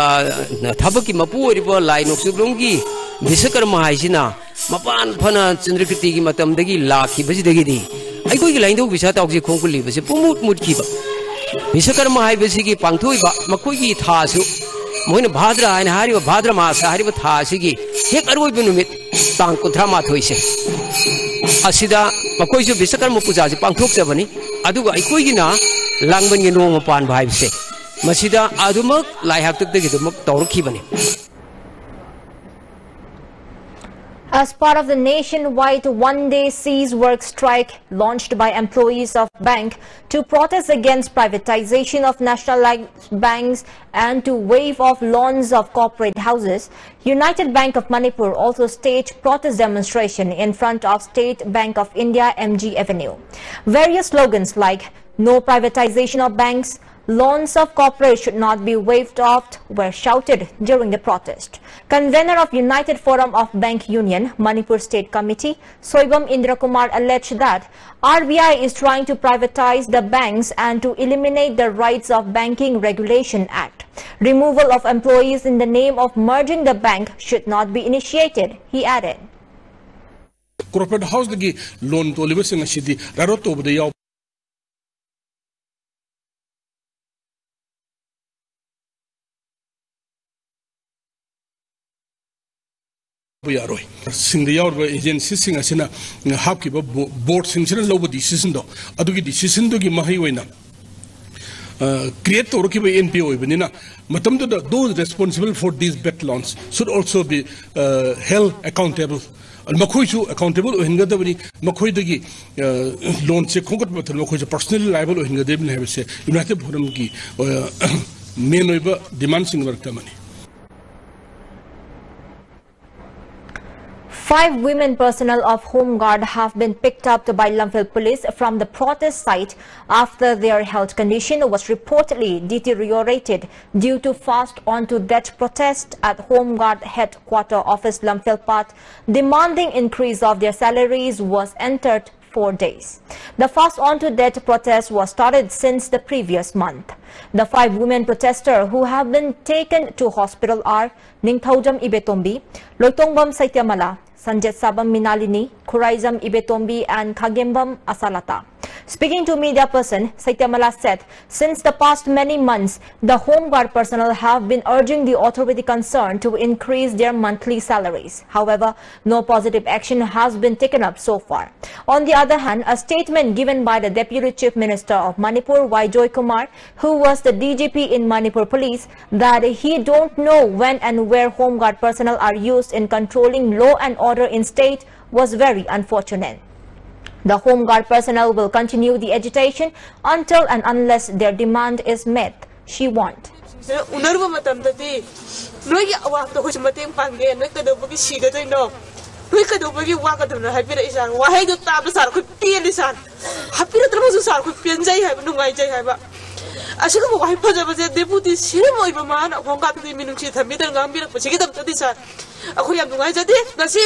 ꯊꯕꯛꯀꯤ ꯃꯄꯨ ꯑꯣꯏꯔꯤꯕ ꯂꯥꯏ ꯅꯣꯡꯆꯨꯞꯂꯣꯝꯒꯤ ꯕꯤꯁꯀꯔꯃ ꯍꯥꯏꯁꯤꯅ ꯃꯄꯥꯟ ꯐꯅ ꯆꯟꯗ꯭ꯔꯀꯤꯔꯇꯤꯒꯤ ꯃꯇꯝꯗꯒꯤ ꯂꯥꯛꯈꯤꯕꯁꯤꯗꯒꯤꯗꯤ ꯑꯩꯈꯣꯏꯒꯤ ꯂꯥꯏꯅꯤꯡꯊꯧ ꯄꯤꯁꯥ ꯇꯥꯎꯁꯦ ꯈꯣꯡ ꯀꯨꯜꯂꯤꯕꯁꯦ ꯄꯨꯡꯃꯨꯠ ꯃꯨꯠꯈꯤꯕ꯫ ꯕꯤꯁꯀꯔꯃ ꯍꯥꯏꯕꯁꯤꯒꯤ ꯄꯥꯡꯊꯣꯛꯏꯕ ꯃꯈꯣꯏꯒꯤ ꯊꯥꯁꯨ, ꯃꯈꯣꯏꯅ ꯚꯥꯗ꯭ꯔ ꯍꯥꯏꯅ ꯍꯥꯏꯔꯤꯕ, ꯚꯥꯗ꯭ꯔ ꯃꯥꯁ ꯍꯥꯏꯔꯤꯕ ꯊꯥ ꯑꯁꯤꯒꯤ ꯍꯦꯛ ꯑꯔꯣꯏꯕ ꯅꯨꯃꯤꯠ, ꯇꯥꯡ ꯀꯨꯟꯊ꯭ꯔꯥ ꯃꯥꯊꯣꯏꯁꯦ, ꯑꯁꯤꯗ ꯃꯈꯣꯏꯁꯨ ꯕꯤꯁꯀꯔꯃ ꯄꯨꯖꯥꯁꯤ ꯄꯥꯡꯊꯣꯛꯆꯕꯅꯤ꯫ ꯑꯗꯨꯒ ꯑꯩꯈꯣꯏꯒꯤꯅ ꯂꯥꯡꯕꯟꯒꯤ ꯅꯣꯡꯃ ꯄꯥꯟꯕ ꯍꯥꯏꯕꯁꯦ, ꯃꯁꯤꯗ ꯑꯗꯨꯃꯛ ꯂꯥꯏ ꯍꯥꯛꯇꯛꯇꯒꯤ ꯑꯗꯨꯃꯛ ꯇꯧꯔꯛꯈꯤꯕꯅꯤ꯫ As part of the nationwide one-day cease work strike launched by employees of bank to protest against privatization of nationalized banks and to waive of loans of corporate houses, United Bank of Manipur also staged protest demonstration in front of State Bank of India M G Avenue. Various slogans like "No privatization of banks," "Loans of corporate should not be waived off" were shouted during the protest. Convener of United Forum of Bank Union, Manipur State Committee, Soibam Indra Kumar alleged that R B I is trying to privatize the banks and to eliminate the rights of Banking Regulation Act. Removal of employees in the name of merging the bank should not be initiated, he added. Corporate house ꯗꯒꯤ loan ꯇꯣꯜꯂꯤꯕꯁꯤꯡ ꯑꯁꯤꯗꯤ right out ꯇꯧꯕꯗ ꯌꯥꯎꯕ ꯌꯥꯔꯣꯏ꯫ ꯁꯤꯡꯗ ꯌꯥꯎꯔꯤꯕ agency ꯁꯤꯡ ꯑꯁꯤꯅ ꯍꯥꯞꯈꯤꯕ board ꯁꯤꯡꯁꯤꯅ ꯂꯧꯕ decision ꯗꯣ, ꯑꯗꯨꯒꯤ decision ꯗꯨꯒꯤ ꯃꯍꯩ ꯑꯣꯏꯅ create ꯇꯧꯔꯛꯈꯤꯕ N P O ꯑꯣꯏꯕꯅꯤꯅ, ꯃꯇꯝꯗꯨꯗ those responsible for these bad loans should also be held accountable. ꯃꯈꯣꯏꯁꯨ accountable ꯑꯣꯏꯍꯟꯒꯗꯕꯅꯤ꯫ ꯃꯈꯣꯏꯗꯒꯤ loan ꯁꯦ ꯈꯣꯝꯒꯠꯄ ꯃꯇꯝꯗ ꯃꯈꯣꯏꯁꯨ personally liable ꯑꯣꯏꯍꯟꯒꯗꯕꯅꯤ ꯍꯥꯏꯕꯁꯦ United Forum ꯒꯤ main ꯑꯣꯏꯕ demand ꯁꯤꯡꯒꯤ ꯃꯔꯛꯇ ꯑꯃꯅꯤ꯫ Five women personnel of Home Guard have been picked up by Lamphel police from the protest site after their health condition was reportedly deteriorated due to fast on to death protest at Home Guard headquarter office Lamphel Path, demanding increase of their salaries was entered four days. The fast on to death protest was started since the previous month. The five women protesters who have been taken to hospital are Ningthoujam Ibetombi, Loitongbam Saityamala, Sanjetsabam Minalini, Khuraijam Ibetombi, and Khagembam Asalata. Speaking to media person, Saityamala said, since the past many months, the Home Guard personnel have been urging the authority concerned to increase their monthly salaries. However, no positive action has been taken up so far. On the other hand, a statement given by the Deputy Chief Minister of Manipur, Y Joy Kumar, who was the D G P in Manipur Police, that he don't know when and where Home Guard personnel are used in controlling law and order in state was very unfortunate. The Home Guard personnel will continue the agitation until and unless their demand is met, she warned. ꯎꯅꯔꯨꯕ ꯃꯇꯝꯗꯗꯤ ꯅꯣꯏꯒꯤ ꯑꯋꯥꯕꯗ ꯑꯩꯈꯣꯏꯁꯨ ꯃꯇꯦꯡ ꯄꯥꯡꯒꯦ, ꯅꯣꯏ ꯀꯩꯗꯧꯕꯒꯤ ꯁꯤꯒꯗꯣꯏꯅꯣ, ꯅꯣꯏ ꯀꯩꯗꯧꯕꯒꯤ ꯋꯥꯒꯗꯕꯅꯣ ꯍꯥꯏꯕꯤꯔꯛꯏ ꯁꯥꯔ꯫ ꯋꯥꯍꯩꯗꯣ ꯇꯥꯕꯗ ꯁꯥꯔ ꯑꯩꯈꯣꯏ ꯄꯦꯜꯂꯤ ꯁꯥꯔ꯫ ꯍꯥꯞꯄꯤꯔꯛꯇ꯭ꯔꯃꯛꯁꯨ ꯁꯥꯔ ꯑꯩꯈꯣꯏ ꯄꯦꯟꯖꯩ ꯍꯥꯏꯕ, ꯅꯨꯡꯉꯥꯏꯖꯩ ꯍꯥꯏꯕ꯫ ꯑꯁꯤꯒꯨꯝꯕ ꯋꯥꯍꯩ ꯐꯖꯕꯁꯦ ꯗꯦꯄꯨꯇꯤ ꯁꯤ ꯑꯦꯝ ꯑꯣꯏꯕ ꯃꯥꯅ ꯍꯣꯝ ꯒꯥꯔꯗꯇꯗꯤ ꯃꯤꯅꯨꯡꯁꯤ ꯊꯝꯕꯤꯗꯅ ꯉꯥꯡꯕꯤꯔꯛꯄꯁꯤꯒꯤꯗꯃꯛꯇꯗꯤ ꯁꯥꯔ ꯑꯩꯈꯣꯏ ꯌꯥꯝ ꯅꯨꯡꯉꯥꯏꯖꯗꯦ꯫ ꯉꯁꯤ